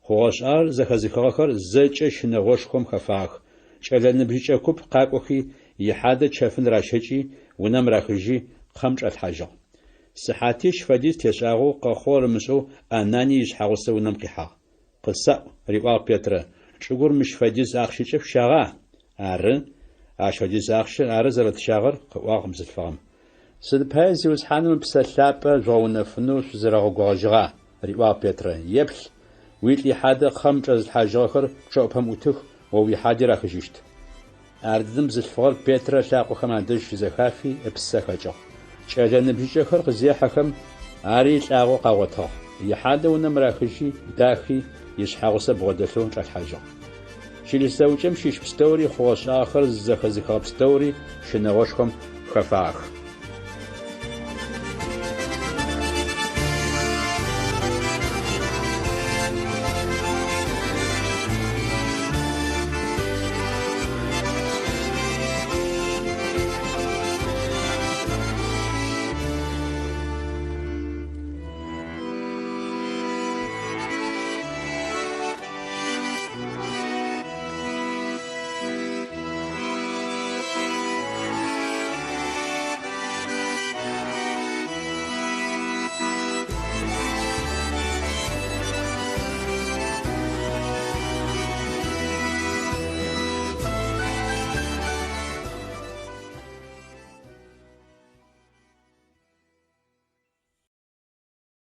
Хъугъэ-шӏагъэр зэхэзыхыгъэхэр зэкӏэ щынэгъошхом хэфагъэх. Кӏэлэ ныбжьыкӏэ куп къакӏохи, ихьадэ чэфын ращэкӏи, унэм рахыжьи, кхъэм чӏалъхьажьыгъ. Сыхьатищ фэдиз тешӏагъэу, къэхъугъэр ымышӏэу Ананий ишъхьэгъусэ унэм къихьагъ. Къысаӏу, риӏуагъ Петрэ, чӏыгур мыщ фэдиз ахъщэкӏэ шъущагъа? Ары, ащ фэдиз ахъщэ ары зэрэтщагъэр, къыӏуагъ бзылъфыгъэм. Сыд пае Зиусхьаным Ыпсэ Лъапӏэ жъугъэунэфынэу шъузэрэгъэгугъэжьыгъа? риӏуагъ Петрэ. Еплъ, уилӏ ихьадэ кхъэм чӏэзылъхьажьыгъэхэр пчъэӏупэм ӏутых, о уихьади рахыжьыщт. Ардэдэм бзылъфыгъэр Петрэ ылъакъохэм адэжь щызэхафи, ыпсэ хэкӏыгъ. Кӏэлэ ныбжьыкӏэхэр къызехьэхэм, ари лӏагъэу къагъотыгъ. Ихьадэ унэм рахыжьи, дахи, ишъхьэгъусэ бгъодэлъэу чӏалъхьажьыгъ. Чылыс зэӏукӏэм щыщ пстэури хъугъэ-шӏагъэхэр зэхэзыхыгъэ пстэури щынэгъошхом хэфагъэх.